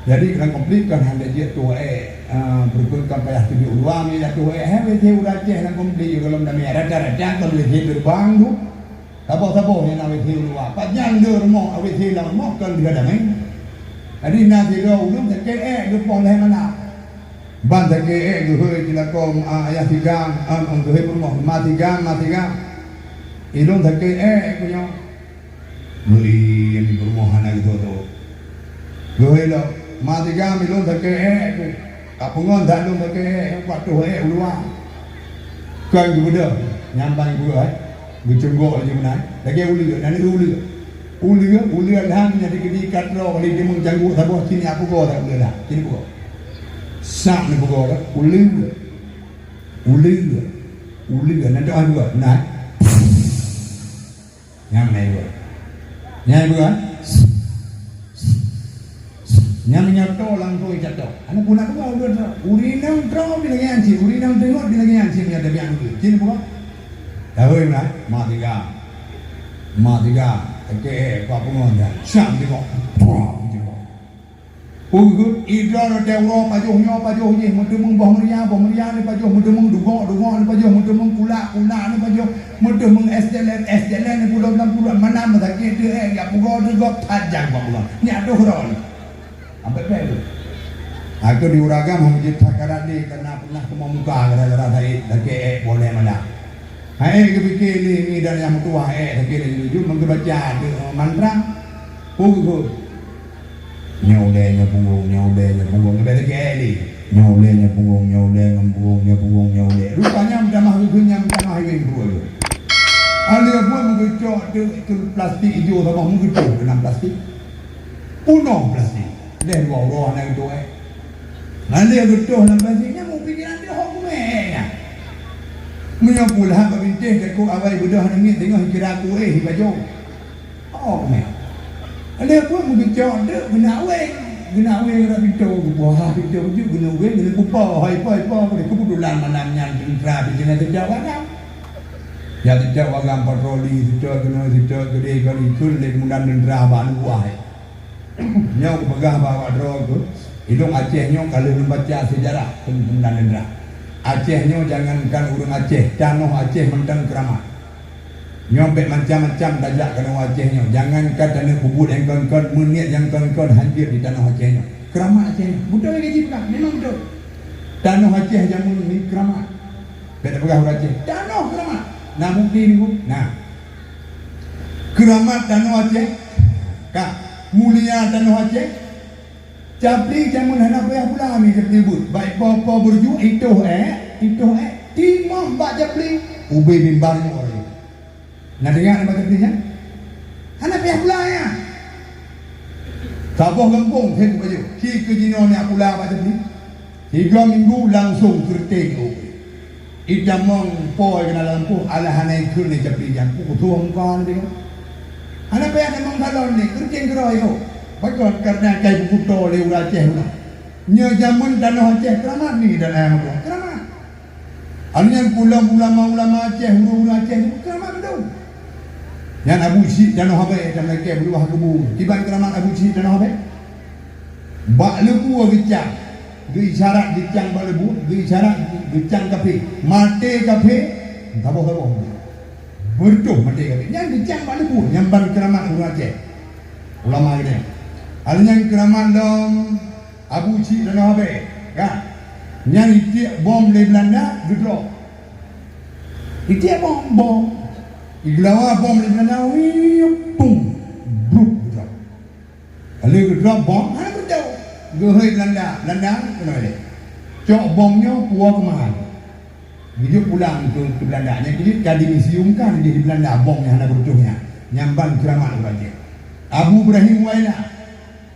jadi lam konflik kan hana jeuet tuh ék, eh, beureukat kan payah tujoh u luwa, meunyoe tuh ék, hai W C ureueng Aceh lam konflik, gohlom damé rata-rata kan W C teureubang tu. Saboh-saboh nyang na W C u luwa. Pat nyang le rumoh, W C lam rumoh kon lheueh damé. Jadi na sidroe ulôn sakét ék geupoh lhèe malam. Ban sakét ék geuhôi di lakoe, a, ayah tigam, a, geuhôi peurumoh, ma tigam, ma tigam. Ilôn sakét ék ku nyoe. Meuli nyang di peurumoh hana geutho-tho. Geuhôi lom, ma tigam ilôn sakét ék ku. Ka peungon that lôn sakét ék, patuh ék u luwa. Kon geubeudôh, nyan ban geubeudôh, eh. Geucunggok laju meunan. Lagèe uleue, na uleue. Uleue, uleue lham nyang dikeudi ka troh kali teumeung cangguek saboh, ci neupeugöt that uleue lham. Ci neupeugöt. Sak neupeugöt dah, uleue. Uleue. Uleue, na doa dua, na. Nyang na ibu. Nyang ibu kan? Nyang nyoto langsung icatok. Aneuk bunak dua udah tu. Ureueng inong troh bila nyan cit, ureueng inong teungoh bila nyan cit, nyan tabiat dulu. Cit buka. Tahu lah, ma tiga. Ma tiga. Oke, eh, apa pun dah. Siap tengok. Pah, tengok. Peugeuet idroe watèe uroe pajoh nyoe pajoh jih, meuteumeung boh meuria, boh meuria neupajoh, meuteumeung dugok, dugok neupajoh, meuteumeung kulak, kulak neupajoh, meuteumeung es teler, es teler neupudok lam purut, meunan meusakét teuh, eh, jak pugoe teuh gob that jak bak uroe. Nyak deuh droe nyoe. Abéh péng tu. Aku di uragam hana jeuet that karate, karena pernah keumah muka gara-gara sakét, sakét ék boleh malam. Hai geupike lé mi dan nyang meutuwah, eh, sakét laju-laju meugeubeuca deuk mantra. Peue geukheun? Nyoe ulèe, nyoe punggong, nyoe ulèe, nyoe punggong, leubeh sakét eh lé. Nyoe ulèe, nyoe punggong, nyoe ulèe, ngon punggong, nyoe punggong, nyoe ulèe. Rupanya meutamah geukheun nyang meutamah hireuen buet. Alèh buet meugeucok deuk keu plastik ijo saboh meugeutoh keu lam plastik. Punoh plastik. Lhèe dua uroe hana geutoh eh. Hana geutoh lam plastik nyan, mu pikiran teuh hok kumè eh nyan. Meunyoe pulah bak bintéh takot awai beudôh hana miet teungoh jikira kuéh ibajo. Oh, meh. Ada pun meugeucok deuk geunak weng. Geunak weng rot pintoe, geubuka pintoe bacut, geuneuk weng, geuneuk pupo, hai po, hai po, keubeutulan malam nyan teuntra pih teungoh teucok agam. Ya teucok agam patroli, teucok keunoe, teucok keudeh, kali kheun lé keumandan teuntra bak luwah. Nyoe kupeugah bak awak droe keuh, ilôn Aceh nyoe ka lheueh lôn baca seujarah keumandan teuntra. Aceh nyoe jangankan ureueng Aceh, tanoh Aceh mantong keuramat. Nyoe bèk macam-macam tajak keunoe Aceh nyoe. Jangankan taneuk peubuet nyang kon-kon, meuniet nyang kon-kon hanjeuet di tanoh Aceh nyoe. Keuramat Aceh nyoe. Beutôi lagèe jih peugah, memang beutôi. Tanoh Aceh jameun ni keuramat. Bèk tapeugah ureueng Aceh, tanoh keuramat. Na bukti nibak? Na. Keuramat tanoh Aceh. Ka. Mulia tanoh Aceh. Capli jameun hana payah pula mi capli buet. Bak po-po beureuju, itoh èk, itoh èk. Timoh bak capli, ubé mimbar nyoe. Na deungö bak capli nyan? Hana payah pula nyan. Saboh gampông, hai kupajoh. Ci keu jinoe nyak pula bak capli. Tiga minggu langsung keureuteng nyoe. Itamong po keunan lampôh, alah hana ikheun lé capli nyan, pukôh tueng muka nyan. Hana payah tamong salon lé, keureuteng keudroe nyoe. Pakon? Kareuna kai peukuto lé ureueng Aceh bunoe. Nyoe jameun tanoh Aceh keuramat ni dan ayah meutuah keuramat. Alheuh nyan pulang ulama-ulama Aceh, ureueng-ureueng Aceh keuramat mandum. Nyan Abu Syik Tanoh Abèe, dan lakèe beuluwah kubu. Kiban keuramat Abu Syik Tanoh Abèe? Bak leubue geucang, geuisyarat geucang bak leubue, geuisyarat geucang kafé. Maté kafé, saboh-saboh. Beureutoh maté kafé. Nyan geucang bak leubue, nyan ban keuramat ureueng Aceh. Ulama geutanyoe. Alheuh nyan keuramat lom Abu Syik Tanoh Abèe, ka. Nyan itiek bom lé Beulanda, geudrop. Itiek bom, bom. Igeulawa bom lé Beulanda, wiep, pum, bruk, geudrop. Ka lheueh geudrop bom, hana beutôi. Geuhôi Beulanda, Beulanda keunoe lé. Cok bom nyoe puwoe keumahan. Geujok pulang keu, keu Beulanda. Nyang keujeuet ka dimisiungkan di, di Beulanda bom nyang hana beureutoh nyan. Nyan ban keuramat ureueng Aceh. Abu Ibrahim Wailah.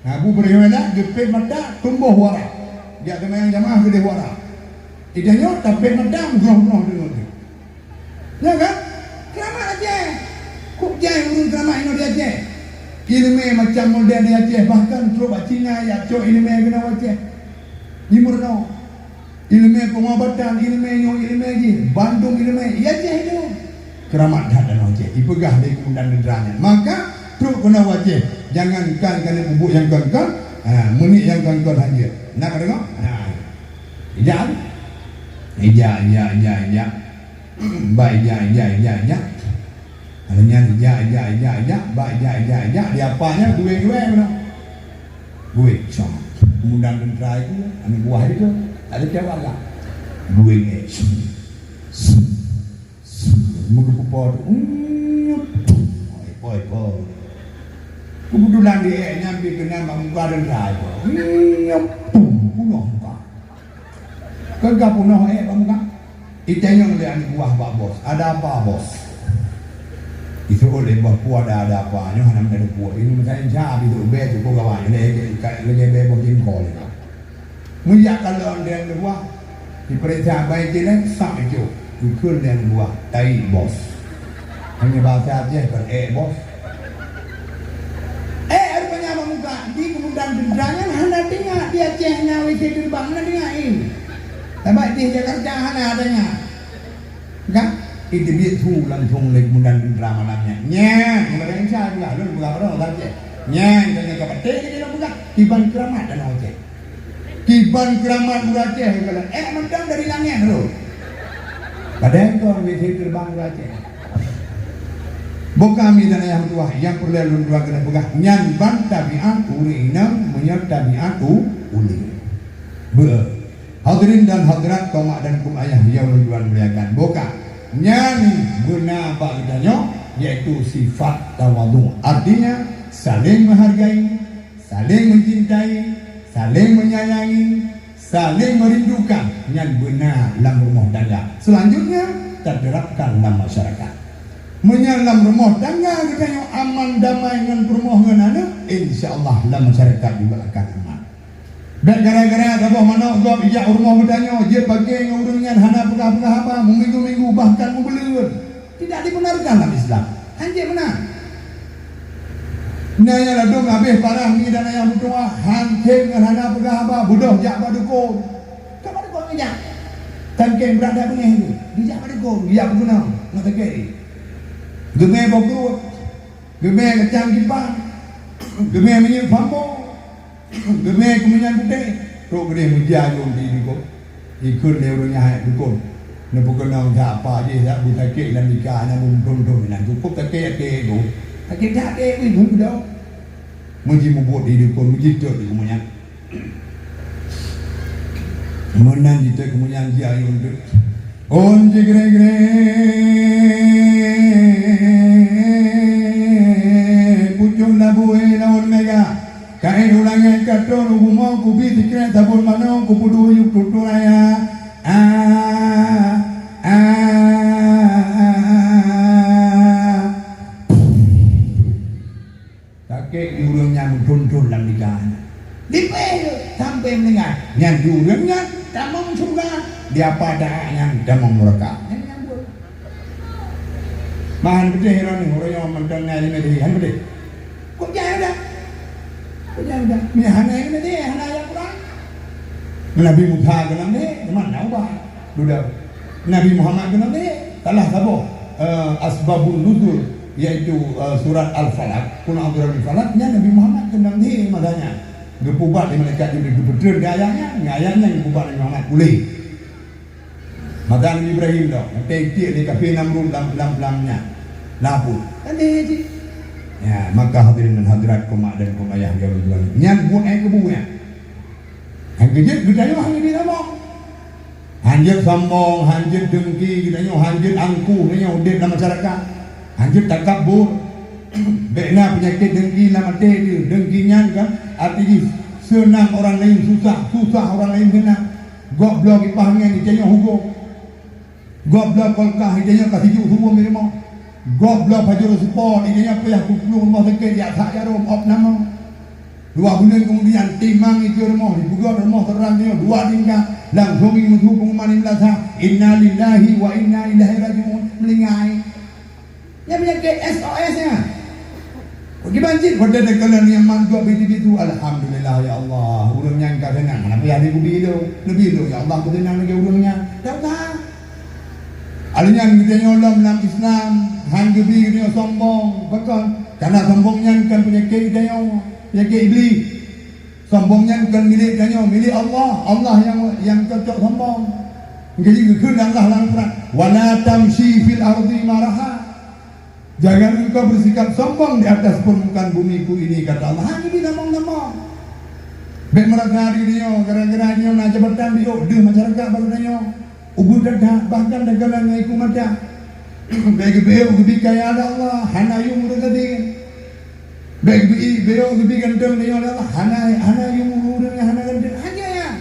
Abu Ibrahim Wailah geupéh mata tumboh wara. Jak teumayang jamaah keudeh wara. Ija nyoe tapéh mata meugroh-groh deungon teuh. Ya kan? Keuramat Aceh. Kok jai ureueng keuramat inoe di Aceh? Ileumèe macam model di Aceh, bahkan trok bak Cina jak cok ileumèe keunoe Aceh. Jimeurunoe. Ileumèe peungobatan, ileumèe nyoe, ileumèe jih, bandum ileumèe, i Aceh itu. Keuramat that tanoh Aceh, ipeugah lé keumandan teuntra nyan. Maka, trok keunoe Aceh, jangankan keuneuk peubuet nyang kon-kon, ha, meuniet nyang kon-kon hanjeuet. Na ka deungö? Ha. Ija. Ija, ija, ija, ija. Ba ija, ija, ija, ija. Alheuh nyan ija, ija, ija, ija. Ba ija, ija, ija. Di apa nyan, duek-duek meunan. Duek, cong. Keumandan teuntra itu, aneuk buah itu, tak ada jawab lah. Duek, eh, su, su, su. Meugeupeupot, unyup, tum. Oi, oi, oi. Keubeutulan di, eh, nyang pi keunan bak muka teuntra itu. Unyup, tum. Punoh muka. Keu ka punoh, eh, bak muka. Itanyong lé aneuk buah bak bos, "Ada apa, Bos?" Iseuôt lé bos, "Peue ada, ada apa? Nyoe hana meunan peue. Ini meusain ca, bidôk bèe, cukup gawa nyoe lé, lagèe bèe bos jingko lé ka." Meujak kalon lé aneuk buah, ipeuriksa bai cit lé, sak icok. Geukheun lé aneuk buah, "Tahi, Bos." Hanya bahasa Aceh kan, "Eh, Bos." Eh, rupanya bak muka, di keumandan teuntra nyan hana teuingat di Aceh na W C terbang, hana teuingat, eh. Sabab di Jakarta hana adanya. Kan? Itu biet su langsung lé keumandan teuntra malam nyan. Nyan, keumandan Insa juga, lôn peugah baroe ka Aceh. Nyan, tanya ka patéh lagèe lôn peugah, kiban keuramat tanoh Aceh. Kiban keuramat ureueng Aceh, kalau, eh, mantong dari langèt tu. Padahai kon W C terbang ureueng Aceh. Boh kami dan ayah meutuah, nyang peureulèe lôn dua keuneuk peugah, nyan ban tabiat ureueng inong, meunyoe tabiat u-, ulèe. Beu. Hadirin dan hadirat, keu mak dan keu ayah nyang lôn dua muliakan. Boh ka. Nyan beuna bak geutanyoe, yaitu sifat tawadhu. Artinya, saling menghargai, saling mencintai, saling menyayangi, saling merindukan, nyan beuna lam rumoh tangga. Selanjutnya, taterapkan lam masyarakat. Meunyoe lam rumoh tangga geutanyoe aman damai ngon peurumoh ngon aneuk, insya Allah lam masyarakat juga akan aman. Bék gara-gara saboh manok gob ijak u rumoh geutanyoe, jeuet paké ngon ureuëng nyan hana peugah-peugah haba, meuminggu-minggu bahkan meubeuleuen. Tidak dibenarkan lam Islam. Hanjeuet meunan. Na nyang ladôm habéh parah mi dan ayah meutuwah, hanjeuet ngon hana peugah haba, beudôh jak bak dukon. Ka bak dukon geujak. Tangkeng brat dak beungéh tu, geujak bak dukon, geujak peukeunong, ngon tangkeng. Geumé boh kruet, geumé kacang jipang, geumé minyeuk pambo. Geumé keu meunyan putéh, trok keudeh meujia lôn di dukon. Ikheun lé ureuëng nyan hai dukon. Neupeukeunong that apa jih that beusakét lam nika, na beumunthon-thon inan. Cukôp sakét até gob. Sakét that até gob, ibu dong. Meujimubuet di dukon, meujitot di keu meunyan. Meunan jitot keu meunyan jia lôn deuek. Ôn jigrek-grek, pucôk labui lawan mega. Kaén u langét ka trôn u bumoe, kubi sikrek sabon manoe, kupeuduek yub tutoe raya. Ah, ah, ah, ah, ah. Sakét di ureuëng nyan meuthon-thon lam nika nyan. Lipéh sampoe meuninggai. Nyan di ureuëng nyan tamong syeuruga, di apa dak nyan tamong neuraka. Nyan nyang buet. Bah han peudeh droeneuh, ureuëng nyoe mantong na limong diri, han peudeh. Kok jai dah? Kok jai dah? Ni hana limong diri, hana ayat Quran. Nabi Musa keunan deh, teuma na ubah. Duda. Nabi Muhammad keunan deh, salah saboh, eh, asbabun nuzul, yaitu, eh, surat Al-Falaq, Qul a'udzu birabbil falaq, nyan Nabi Muhammad keunan deh masanya. Geupubat lé malaikat Jibril, geupeutreun di ayat nyan, ngon ayat nyan geupubat Nabi Muhammad puléh. Masa Nabi Ibrahim dah, watèe tiek lé kafé Namrud lam, lam, lam nyan. Lapor. Kan dia cit. Ya, maka hadirin dan hadirat, keu mak dan keu ayah yang berjuang. Nyan buet hai keubu nyan. Han keujeuet geutanyoe han geubri sombong. Han jeuet sombong, han jeuet dengki, geutanyoe han jeuet angkuh, geutanyoe udép lam masyarakat. Han jeuet takabur. Bèk na peunyakét dengki lam até teuh. Dengki nyan kan arti jih seunang orang lain susah, susah orang lain seunang. Gob bloe kipah angén, geutanyoe hugoe. Gob bloe kulkah, geutanyoe ka sijuek suwom di rumoh. Gob bloe pajôh seupôt, geutanyoe payah kuplueng rumoh sakét, jak that jarom, op nama. Dua buleuen keumudian, timang ikeue rumoh, jipeugöt rumoh seurang nyoe dua tingkat, langsông jimeusu peunguman di meunasah, "Innalillahi wa inna ilaihi raji'un," meuninggai. Nyan peunyakét S O S nyan. Bagi banjir, pada dekalan yang mandua bitu-bitu, alhamdulillah, ya Allah. Ureueng nyan ka seunang, hana payah neubi lôn, neubi lôn, ya Allah, beuseunang lagèe ureueng nyan. Dak usah. Alèh nyan geutanyoe lom lam Islam, han geubi geutanyoe sombong, pakon? Karena sombong nyan kan peunyakét geutanyoe, peunyakét Iblih. Sombong nyan kon milék tanyoe, milék Allah. Allah nyang, nyang cocok sombong. Jadi geukheun Allah lam Quran, "Wa la tamshi fil ardi maraha." Jangan engkau bersikap sombong di atas permukaan bumiku ini, kata Allah. Ha, jadi sombong-sombong. Bèk meurasa diri nyoe, gara-gara nyoe na jabatan, diôk deuh masyarakat bak geutanyoe. Ubit that, bahkan dakalan ngon iku mata. Bèk geubeuet geubi kaya lé Allah, hana yum ureueng gade. Bèk geubeuet geubi ganteng lé Allah, hana, hana yum ureueng nyang hana ganteng. Hana,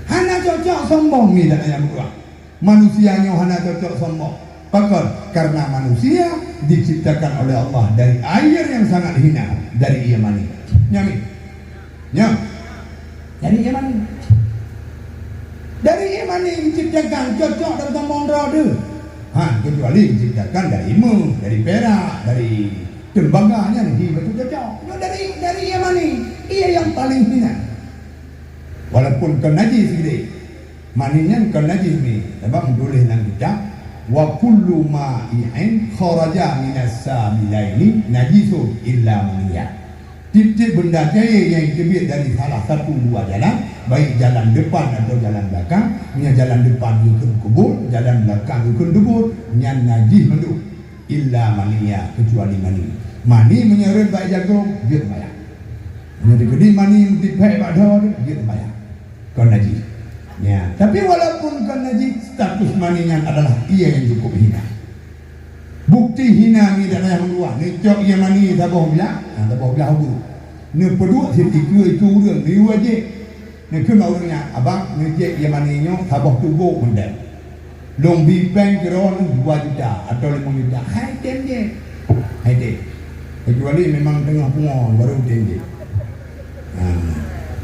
hana cocok sombong ni dak ayam dua. Manusia nyoe hana cocok sombong. Pakon? Karena manusia diciptakan oleh Allah dari air yang sangat hina, dari ié mani. Nyan mi. Nyoe. Jadi ié mani. Dari ié mani diciptakan, cocok dan sombong droe deuh. Ha, kecuali diciptakan dari emas, dari perak, dari tembaga, nyan hi beutôi cocok. Nyoe dari, dari ié mani, ié nyang paling hina. Walaupun kon najis geude. Mani nyan kon najis mi, sabab meutuléh lam kitab, "Wa kullu ma'i'in kharaja minas sabilaini najisun illa maniyya." Tiep-tiep beunda cair nyang teubiet dari salah satu dua jalan, baik jalan depan atau jalan belakang, meunyoe jalan depan geukheun kubur, jalan belakang geukheun dubur, nyan najih mandum, illa maniyya, keucuali mani. Mani meunyoe rhot bak jagong, jeuet sembahyang. Meunyoe teukeudi mani meutipék bak droe, jeuet sembahyang. Kon najih. Ya, tapi walaupun kon najih, status mani nyan adalah ié nyang cukup hina. Bukti hina ngidat ayah meutuwah, neucok ie mani saboh blah, ha, saboh blah ubeut. Neupeuduek cit ikeue-ikeue ureuëng, neuyue jép. Neukheun bak ureuëng nyan, "Abang, neujép ie mani nyoe saboh tuboh mantong. Lôn bi péng keu droeneuh dua juta atau limong juta." Hai tem jép. Hai tem. Kecuali memang teungoh pungo, baru tem jép. Ha.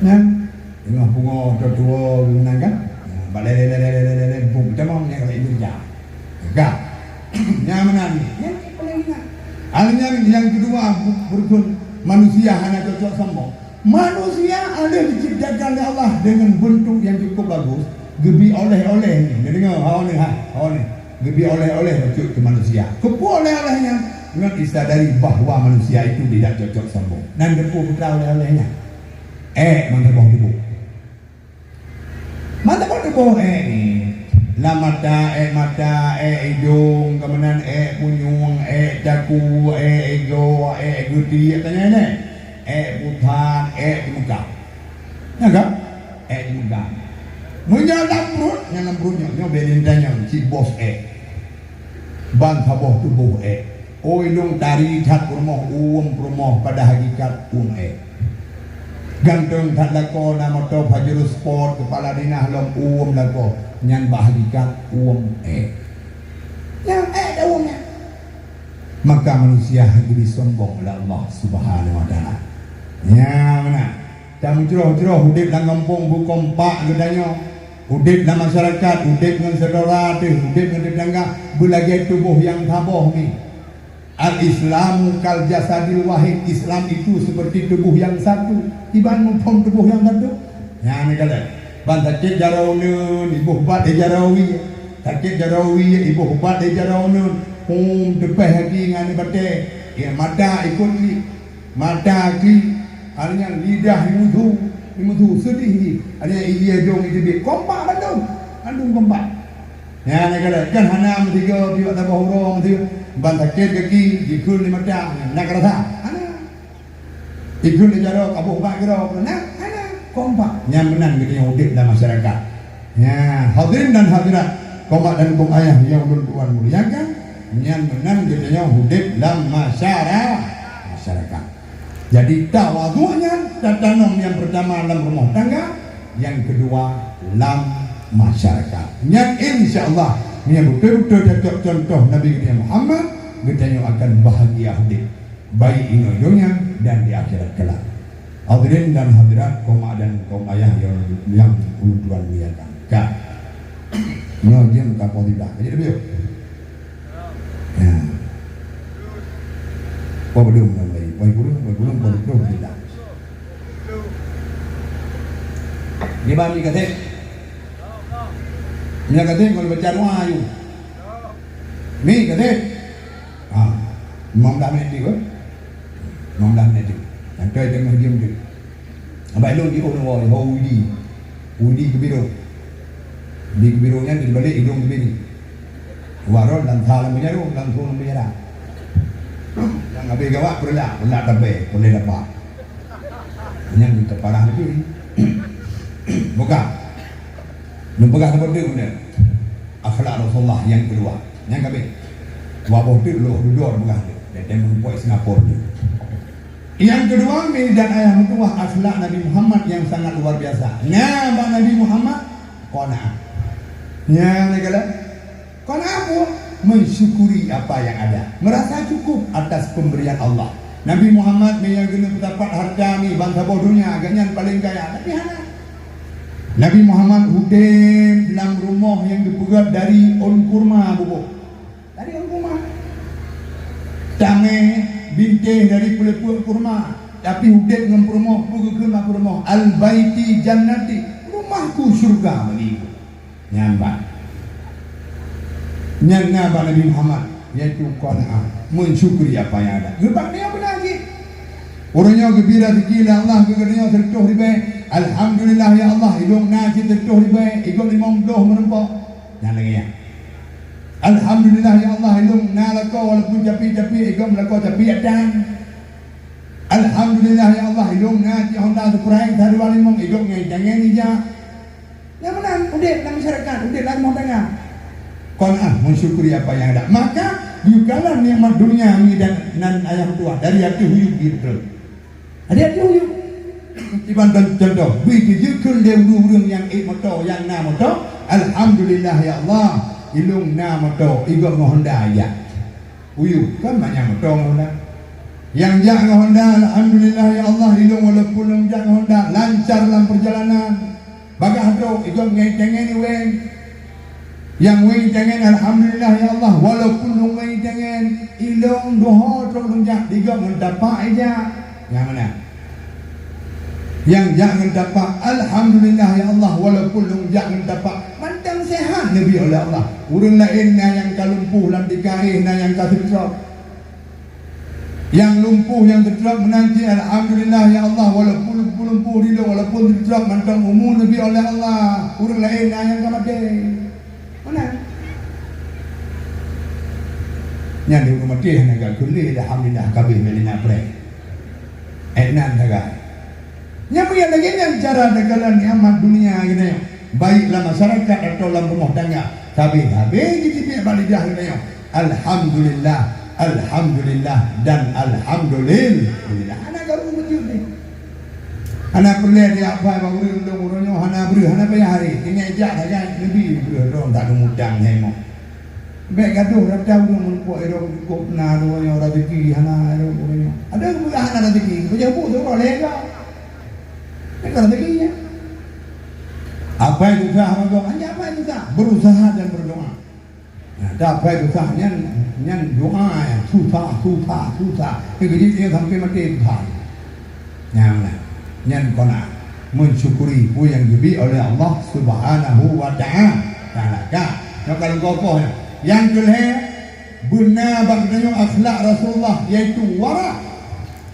Nyan, teungoh pungo, atau tuwo, geunan kan? Ha, bak lé-lé-lé, buk, tamong nyan ka lheueh jép. Ka. Nyan meunan. Nyan paléng ingat. Hal nyan nyang keudua, bu-, beurukon manusia hana cocok sombong. Manusia ada diciptakan oleh Allah dengan bentuk yang cukup bagus. Geubri oleh-oleh ni. Neudeungoe, hawa ni, ha, hawa ni. Geubri oleh-oleh bacut keu manusia. Keupeue oleh-oleh nyan? Ngon disadari bahwa manusia itu tidak cocok sombong. Nan geupeu putra oleh-oleh nyan. Eh, mantong boh tuboh. Mantong boh tuboh, eh, ni. Lam mata, eh, mata, eh, idong, keumudian, eh, punyueng, eh, caku, eh, igoe, eh, geuti, tanya ni. Eh, puthan, eh, di muka. Ya kan? Eh, di muka. Meunyoe lam pruet, nyang lam pruet nyoe, nyoe bak lintanya, si bos eh. Ban saboh tuboh eh. Oi lôn tari that peurumoh, uem peurumoh, pada hakikat uem eh. Ganteng that lakoe, na moto Pajero Sport, kepala dinas lom uem lakoe, nyan bak hakikat uem eh. Nyang eh dah uem nyan. Maka manusia hana disombong oleh Allah Subhanahu wa Taala. Nya mana? Tameucroh-croh udeb lam gampông beukompak geutanyoe. Udeb lam masyarakat, udeb ngon syedara teuh, udeb ngon tetangga, beulagée tuboh nyang saboh mi. Al-Islamu kal jasadil wahid, Islam itu seperti tubuh yang satu. Iban muphom tuboh nyang satu? Nyan ni kala. Ban sakét jaroe uneun, iboh ubat di jaroe wie. Sakét jaroe wie, iboh ubat di jaroe uneun. Hum, teupeh haki ngon batée. Ya, mata ikot li. Mata ki, artinya lidah imusu, imusu sedih ni. Artinya iya dong iteubiet. Kompak bandum. Bandum kompak. Nyan na kala, kan hana meusigoe piwak saboh uroe meusigoe. Ban sakét gaki, jikheun di mata, na karasa. Hana. Jikheun di jaroe, kaboh bak keudroe, na, hana. Kompak. Nyan meunan geutanyoe udeb lam masyarakat. Nya, hadirin dan hadirat, keumak dan keumayah nyang ulôn tuan muliakan, nyan meunan geutanyoe udeb lam masyara-, masyarakat. Jadi, tawadhu nyan tatanom nyang peurtama lam rumoh tangga, nyang keudua lam masyarakat. Nyan insya Allah, meunyoe beutôi-beutôi tacok contoh Nabi geutanyoe Muhammad, geutanyoe akan bahagia udeb, baik inoe donya dan di akhirat kelak. Hadirin dan hadirat, keumak dan keumayah nyang, nyang ulôn tuan muliakan. Ka. Nyoe jeuem ka poh siblah. Ka jeuet leubeh. Ya. Poh padum lam lain. Poh puluh, poh puluh, poh puluh siblah. Di bami kasét. Nya kasét kalau baca doa ayu. Ni kasét. Ha. Lima belas minit tu, eh. Lima belas minit tu. Santai tengah jam tu. Abah lôn di oh, oh, oh, Widi. Widi Kebiro. Di Kebiro nyan di balik idong Kebiri. Warong dan salam penyaru, langsung penjara. Yang habis gawat perla, perla tabe, boleh dapat. Nyan minta parah lagi. Buka. Nyoe peugah saboh teuk benda. Akhlak Rasulullah nyang keudua. Nyang kabeh. Dua boh teuk, dua boh dudoe peugah teuk. Dan dia meurumpok Singapura tu. Nyang keudua, mi dan ayah meutuwah akhlak Nabi Muhammad nyang sangat luar biasa. Nya bak Nabi Muhammad, qanaah. Nya lagée Qanaah apa? Mensyukuri apa yang ada. Merasa cukup atas pemberian Allah. Nabi Muhammad meunyoe geuneuk dapat hareuta mi bansaboh donya, gobnyan paleng kaya, tapi hana. Nabi Muhammad udeb lam rumoh nyang geupeugét dari ôn kurma buboh. Dari ôn kurma. Tamé bintéh dari peuleupeuk kurma, tapi udeb ngon peurumoh, peue geukheun bak peurumoh, "Al baiti jannati, rumahku syurga bagi ibu." Nyan bak. Nyan na bak Nabi Muhammad, yaitu qanaah, mensyukuri apa yang ada. Geubat nyoe beuna jih. Ureuëng nyoe geubri raseuki lé Allah keu geutanyoe sireutoh ribée. Alhamdulillah ya Allah, ilôn na cit sireutoh ribée, ilôn limong ploh meurumpok. Nyan lagée nyan. Alhamdulillah ya Allah, ilôn na lakoe walaupun capi-capi, ilôn lakoe capi atan. Alhamdulillah ya Allah, ilôn na cit Honda Supra X dua limong, ilôn ngon jangan ija. Nyang meunan udeb lam masyarakat, udeb lam rumoh tangga. Qanaah, mensyukuri apa yang ada. Maka Yue kalon nikmat dunia nyoe dan nan ayah meutuwah dari ateueh yue bit treuk. Dari ateueh yue. Iban con-, contoh, bit jeuet keu lé ureueng-ureueng nyang ék moto, nyang na moto, alhamdulillah ya Allah, ilôn na moto, igob ngon Honda jak. Uyuek kan banyak moto ngon Honda. Nyang jak ngon Honda, alhamdulillah ya Allah, ilôn walaupun lôn jak ngon Honda, lancar lam perjalanan. Bagaih droe, igob ngon tangan iweng. Nyang weng tangan, alhamdulillah ya Allah, walaupun lôn weng tangan, ilôn doho trok lôn jak, igob ngon tapak ijak. Nyang mana? Nyang jak ngon tapak, alhamdulillah ya Allah, walaupun lôn jak ngon tapak. Mantong sehat neubi oleh Allah. Ureueng laén na nyang ka lumpuh lam tika éh, na nyang ka seutrok. Nyang lumpuh, nyang seutrok meunan cit, alhamdulillah ya Allah, walaupun lumpuh-lumpuh dilôn, walaupun seutrok, mantong umu neubi oleh Allah. Ureueng laén na nyang ka maté. Meunan. Nyan di ureueng maté hana geukheun lé, alhamdulillah, ka abéh meulingat preh. Eh, nan sagai. Nyan peue lagèe nyan cara teukalon nikmat dunia geutanyoe, baik lam masyarakat atawa lam rumoh tangga. Sabé-sabé jiteubiet bak lidah geutanyoe, "Alhamdulillah, alhamdulillah, dan alhamdulillah." Hana karu beujeuet deh. Hana peureulèe di abai bak ureueng lôn uroe nyoe hana breueh, hana payah haré. Tinggai jak sagai neubi breueh droe, tak ada mutang hemo. Bèk gadoh rata ureueng meureumpok irong cukup na, ureueng nyoe raseuki hana, irong ureueng nyoe. Ada ureueng hana raseuki, beujabu tu ureueng lé ga. Ada raseuki nyan. Apai susah, abang, hanya apai susah, berusaha dan berdoa. Nah, dah apai susah nyan, nyan doa nyan susah, susah, susah. Jadi dia sampai mati susah. Nyan, nyan kona mensyukuri peue nyang geubri oleh Allah Subhanahu wa Ta'ala. Ta'ala ka. Nyoe ka leukokoh nyoe. Nyang keulhèe, beuna bak geutanyoe akhlak Rasulullah, yaitu wara'.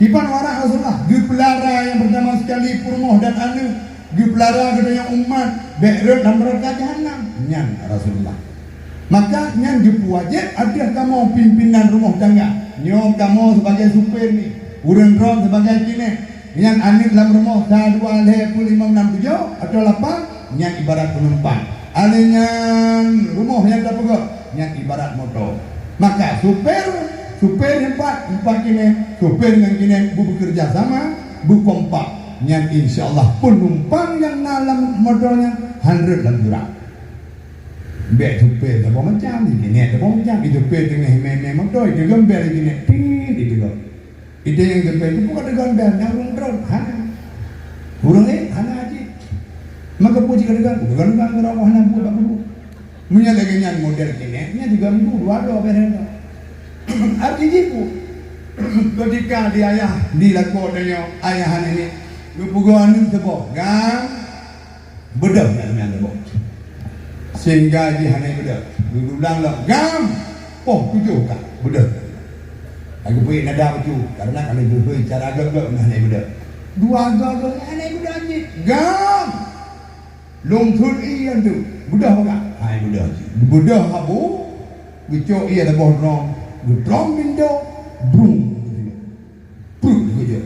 Kiban wara' Rasulullah, geupeulara nyang pertama sekali peurumoh dan aneuk, geupeulara geutanyoe umat, bèk rhot lam neuraka jahanam. Nyan Rasulullah. Maka nyan geupeuwajéb ateueh kamoe pimpénan rumoh tangga. Nyoe kamoe sibagai supir nyoe, ureueng droen sibagai kinèk. Nyan aneuk lam rumoh sa, dua, lhèe, peuet, limong, nam, tujoh, atawa lapan, nyan ibarat peunumpang. Alèh nyan rumoh nyang tapeugöt, nyan ibarat moto. Maka supir, supir empat, empat kinèk, supir ngon kinèk beukeureuja sama, beukompak. Nyan insya Allah peunumpang nyang na lam moto nyan hana rhot lam jurang. Bèk supir saboh macam, di kinèk saboh macam, di supir teungoh mè-mè moto, di gembel di kinèk, ting, di teugok. Di nyang gembel, bukan di gembel, nyang ureueng droen, hana. Ureueng laén, hana jih. Maka puji ka deungon, bukan deungon, bukan hana buet, bak buet. Meunyoe lagèe nyan model kinèk, nyan tiga minggu, dua dua bèh reda. Arti jih pu. Ketika di ayah, di lakoe tanyoe, ayah aneuk nyoe, geupeugoe aneuk saboh, gam, Beudôh nyan, nyan leuboh. Sehingga jih hana beudôh. Geugulang lom, gam! Poh tujoh ka, beudôh. Laju bri nada bacut, karena ka lheueh cara göt-göt meunan hana beudôh. Dua go-go hana beudôh jih, gam! Lôn thôn ié tu, beudôh peugah. Hai beudôh jih. Beudôh habu, geucok ié saboh droe, geutrôm pintoe, brung. Pruet geujok.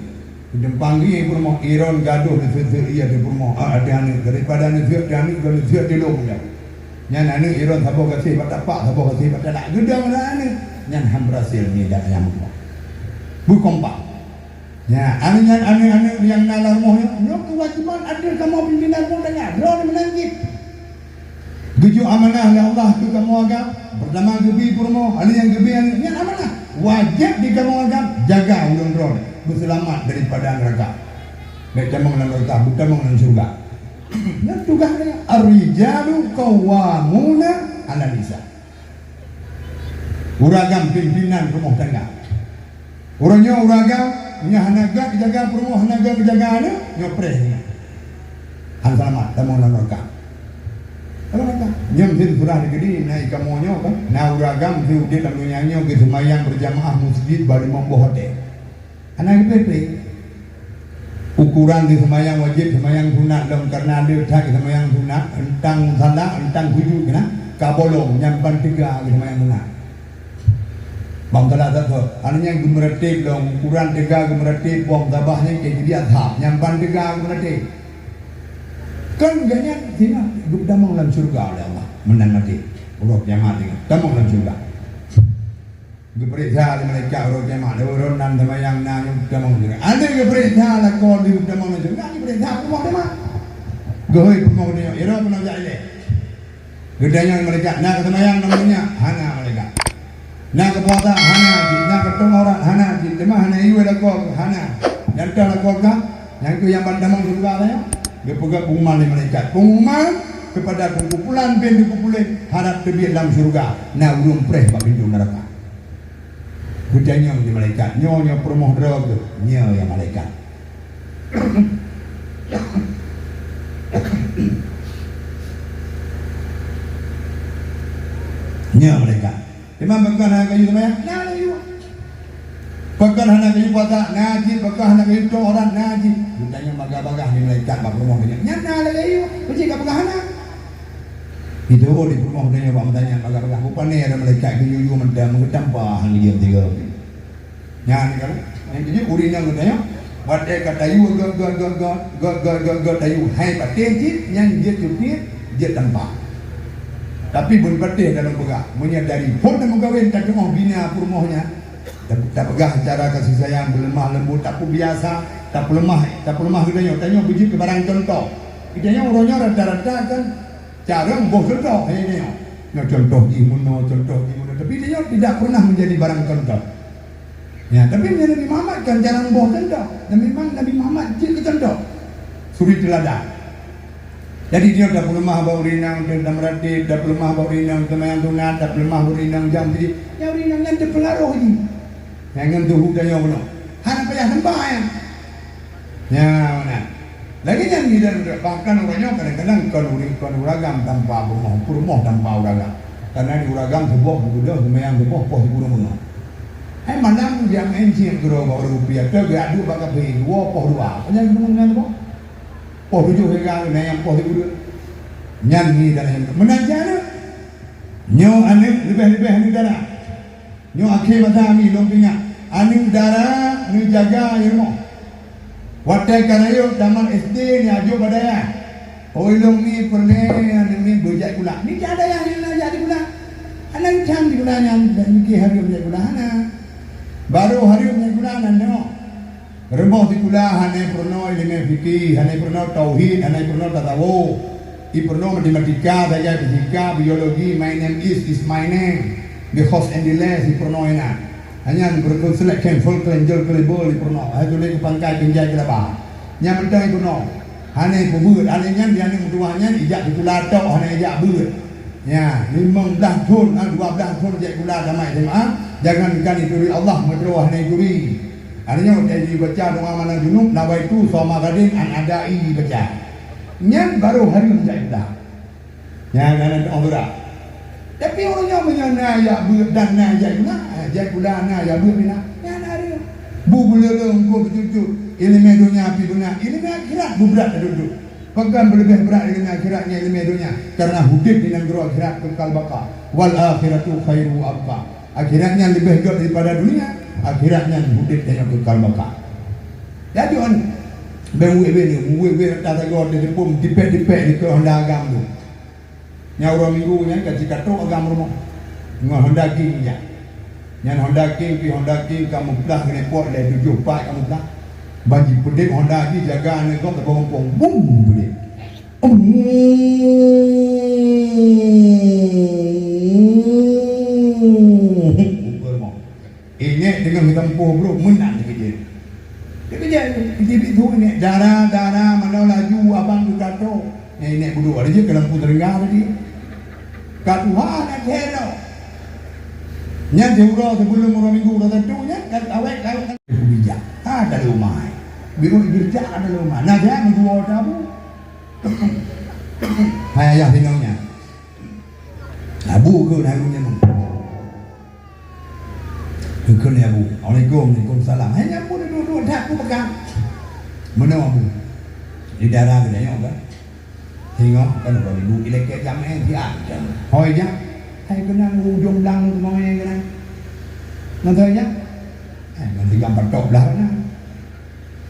Geuteumpang ié peurumoh, iron gadôh neuseuet-seuet ié di peurumoh, ah, di aneuk. Daripada neuseuet di aneuk, neuseuet di lôn. Nyan aneuk iron saboh gaséh bak tapak, saboh gaséh bak tapak. Geudong lam aneuk. Nyan han beurhasil nyan dan ayah meutuah. Beukompak. Nyan, aneuk nyan, aneuk-aneuk nyang na lam rumoh nyoe, nyoe keuwajéban ateueh kamoe pimpénan rumoh tangga. Droeneuh meunan cit. Geujok amanah lé Allah keu kamoe agam, peurtama geubri peurumoh, aneuk nyang geubri aneuk nyan amanah. Wajéb di kamoe agam jaga ulôn droe beuseulamat daripada neuraka. Bèk tamong lam neuraka, beutamong lam syeuruga. Nyan tugaih geutanyoe, "Ar-rijalu qawwamuna 'alan nisa." Ureueng agam pimpénan rumoh tangga. Ureueng nyoe ureueng agam, meunyoe hana göt jaga peurumoh, hana göt jaga aneuk, nyoe preh nyan. Han seulamat, tamong lam neuraka. Lam neuraka. Nyoe meusti peugah di keudéh, na i kamoe nyoe kan, na ureueng agam meusti udép lam donya nyoe geuseumayang beurjamaah meuseujid bak limong boh watèe. Hana geupéh-péh. Ukoran di seumayang wajéb, seumayang sunat lom, kareuna le that seumayang sunat, euntang salat, euntang sujud keunan, ka bolong, nyan ban teuga geuseumayang sunat. Bang salah satu, hana nyan geumeuratéb lom, ukoran teuga geumeuratéb, bong sabah nyan keu jibi azhab, nyan ban teuga geumeuratéb. Kan gobnyan singoh geupeutamong lam syeuruga lé Allah, meunan maté. Uroe kiamat singoh, tamong lam syeuruga. Geupeuriksa lé malaikat uroe kiamat, lheueh uroe nan teumayang na nyang tamong syeuruga. Aneuk geupeuriksa lakoe lheueh tamong syeuruga, geupeuriksa peurumoh teuma. Geuhôi peurumoh geutanyoe, "Uroe keunoe jak ilée." Geutanyoe malaikat, "Na kateumayang ngon nyak?" "Hana, malaikat." "Na kapuasa?" "Hana cit." "Na katong aurat?" "Hana cit." "Teuma hana yue lakoe?" "Hana." "Nyang toh lakoe kah?" Nyang keuh nyang ban tamong syeuruga nyan, geupeugah pengumuman lé malaikat. Pengumuman kepada kumpulan bin kumpulan harab teubiet lam syeuruga, na ureuëng preh bak pintoe neuraka. Geutanyong di malaikat, "Nyoe, nyoe peurumoh droe keuh?" "Nyoe, ya malaikat." "Nyoe, malaikat." "Teuma pakon hana kayue seumayang?" "Na lagée nyoe." "Pakon hana kayue puasa?" "Na cit." "Pakon hana kayue tong aurat?" "Na cit." Geutanyong bagah-bagah di malaikat bak peurumoh nyan, "Nyan na lagée nyoe, peue cit kapeugah hana?" Itu di peurumoh nyan bak meutanyan bagah-bagah. Rupane ada malaikat geuyue-yue mantong meutampa han geujeuet tiga. Nyan kan, nyang keujeuet ureuëng inong geutanyoe, watée ka tayue gét, gét, gét, tayue hai patéh cit, nyan jeuet cupit, jeuet tampa. Tapi bun patéh dalam peugah, meunyoe dari phon na meukawen tateungoh bina peurumoh nyan, ta-, tapeugah secara kasih sayang, beuleumah leumbot, tapeubiasa, tapeuleumah, tapeuleumah geutanyoe, tanyoe beujeuet keu barang contoh. Geutanyoe uroe nyoe rata-rata kan carông boh contoh, hai nyoe. Nyoe contoh jih meunoe, contoh jih meunoe. Tapi tanyoe tidak pernah menjadi barang contoh. Ya, tapi meunyoe Nabi Muhammad kan jarang boh contoh. Dan memang Nabi Muhammad jeuet keu contoh. Suri teuladan. Jadi, tanyoe tapeuleumah bak ureuëng inong, tapeuleumah bak ureuëng inong, tapeuleumah bak ureuëng inong, tapeuleumah bak ureuëng inong, jam jih. Ya, ureuëng inong nyan teupeularoh jih. Nyang ngon tuhu tanyoe bunoe. Hana payah seumayang. Ya, meunan. Lagée nyan ngidan, bahkan uroe nyoe kadang-kadang kon ureuëng, kon ureuëng agam tampa peurumoh, peurumoh tampa ureuëng agam. Karena di ureuëng agam seuboh geubeudôh, seumayang seuboh, poh sikureueng meungoh. Hai malam dia main cing keudroe bak ureuëng rupiah, teuh geuaduk bak kafe, dua poh dua. Apa nyang geumeunang boh? Poh tujoh hingga na nyang poh sikureueng. Nyan ngidan meunan cit aneuk. Nyoe aneuk leubeh-leubeh aneuk dara. Nyoe akhé masa mi lôn peuingat, aneuk dara neujaga i rumoh. Watée ka rayeuk tamat S D neuajok bak dayah. Oi lôn mi peureulée aneuk mi beujak sikula. Nijak dayah nyang neujak sikula. Hana geucam sikula nyan, dan mikir hareuem jak sikula hana. Barô hareuem jak sikula nan nyoe. Rumoh sikula hana peurunoe ileumèe fikih, hana peurunoe tauhid, hana peurunoe tasawuf. Ipeurunoe matematika sagai, fisika, biologi, my name is, is my name. Because endless ipeurunoe inan. Hanya peurunoe selection, full clean, jol clean, bol ipeurunoe. Hai tuléh keu pangkai, pinjai keu laba. Nyan mantong ipeurunoe. Hana ipeubeuet, hana nyan di aneuk meutuwah nyan ijak sikula tok, hana ijak beuet. Ya, limong blaih thon, ah, dua blaih thon jak sikula tamat S M A, jangankan ituri Allah, meudroe hana ituri. Artinya, watée jibaca doa mana junub, nawaitu shauma ghadin an adai baca. Nyan barô hareuem jak sikula. Nyan, nyan, nyan, oh, berat. Tapi ureuëng nyoe meunyoe na jak beuet dan na jak sikula, ah, jak sikula na jak beuet pih na. Nyan hareuem. Bu beuleuleung ko beucut-cut, ileumèe donya pih beuna, ileumèe akhirat bu brat tatuntut. Pakon beuleubeh brat ileumèe akhirat ngon ileumèe donya? Karena udeb di nanggroe akhirat kekal baka. Wal akhiratu khairu wa abqa. Akhirat nyan leubeh gét daripada dunia. Akhirat nyan udeb tanyoe kekal baka. Jadi, ôn, bèk wéh-wéh ni, wéh-wéh rata sagoe di depan, dipek-dipek di keu honda agam tu. Nyang uroe Minggu nyan ka jikatrok agam rumoh. Ngon honda ging nyan. Nyan honda ging, pih honda ging ka meuplah keuneuk pot lé tujoh pat ka meuplah. Ban jipeudép honda jih jaga aneuk gob teubang gampông. Bum! Peudép. Bum! Inék teungoh geutampoh brôk meunan dikeujeuet. Dikeujeuet, dikeujeuet su inék, "Dara, dara, manoe laju abang geukato." Nyan inék budok, ada jeuet keu lampu teurengga tadi. Ka tuha na kero. Nyan siuroe sibeulom uroe Minggu uroe Sabtu nyan, ka awet, awet, bijak. Ha, dari rumah ai. Biru bijak ada rumah. Nah, dia meuduo tabu. Hai ayah sinong nyan. Abu ke lalu nyan. Keu kheun lé Abu, "Assalamualaikum." "Waalaikumsalam." Hai nyan pun duek-duek that ku peugah. Meunoe Abu. Di dara geutanyoe kan. Singoh kan uroe Minggu ilakèe jamèe siat. Hôi jak. Hai keunan ujong blang teumawé keunan. Ngon hôi jak. Hai ngon tiga empat tok blah keunan.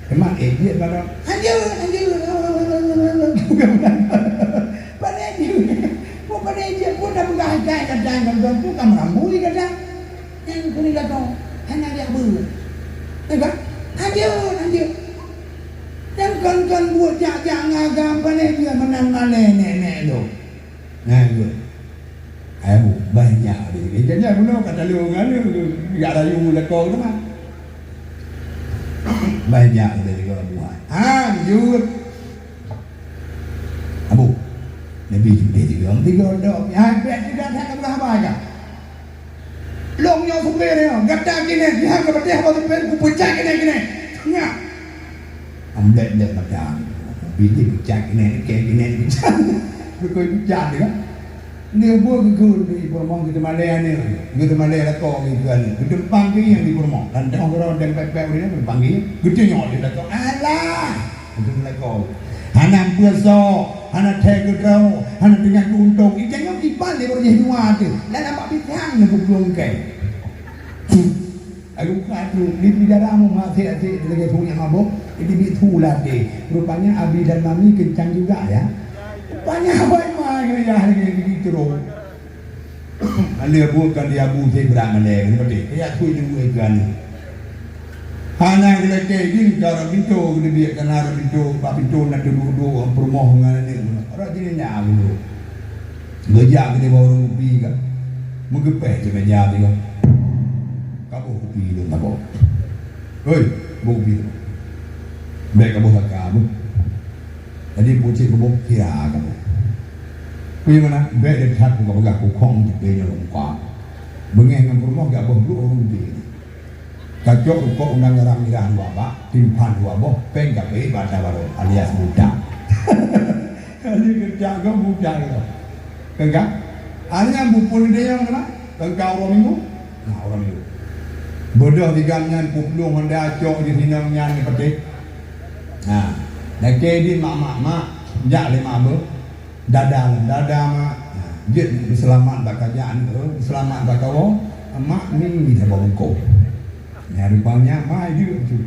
Teuma, eh, jeuet bak droe, "Hanjeuet, hanjeuet." Padahai jeuet. Pun padahai jeuet pun dah peugah hai kai kadang, kadang pun ka meurambui kadang. Nyang keuneuk lakoe hana jak beuet. Teuka? Hanjeuet, hanjeuet. Nyang kon-kon buet jak-jak ngon agam pané dia meunan malèe nèk-nèk lôn. Nah, geuh. Hai bu, banyak deh. Jangan bunoe kata lu ngan lu, jak rayu lakoe tu mah. Banyak deh kalau buat. Hanjeuet. Abu, Nabi judeh tiga, tiga dok. Ya, bèk tiga that ka peugah haba ka. Lôn nyoe supir nyoe, gata keuneuk, nyan ka peuteh haba supir, kupeucat keuneuk, keuneuk. Nyak. Amblek-blek mata. Bini peucat keuneuk, keu keuneuk peucat. Beutôi peucat dia. Ni buat geukheun di peurumoh, geuteumalèe aneuk, geuteumalèe lakoe geukheun aneuk. Geuteumpang keu nyang di peurumoh. Dan teuh keudroe dan pèt-pèt ureueng nyan teumpang keu nyang. Geutunyok di lakoe. Alah! Untuk lakoe. Hana meupeue soe, hana thèe keudroe, hana teuingat keu untông. Ija nyoe kiban lé baroe jih dua teuh. Lam bak pisang neupeuplông kèe. Aku ka tu, di bidara mu masih asyik lagi punya mabuk, di bitu latih. Rupanya Abi dan Mami kencang juga ya. Rupanya Abi mah ya lagi di terus. Alèh buet kan di Abu Zebra malèe, ni beutôi. Ya, tu juga ikan. Hana geulakèe idin ka rot pintoe, geuleubiet kana rot pintoe, bak pintoe na teuduek-duek peurumoh ngon aneuk. Rot jih nyan dulu. Geujak keu di bawah ureueng kupi ka. Meugeupèh cit meja teuka. Kaboh kupi lôn kaboh. Hoi, boh kupi tu. Bèk kaboh saka, boh. Jadi, pucék kaboh kira kaboh. Kui mana? Bèk that kupeugah kukhong di nyoe muka. Beungèh ngon peurumoh gak boh duek ureueng kupi. Kacok rukok undang garam mirah dua bak, timphan dua boh, pèng ka peuék bata baroe alias buta. Kali keujak gob buta gob. Teuka? Hana bukon di dayang na, teuka uroe Minggu. Nah, uroe Minggu. Beudôh di gam nyan peuplueng honda cok di sinong nyan di peuteh. Nah, lakèe di mak-mak, "Mak, jak lé mak beuh." Dada, dada mak. Nah, jeuet beuseulamat bak kajak aneuk, beuseulamat bak kawoe. Mak ni saboh bungkôh. Nyan rupanya mai jeuet tu.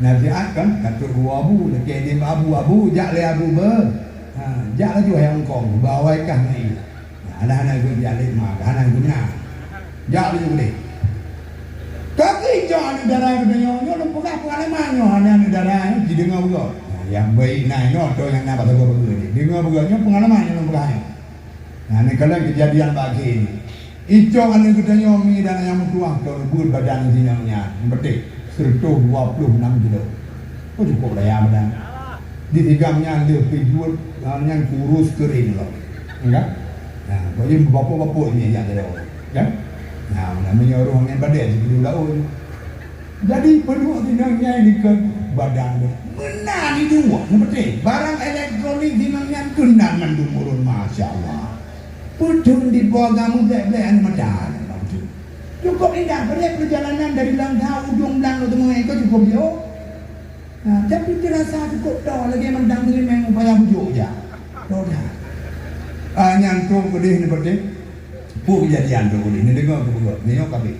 Nasihat kan, ka trok geuwoe abu, lakèe di abu, "Abu, jak lé abu beuh." Ha, jak laju hai ongkong, bak awai kah ngai. Nah, hana-hana geuh jak lé ma, hana geuh meunan. Jak laju udeh. Tapi cok aneuk dara geutanyoe, nyoe lôn peugah peungalaman nyoe, aneuk dara nyoe jideungoe beugöt. Nah, nyang baik na inoe atau nyang na bak sagoe bagoe nyoe. Deungoe beugöt nyoe peungalaman nyang lôn peugah nyoe. Nah, neukalon keujadian bak akhé nyoe. Icok aneuk geutanyoe mi dan nyang meutuah keu beuet badan singoh nyan, beuteh, sireutoh dua ploh nam kilo. Oh, cukôp raya badan. Di tigam nyan lheueh pih jeuet, ah, nyan kurus keuring lom. Enggak? Nah, bagi bapak-bapak ni jak jaroe. Kan? Nah, meunyoe roh ngon badai siploh laun. Jadi, peuduek sinong nyan dikeue badan. Meunan iduek, neupeuteh. Barang elektronik sinong nyan keunan mandum ureueng, masya Allah. Peue thon dipo agam blek-blek aneuk mata. Cukôp indah, padahai peurjalanan dari Langsa ujong blang u teumé ka cukôp jauh. Nah, tapi teurasa cukôp toe lagèe mantong teurimong upaya bujuk jak. Toe that. Ah, nyan trok keudeh neupeuteh. Peue keujadian trok keudeh, neudeungoe keu beugöt, neunyoe kabeh.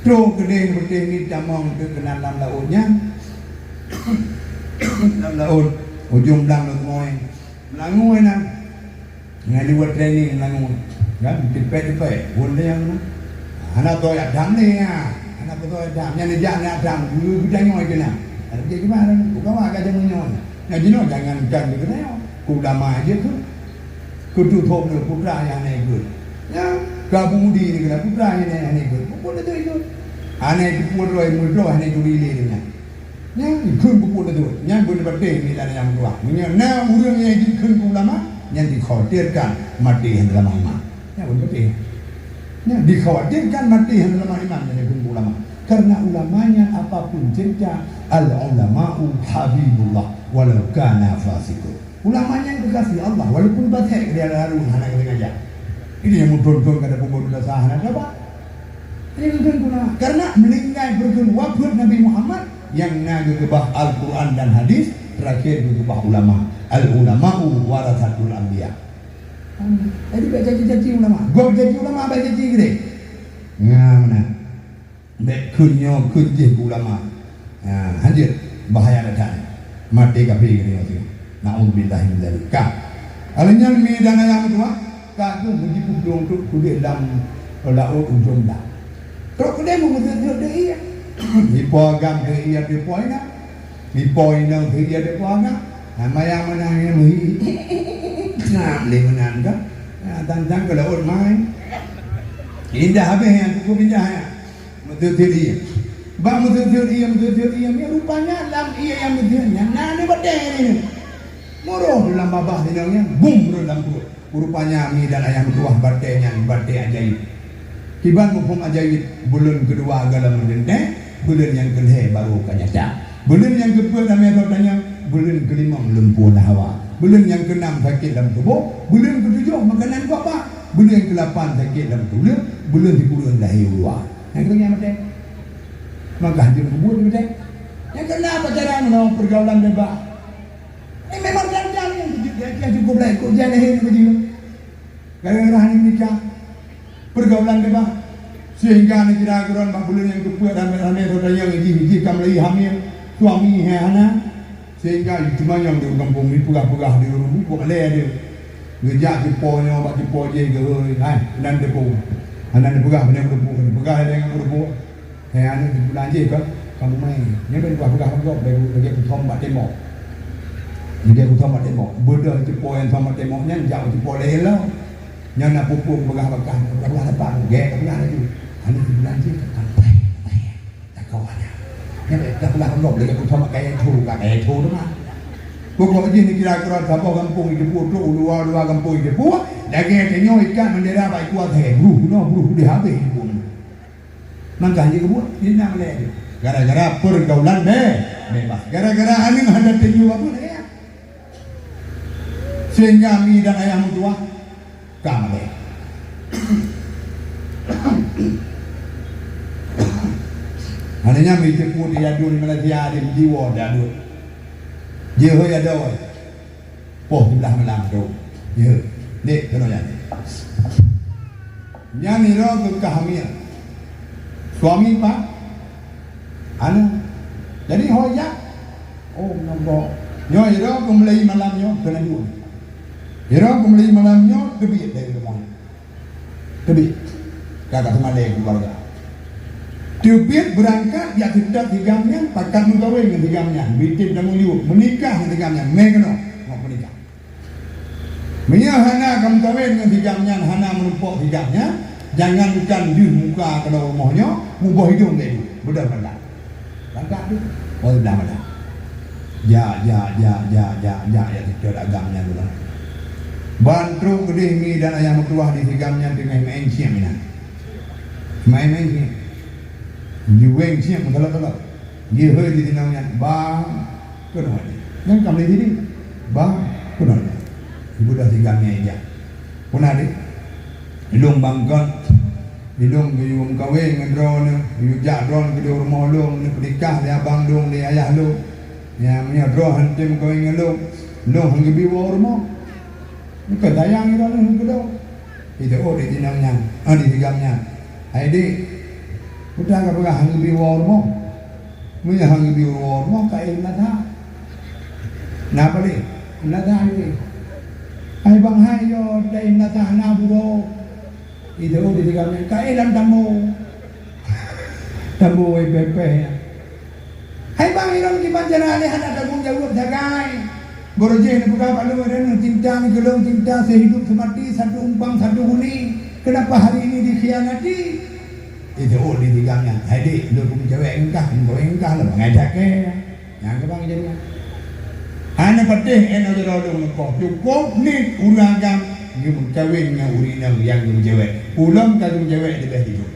Trok keudeh neupeuteh ni tamong keu keunan lam laôt nyan. Lam laôt, ujong blang u teumé. Meulangui na. Ngon liwat training meulangui, kan, tipèe-tipèe, won lé nyang na. Hana toe Adam lé, ha. Hana toe Adam, nyan jak na Adam, geutanyoe keunan. Ada gimana? Bukan wah ka jameun nyoe. Nah, jinoe jangankan di keutanyoe. Ulama aja tu. Keututob lé putra nyang hana ikot. Ya, ka Abu Mudi ni keunan putra nyang hana ikot. Bukan tu ikot. Hana ikot, hana ikot lé dengan. Nyan jikheun keu ulama, nyan beuneupatéh nilai nyang meutuah. Meunyoe na ureuëng nyang jikheun keu ulama, nyan dikhawatirkan maté hana lama iman. Nyan beuneupatéh. Nyan dikhawatirkan maté hana lama iman nyan jikheun keu ulama. Karena ulama nyan apapun cerita, al-ulama'u habibullah walau kana fasiqun. Ulama nyan kekasih Allah, walaupun basék dia lalu hana keusengaja. Ini yang muntun-tun kada pun dosa hana sabar. Ini muntun ulama. Karena meninggai perkun wafat Nabi Muhammad, nyang na geukeubah Al-Quran dan hadis, terakhir geukeubah ulama. Al-ulama'u warasatul anbiya. Jadi bèk janji-janji ulama. Gob janji ulama bèk janji geude. Nah, mana? Bèk kheun nyoe kheun jih keu ulama. Ha, hanjeuet bahaya that. Maté kafé geutanyoe tu. Na'udzubillahi min dzalik. Ka. Alèh nyan mi dan ayah meutuah, ka kheueh meujipeudong tu kudeh lam laôt ujong dah. Trok keudeh meuseuet-seuet deh ié. Ipo agam deh ié deh po inong. Ipo inong deh ié deh po agam. Nah, mayang meunan nyan meuhi. Snap lé meunan ka. Nah, tang-tang keu laôt mai. Indah habéh nyan, cukup indah nyan. Meuseuet-seuet ié. Bak meuseuet-seuet ié, meuseuet-seuet ié, nyan rupanya lam ié nyang meuseuet nyan na batèe nyan. Muroh lam babah inong nyan, bum rhot lam pruet. Rupanya mi dan ayah meutuwah batèe nyan batèe ajaéb. Kiban muphom ajaéb, buleuen keudua goh lom meuteuntèe, buleuen nyang keulhèe barô ka nyata. Buleuen nyang keupeuet ramé droe tanyong, buleuen keulimong lumpuh lam hawa. Buleuen nyang keunam sakét lam tuboh, buleuen keutujoh makanan bak-bak, buleuen keulapan sakét lam tuleueng, buleuen sikureueng lahé u luwa. Nyang keunyan maté. Maka hanjeuet keubuet maté. Nyang keunam pacaran ngon pergaulan bebas. Ini memang jalan-jalan yang cukup, yang cukup baik. Kok jalan lahé ni baju. Gara-gara hana nikah, pergaulan bebas. Sehingga neukira keudroe bak buleuen nyang keupeuet ramé-ramé saudara nyang jih, jih ka meulahé hamil, suami hai hana. Sehingga teumanyong di gampông ni peugah-peugah di rumoh, buet lé dia. Geujak keu po nyoe bak keu po jih geuhôi, hai, nan deungoe. Hana neupeugah, hana neupeugah, neupeugah lé ngon deungoe. Hai aneuk di bulan jih ka, kamu main. Nyoe bèk peugah-peugah lom gob, bèk lagèe kuthom bak tembok. Lagèe kuthom bak tembok. Beudôh teupo nyang thom bak tembok nyan, jak teupo lé lom. Nyan na pupu peugah bak kah, peugah-peugah dapat, gèt peugah laju. Aneuk di bulan jih ka, ka, ka, takau aja. Nyoe bèk peugah-peugah lom gob, lagèe kuthom bak kayèe tho, ka kayèe tho teuma. Pokok jih neukira keudroe saboh gampông jiteupeue trok, u luwa-luwa gampông jiteupeue, lagèe tanyoe ikat bendera bak iku asèe, bruh, bunoe bruh, udeh habéh jipeubuet. Mangka jih keubuet, jih na malèe jih. Gara-gara pergaulan be-, bebas. Gara-gara aneuk hana teungoh apa lagèe nyan. Sehingga mi dan ayah meutuwah ka malèe. Hana nyan mi teupeu di aduen Malaysia di jiwoe di aduen. Jeuhôi adoe. Poh siblaih malam tu. Ya. Dek, keunoe nyan. Nyan niro keu ka hamil. Suami pa? Aneuk. Jadi ho jak? Oh, nampak. Nyoe iro keu mulai malam nyoe keunan dua. Iro keu mulai malam nyoe teubiet dari rumah. Teubiet. Ka ka seumalèe keuluwarga. Teubiet beurangkat jak seutôt si agam nyan, pakat meukawen ngon si agam nyan, bitem tamuyueb, meunikah ngon si agam nyan, mè keunoe, ngon peunikah. Meunyoe hana ka meukawen ngon si agam nyan, hana meurumpok si agam nyan, jangankan deuh muka keunoe rumoh nyoe, muboh idong lé, beudôh mantong. Langkah tu, oh, siblaih malam. Jak, jak, jak, jak, jak, jak, jak, seutôt agam nyan dulu. Ban trok keudeh mi dan ayah meutuwah di si agam nyan teungoh maén ciek inan. Maén-maén ciek. Jiwéng ciek meukalot-kalot. Jihôi di si inong nyan, "Bang, keunoe nyan." Nyan ka mulai sini. "Bang, keunoe nyan." Ibu dah si agam nyan ijak. Peuna deh. Ilong bangkot. Ilong geuyue meukawen ngon droeneuh, geuyue jak droeneuh keudeh u rumoh lôn, neupeunikah lé abang lôn, lé ayah lôn. Nyan meunyoe droe han tem meukawen ngon lôn, lôn han geubri woe u rumoh. Meukeusayang droeneuh keu lôn. Iteuk di si inong nyan, ah, di si agam nyan. "Hai dek, peue ka peugah han geubri woe u rumoh?" Meunyoe han geubri woe u rumoh, ka éh meunasah. Na paleng? Meunasah lé. Hai bang hai, yo, ta éh meunasah na buroe. Iteuk di si agam nyan, ka éh lam tambo. Tambo wai pèh-pèh nyan. Hai bang, ilôn kiban cara lé hana tanggong jaweueb sagai. Baroe jih neupeugah bak lôn, "Cinta ni keu lôn cinta sehidup semati, satu umpang satu huni. Kenapa hari ini dikhianati?" Iteuk di si agam nyan, "Hai dek, lôn peucawèk engkah, engkah lôn bangai cakée." Nyang keubang jadi nyan. Hana patéh eno jaroe lôn neukoh. Cukôp nit ureueng agam geumeukawen ngon ureueng inong nyang geumeucawèk. Ulôn ka geumeucawèk leubeh jijôk.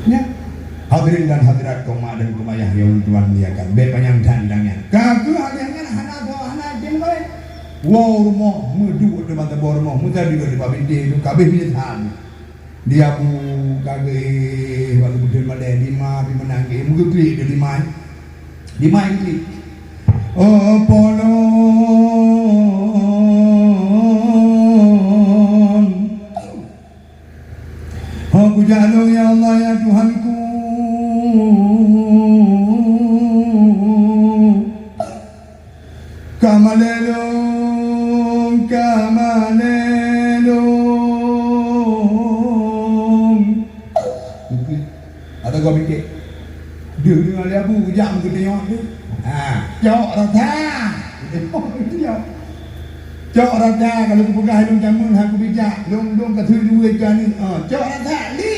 Nyan. Hadirin dan hadirat kaum mak dan kaum ayah nyang Tuhan muliakan. Bèk panyang that nyan. Ka keuh ayah nyan hana soe hana jeuem laén. Woe u rumoh, meuduek teuma saboh rumoh, meusadeue di bak bintéh tu, ka abéh meunyeusal. Di Abu ka geuéh, bak geubeudôh malèe, di ma, di meunan geuéh, meugeuklik di limai. Limai geuklik. Oh, polong. Oh, kujak lôn, ya Allah, ya Tuhanku. Ka malèe lôn, ka malèe lôn. Gobek. Deuh deungon lé Abu geujak meugeuteunyok tu. Ha, cok rasa. Cok rasa kalau kupeugah lôn jameun hana kubijak, lôn, lôn ka sui dua ikan ni. Ha, cok rasa lé.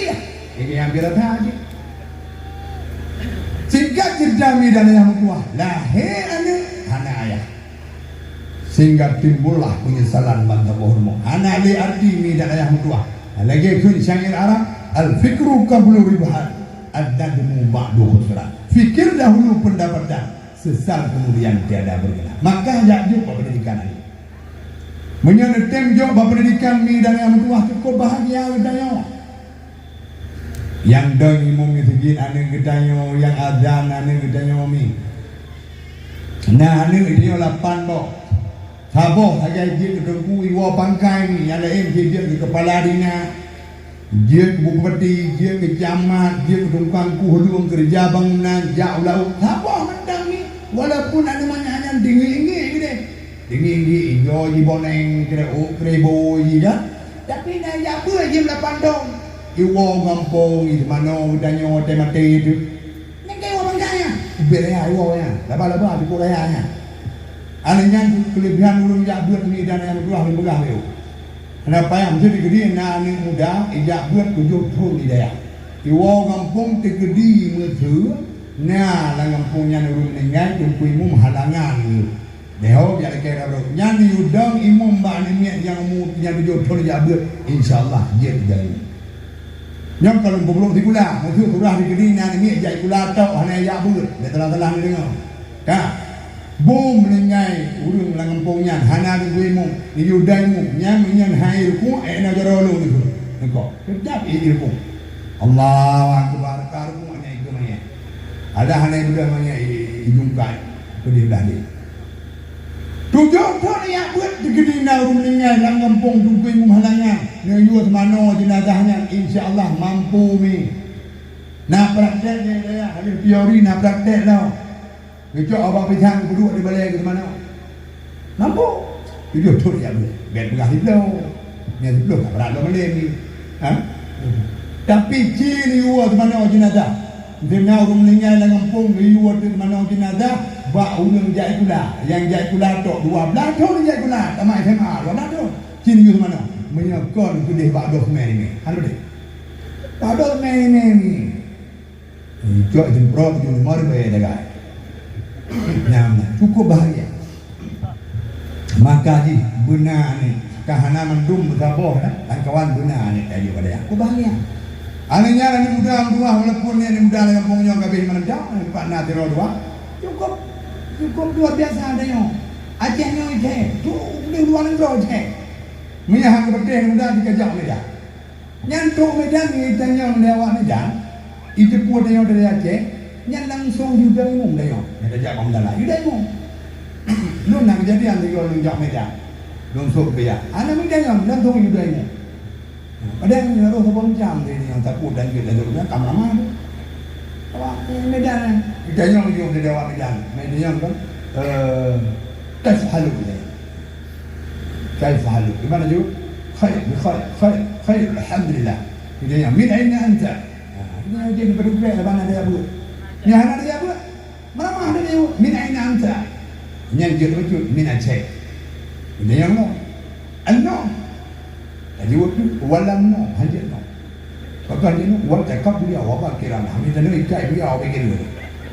Ini ambil rasa je. Singkat cerita mi dan ayah meutuah. Lahé aneuk hana ayah. Sehingga timbullah penyesalan ban saboh rumoh. Hana lé arti mi dan ayah meutuah. Lagée kheun syair Arab, "Al-fikru qablu ribhan, an-nadmu ba'du khusran." Fikir dahulu pendapatan, sesal kemudian tiada berkenan. Maka jak jok bak pendidikan aneuk. Meunyoe neutem jok bak pendidikan mi dan ayah meutuah cukup bahagia geutanyoe. Nyang dong imum ngon sijeuet aneuk geutanyoe, nyang azan aneuk geutanyoe mi. Na aneuk geutanyoe lapan boh. Saboh sagai jeuet keu teungku iwoe pangkai mi, nyang laén jeuet keu keupala dina, jeuet keu bupati, jeuet keu camat, jeuet keu tukang kuh lueng keureuja bangunan, jak u laôt. Saboh mantong mi, walaupun aneuk manyak nyan teungieng-ingieng keudeh. Teungieng-ingieng ijo jiboneng, keureuok keureubo ji kan. Tapi na jak beuet jeuem lapan thon. Iwoe gampông, i teumanoe geutanyoe watée maté teuh. Nyan ka iwoe bangsa nyan. Ubit raya iwoe nyan. Laba-laba sipok raya nyan. Aneuk nyan keulebihan ureuëng jak beuet mi dan nyang meutuah lôn peugah lé. Kenapa nyang meusti keudeh na aneuk muda ijak beuet tujoh thon di dayah. Iwoe gampông teukeudi meuseu na lam gampông nyan ureuëng meuninggai teungku imum halangan. Deuh, jak lakée rot. Nyan yue dong imum bak aneuk miet nyang umu nyang tujoh thon jak beuet, insya Allah jeuet jadi. Nyoe ka lôn peubrok sikula, meuseu surah dikeudi na aneuk miet jak sikula tok hana jak beuet, bèk salah-salah neudeungoe. Ka. Bom meuninggai ureuëng lam gampông nyan hana geubri imum, geuyue dai imum, nyan meunyan hai rukuk, ék na jaroe lôn dikeue. Niko. Keujab ék rukuk. Allahu Akbar, ka rukuk hana ikeu manyét. Ada hana ikeu manyét ijungkai. Peudeh dah deh. Tujoh thon jak beuet dikeudi na ureuëng meuninggai lam gampông teungku imum halangan, neuyue teumanoe jeunazah nyan, insya Allah mampu mi. Na praktek nyan dayah, habéh teori na praktek tau. Geucok abak pisang geuduek di balée geuteumanoe. Mampu. Tujoh thon jak beuet. Bèk peugah siploh. Nyan siploh ka brat lom malém ni. Ha? Tapi ci neuyue teumanoe jeunazah. Deungon ureuëng meuninggai lam gampông geuyue teumanoe jeunazah bak ureuëng jak sikula. Nyang jak sikula tok dua blaih thon jak sikula, tamat S M A dua blaih thon. Ci neuyue teumanoe. Meunyoe kon keudeh bak doh mè rimè. Hana deh. Bak doh mè rimè ni. Cok jumproe tujoh limong ribu ya dagai. Nyan, cukup bahagia. Maka jih beuna ni ka hana mandum meusaboh dah, lamkawan beuna ni kayu pada aku bahagia. Aneuk nyan aneuk muda meutuah walaupun ni aneuk muda lam gampông nyoe ka beh meurencang, pat na tiro dua. Cukup, cukup luar biasa ada nyoe. Aceh nyoe Aceh, tu di luar negeri Aceh. Meunyo hana beuteh muda dikajak Medan. Nyan trok Medan, itanyong lé awak Medan, iteupeue tanyoe dari Aceh, nyan langsong yue dong imum tanyoe. Nyan tajak bak Mandala, yue dong imum. Lôn na keujadian lagèe lôn jak Medan. Lôn sôk keu ya. Aneuk Medan nyan langsong yue dong imum. Padahai nyan roh saboh macam tadi nyang takot dan jeuet laju nyan ka meunamah tu. Awak Medan, itanyong laju dari awak Medan. Medan nyan kan, eh, kaifa haluk. Kaifa haluk? Di mana jaweueb? Khair, bi khair, khair, khair, alhamdulillah. Jadi, ya, min aina anta? Ha, ini aja ni berdua lah bang ada apa? Ni hana ada apa? Mana mah ada dia? Min aina anta? Yang dia lucu, min Aceh. Ini yang no. Ano? Jadi waktu walam no, hanya no. Pakon jinoe, wa takabburia wa bakiran. Hami tanoh ikai buya wa bakiran.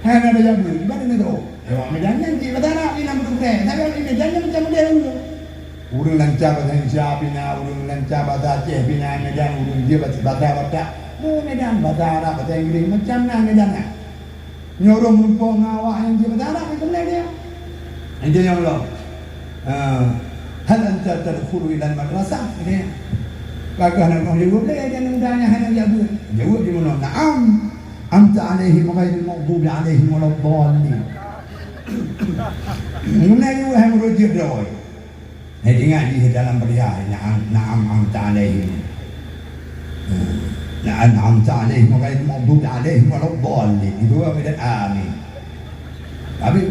Hai na daya bui, ibarat ni tu. Awak Medan nyan cit bahasa Arab ni nama tu teh. Tapi awak Medan nyan macam model tu. Ureueng lancar bahasa Indonesia pih na, ureueng lancar bahasa Aceh pih na Medan, ureueng dia bahasa, bahasa Batak. Oh, Medan, bahasa Arab, bahasa Inggris, macam na Medan na. Nyoe ureueng meureumpok ngon awak nyang jeuet meudarah, keuneuk dia. Nyang jaweueb lom, "Ah, hal anta tadkhulu ilal madrasah?" Kata dia. Bagaih na ureueng jaweueb lé, dia nyan muda nyan hana jaweueb. Jaweueb di meunoe, "Na'am, anta alaihim ghairil maghdubi alaihim waladdallin." Meunan jaweueb hai murit jeuet droe. Hai, ingat jih dalam Fatihah, "Na'am, na'am an'amta 'alaihim." Hmm. "Na'am an'amta 'alaihim ghairil maghdubi 'alaihim waladdallin." Itu kan beda, amin. Tapi,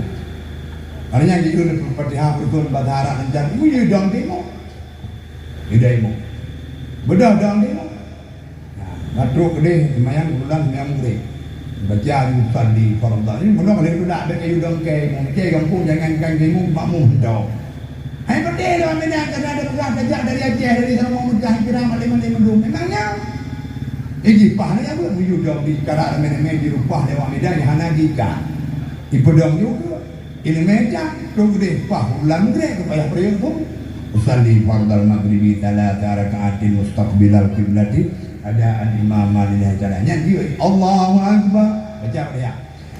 maknanya jih Fatihah beutôi bahasa Arab lancar, itu dong tengok. Itu tengok. Bedah dong tengok. Nah, batrok keudeh seumayang bulan seumayang Maghrib. Baca usalli fardal. Ini meunong lé tulak bèk kayue dongke imum. Cai gampông jangankan keu imum, makmum hentôk. Hai, beutôi lôn, Aminah, karena ada peugah tajak dari Aceh, dari sana mau Mekah, kira malam-malam mandum. Memangnya? Eh, jipah ni apa? Meunyoe dong di karak ramé-ramé di rupah lewat Medan, hana jika. Ipeudong juga. Ileumèe cang, trok udeh paih lam grek keu payah peureuyeuk tu. Usalli fardal maghribi thalatha raka'atin mustaqbilal qiblati adaan imaman lillahi ta'ala. Nyan jeuet, Allahu Akbar. Baca pada ya.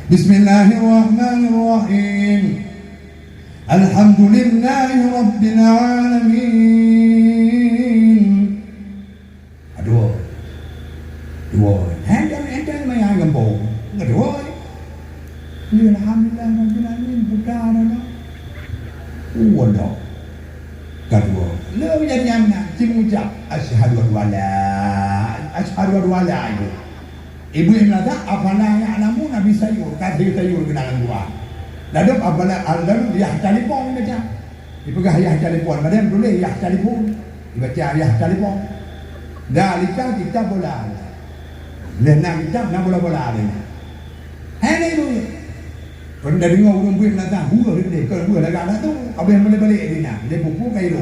Bismillahirrahmanirrahim. Alhamdulillahi rabbil alamin. Aduh. Dua. Henteu, henteu maya gampông. Kedua. Alhamdulillah rabbil alamin, buta dah. Dua dah. Kedua. Leu jadi anak, cuma ucap, "Asyhadu an la, asyhadu an la ilaha." Ibu yang mengatakan, "Afala ya'lamu Nabi Sayur, kasih Sayur kenal Al-Quran." Lalu afala, lalu dia telepon macam. Dipeugah yah telepon, padahai tuléh yah telepon. Dibaca yah telepon. Dalika kitab bola. Lheuh na kitab na bola-bola lé. Hai lé tu. Kon dah deungoe ureueng buet binatang, buah dia, kon buah lagak anak tu. Habis balik-balik dia na. Dia pupu kai tu.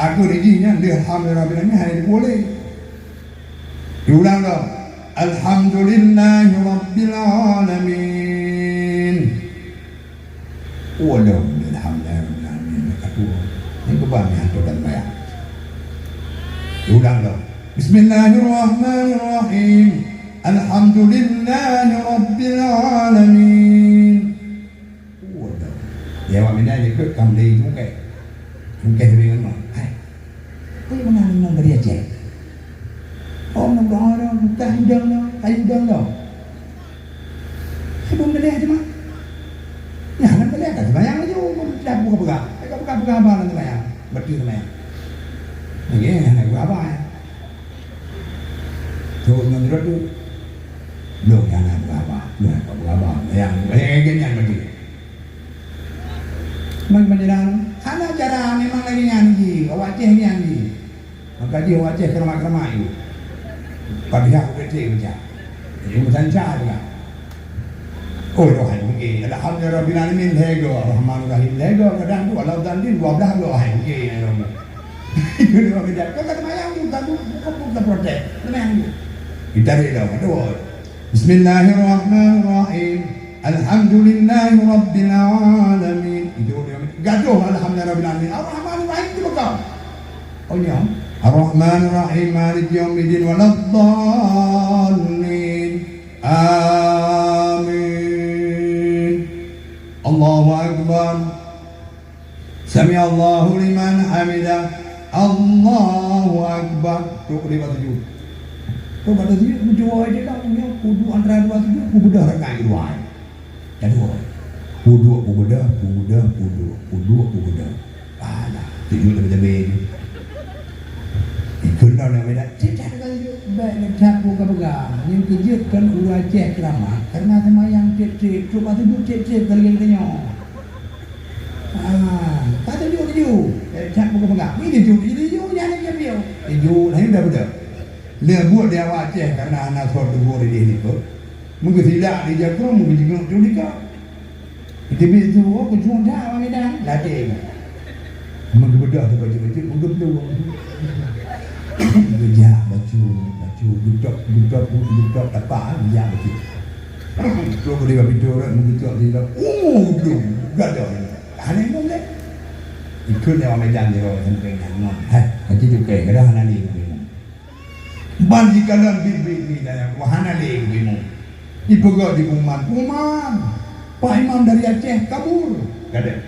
Aku di jih nyan, dia alhamdulillah bilang ni, hai dia boleh. Diulang dah. Alhamdulillahi rabbil alamin. Waduh, alhamdulillah. Nyang keubah ni hantu dan bayang. Diulang dah. Bismillahirrahmanirrahim. Alhamdulillahi rabbil alamin. Waduh. Ya, awak Minang ikut kam dari Tungkeh. Tungkeh dari mana? Hai. Kau mana Minang dari Aceh? Oh, nak doa dah, bukan hidang dah, kayu hidang dah. Sebelum beli aja mah. Ya, nak beli akan sembahyang aja, pun tidak buka-buka. Buka-buka abang nak sembahyang. Betul sembahyang. Lagi, nak buka abang. Turun dengan tu. Belum, jangan buka abang. Belum, buka abang. Yang, yang, yang, yang, yang, Memang panjalan, hana cara memang lagèe nyan jih, awak Aceh nyan jih. Maka jih awak Aceh keuramat-keuramat jih. Padahai aku kecil macam. Jadi urusan cha juga. Oh, doh hai mungkin. Alhamdulillah rabbil alamin, lhèe go. Rahmanir Rahim, lhèe go. Kadang tu, waladhdallin, dua belas go hai mungkin. Itu dia orang kejap. Kau kata mayang tu, tak bu-, bukan, bukan protes. Mayang tu. Kita reda, kata, "Woi." Bismillahirrahmanirrahim. Alhamdulillahi rabbil alamin. Itu dia. Gadoh alhamdulillahi rabbil alamin. Ar-Rahmanir Rahim tu bukan. Oh, ya. Ar-Rahmanir Rahim. Maliki yaumiddin. Waladdallin. Amin. Allahu Akbar. Sami'allahu liman hamidah. Allahu Akbar. Trok di batu sujud. Trok batu sujud, mencuba aja dah, punya kudu antara dua sujud, kubedah rakaat kedua. Kedua. Kudu kubedah, kubedah, kudu, kudu kubedah. Alah, sujud lebih-lebih. Ikut dah nak beda. Cek dah kali tu. Baik nak cat buka pegang. Yang kejut kan urang Aceh keramat. Karena semayang cek-cek. Trok batu sujud cek-cek kali yang tanya. Ah, ka tuju, tuju. Eh, cak buka peugah. Ini tuju, tuju, tuju, jangan dia piu. Tuju, lain dah betul. Dia buat di awak Aceh karena hana sor tubuh di dia ni kot. Mungkin silap di jago, mungkin jenguk tu dika. Itu bisu, oh, kucung dah, awak Medan. Latih. Menggebedah tu baca-baca, menggebedah. Gejak baca, baca, getok, getok, getok, tapak, gejak baca. Trok di bawah pintu orang meugeujok di dalam. Oh, belum. Gadoh. Hana imum deh. Ikut lewat Medan di bawah sampai nyan. Hai, nanti tu kai, gadoh hana lé imum. Ban di kalan bit-bit ni dah, wah, hana lé imum. Dipeugah di pengumuman. Pengumuman. Pak Imam dari Aceh kabur. Gadoh.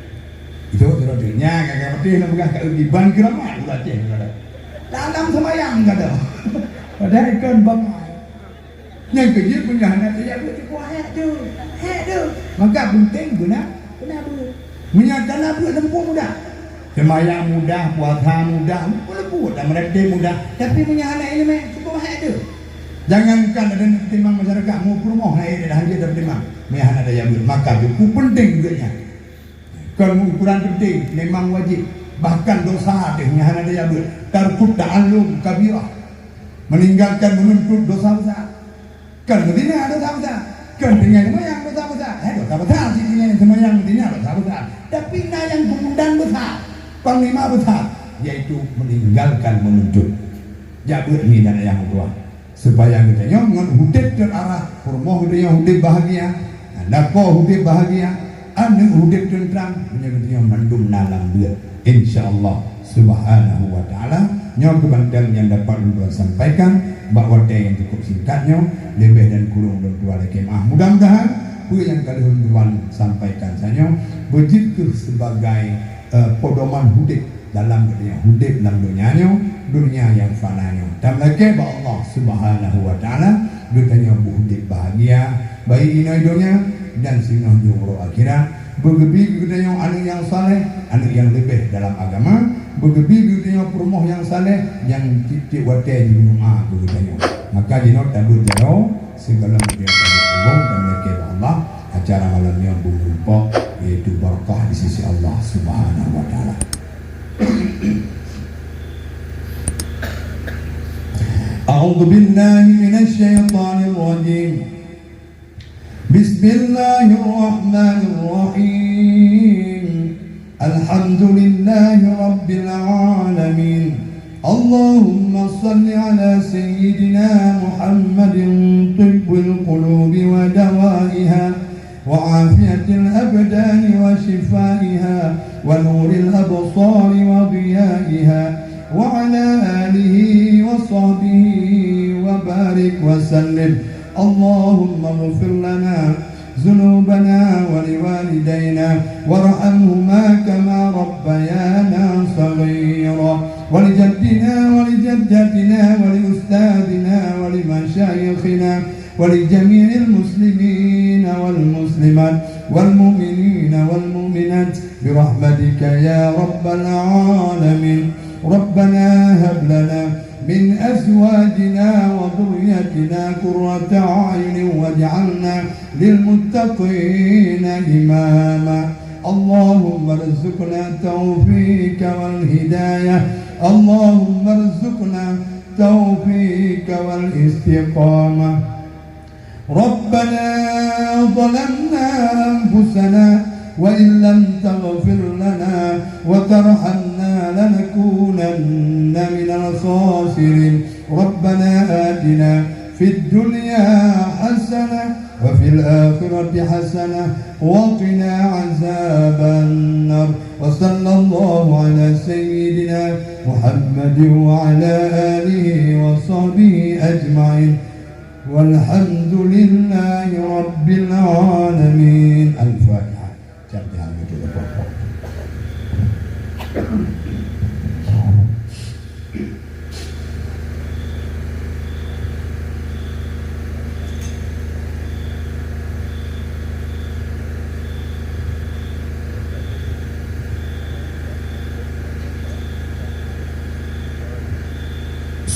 Itu tu tu. Nya, kakak peutih nak peugah kat uji ban keramat urang Aceh gadoh. Dalam sembahyang gadoh. Padahal ikon bangai. Nyang keujeuet meunyoe hana tajak beuet, cukup hék tu. Hék tu. Maka penting guna, guna beuet. Meunyoe kana beuet leumpung mudah. Seumayang mudah, puasa mudah, leumpung dan meureuti mudah. Tapi meunyoe hana ileumèe, cukup hék tu. Jangankan ada neutimang masyarakat, mu peurumoh na ileumèe dah hanjeuet tapeutimang. Meunyoe hana tajak beuet, maka cukup penting beuet nyan. Kon ukuran penting, memang wajib. Bahkan dosa deh nyang hana daya buet. Tarkut ta'allum kabirah. Meninggalkan menuntut dosa besar. Kon meuzinah dosa besar. Kon tinggai seumayang dosa besar. Eh, dosa besar cit tinggai seumayang, meuzinah dosa besar. Tapi na nyang keumudian besar, panglima besar, yaitu meninggalkan menuntut. Jak beuet mi dan ayah meutuah. Supaya geutanyoe ngon udeb teuarah, peurumoh geutanyoe udeb bahagia, lakoe udeb bahagia, aneuk udeb teuntrang, meunyoe geutanyoe mandum na lam beuet. Insya Allah Subhanahu wa Ta'ala, nyoe keuh mantong nyang dapat ulôn sampaikan bak watée nyang cukup singkat nyoe, leubeh dan kureueng ulôn tuan lakée meu'ah. Mudah-mudahan peue nyang ka lheueh ulôn tuan sampaikan tanyoe beujeuet keuh sibagai, eh, pedoman udeb dalam geutanyoe udeb lam donya nyoe, donya nyang fana nyoe. Tameulakée bak Allah Subhanahu wa Ta'ala, geutanyoe beuudeb bahagia, baik inoe donya dan singoh di uroe akhirat. Beugeubi geutanyoe aneuk nyang saleh, aneuk nyang leubeh dalam agama. Beugeubi geutanyoe peurumoh nyang saleh, nyang tieb-tieb watée jimeunyoe keu geutanyoe. Maka jinoe tabeuet jaroe, sigohlom geutanyoe tabeuet ubông dan lakée bak Allah. Acara malam nyoe beumeurumpok, yaitu barakah di sisi Allah Subhanahu wa Ta'ala. أعوذ بالله من الشيطان الرجيم. بسم الله الرحمن الرحيم. الحمد لله رب العالمين. اللهم صل على سيدنا محمد طب القلوب ودوائها وعافية الأبدان وشفائها ونور الأبصار وضيائها وعلى آله وصحبه وبارك وسلم. اللهم اغفر لنا ذنوبنا ولوالدينا وارحمهما كما ربيانا صغيرا، ولجدنا ولجدتنا ولأستاذنا ولمشايخنا ولجميع المسلمين والمسلمات والمؤمنين والمؤمنات برحمتك يا رب العالمين. ربنا هب لنا من أزواجنا وذريتنا قرة أعين واجعلنا للمتقين إماما. اللهم ارزقنا التوفيق والهداية. اللهم ارزقنا التوفيق والاستقامة. ربنا ظلمنا أنفسنا وإن لم تغفر لنا وترحمنا لنكونن من الخاسرين. ربنا آتنا في الدنيا حسنة وفي الآخرة حسنة وقنا عذاب النار. وصلى الله على سيدنا محمد وعلى آله وصحبه أجمعين. والحمد لله رب العالمين. الفاتحة.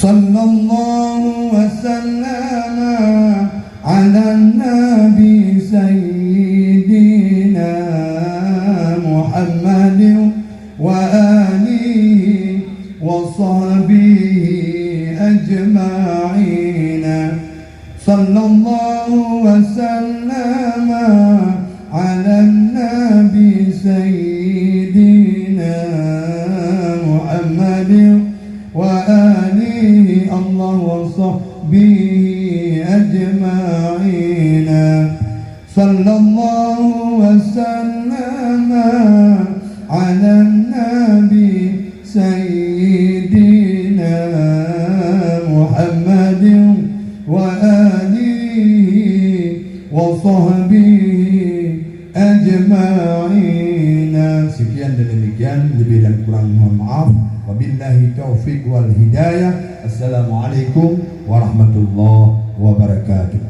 صلى الله وسلم على النبي سيدنا محمد وآله وصحبه أجمعين. صلى الله وسلم على النبي سيدنا محمد وآله الله وصحبه أجمعين. صلى الله وسلم على النبي سيدنا محمد وآله وصحبه أجمعين. Sekian dan demikian, lebih dan kurang mohon maaf. Wabillahi taufiq wal hidayah. Assalamualaikum warahmatullahi wabarakatuh.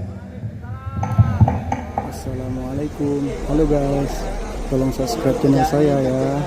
Assalamualaikum. Halo guys, tolong subscribe channel saya ya.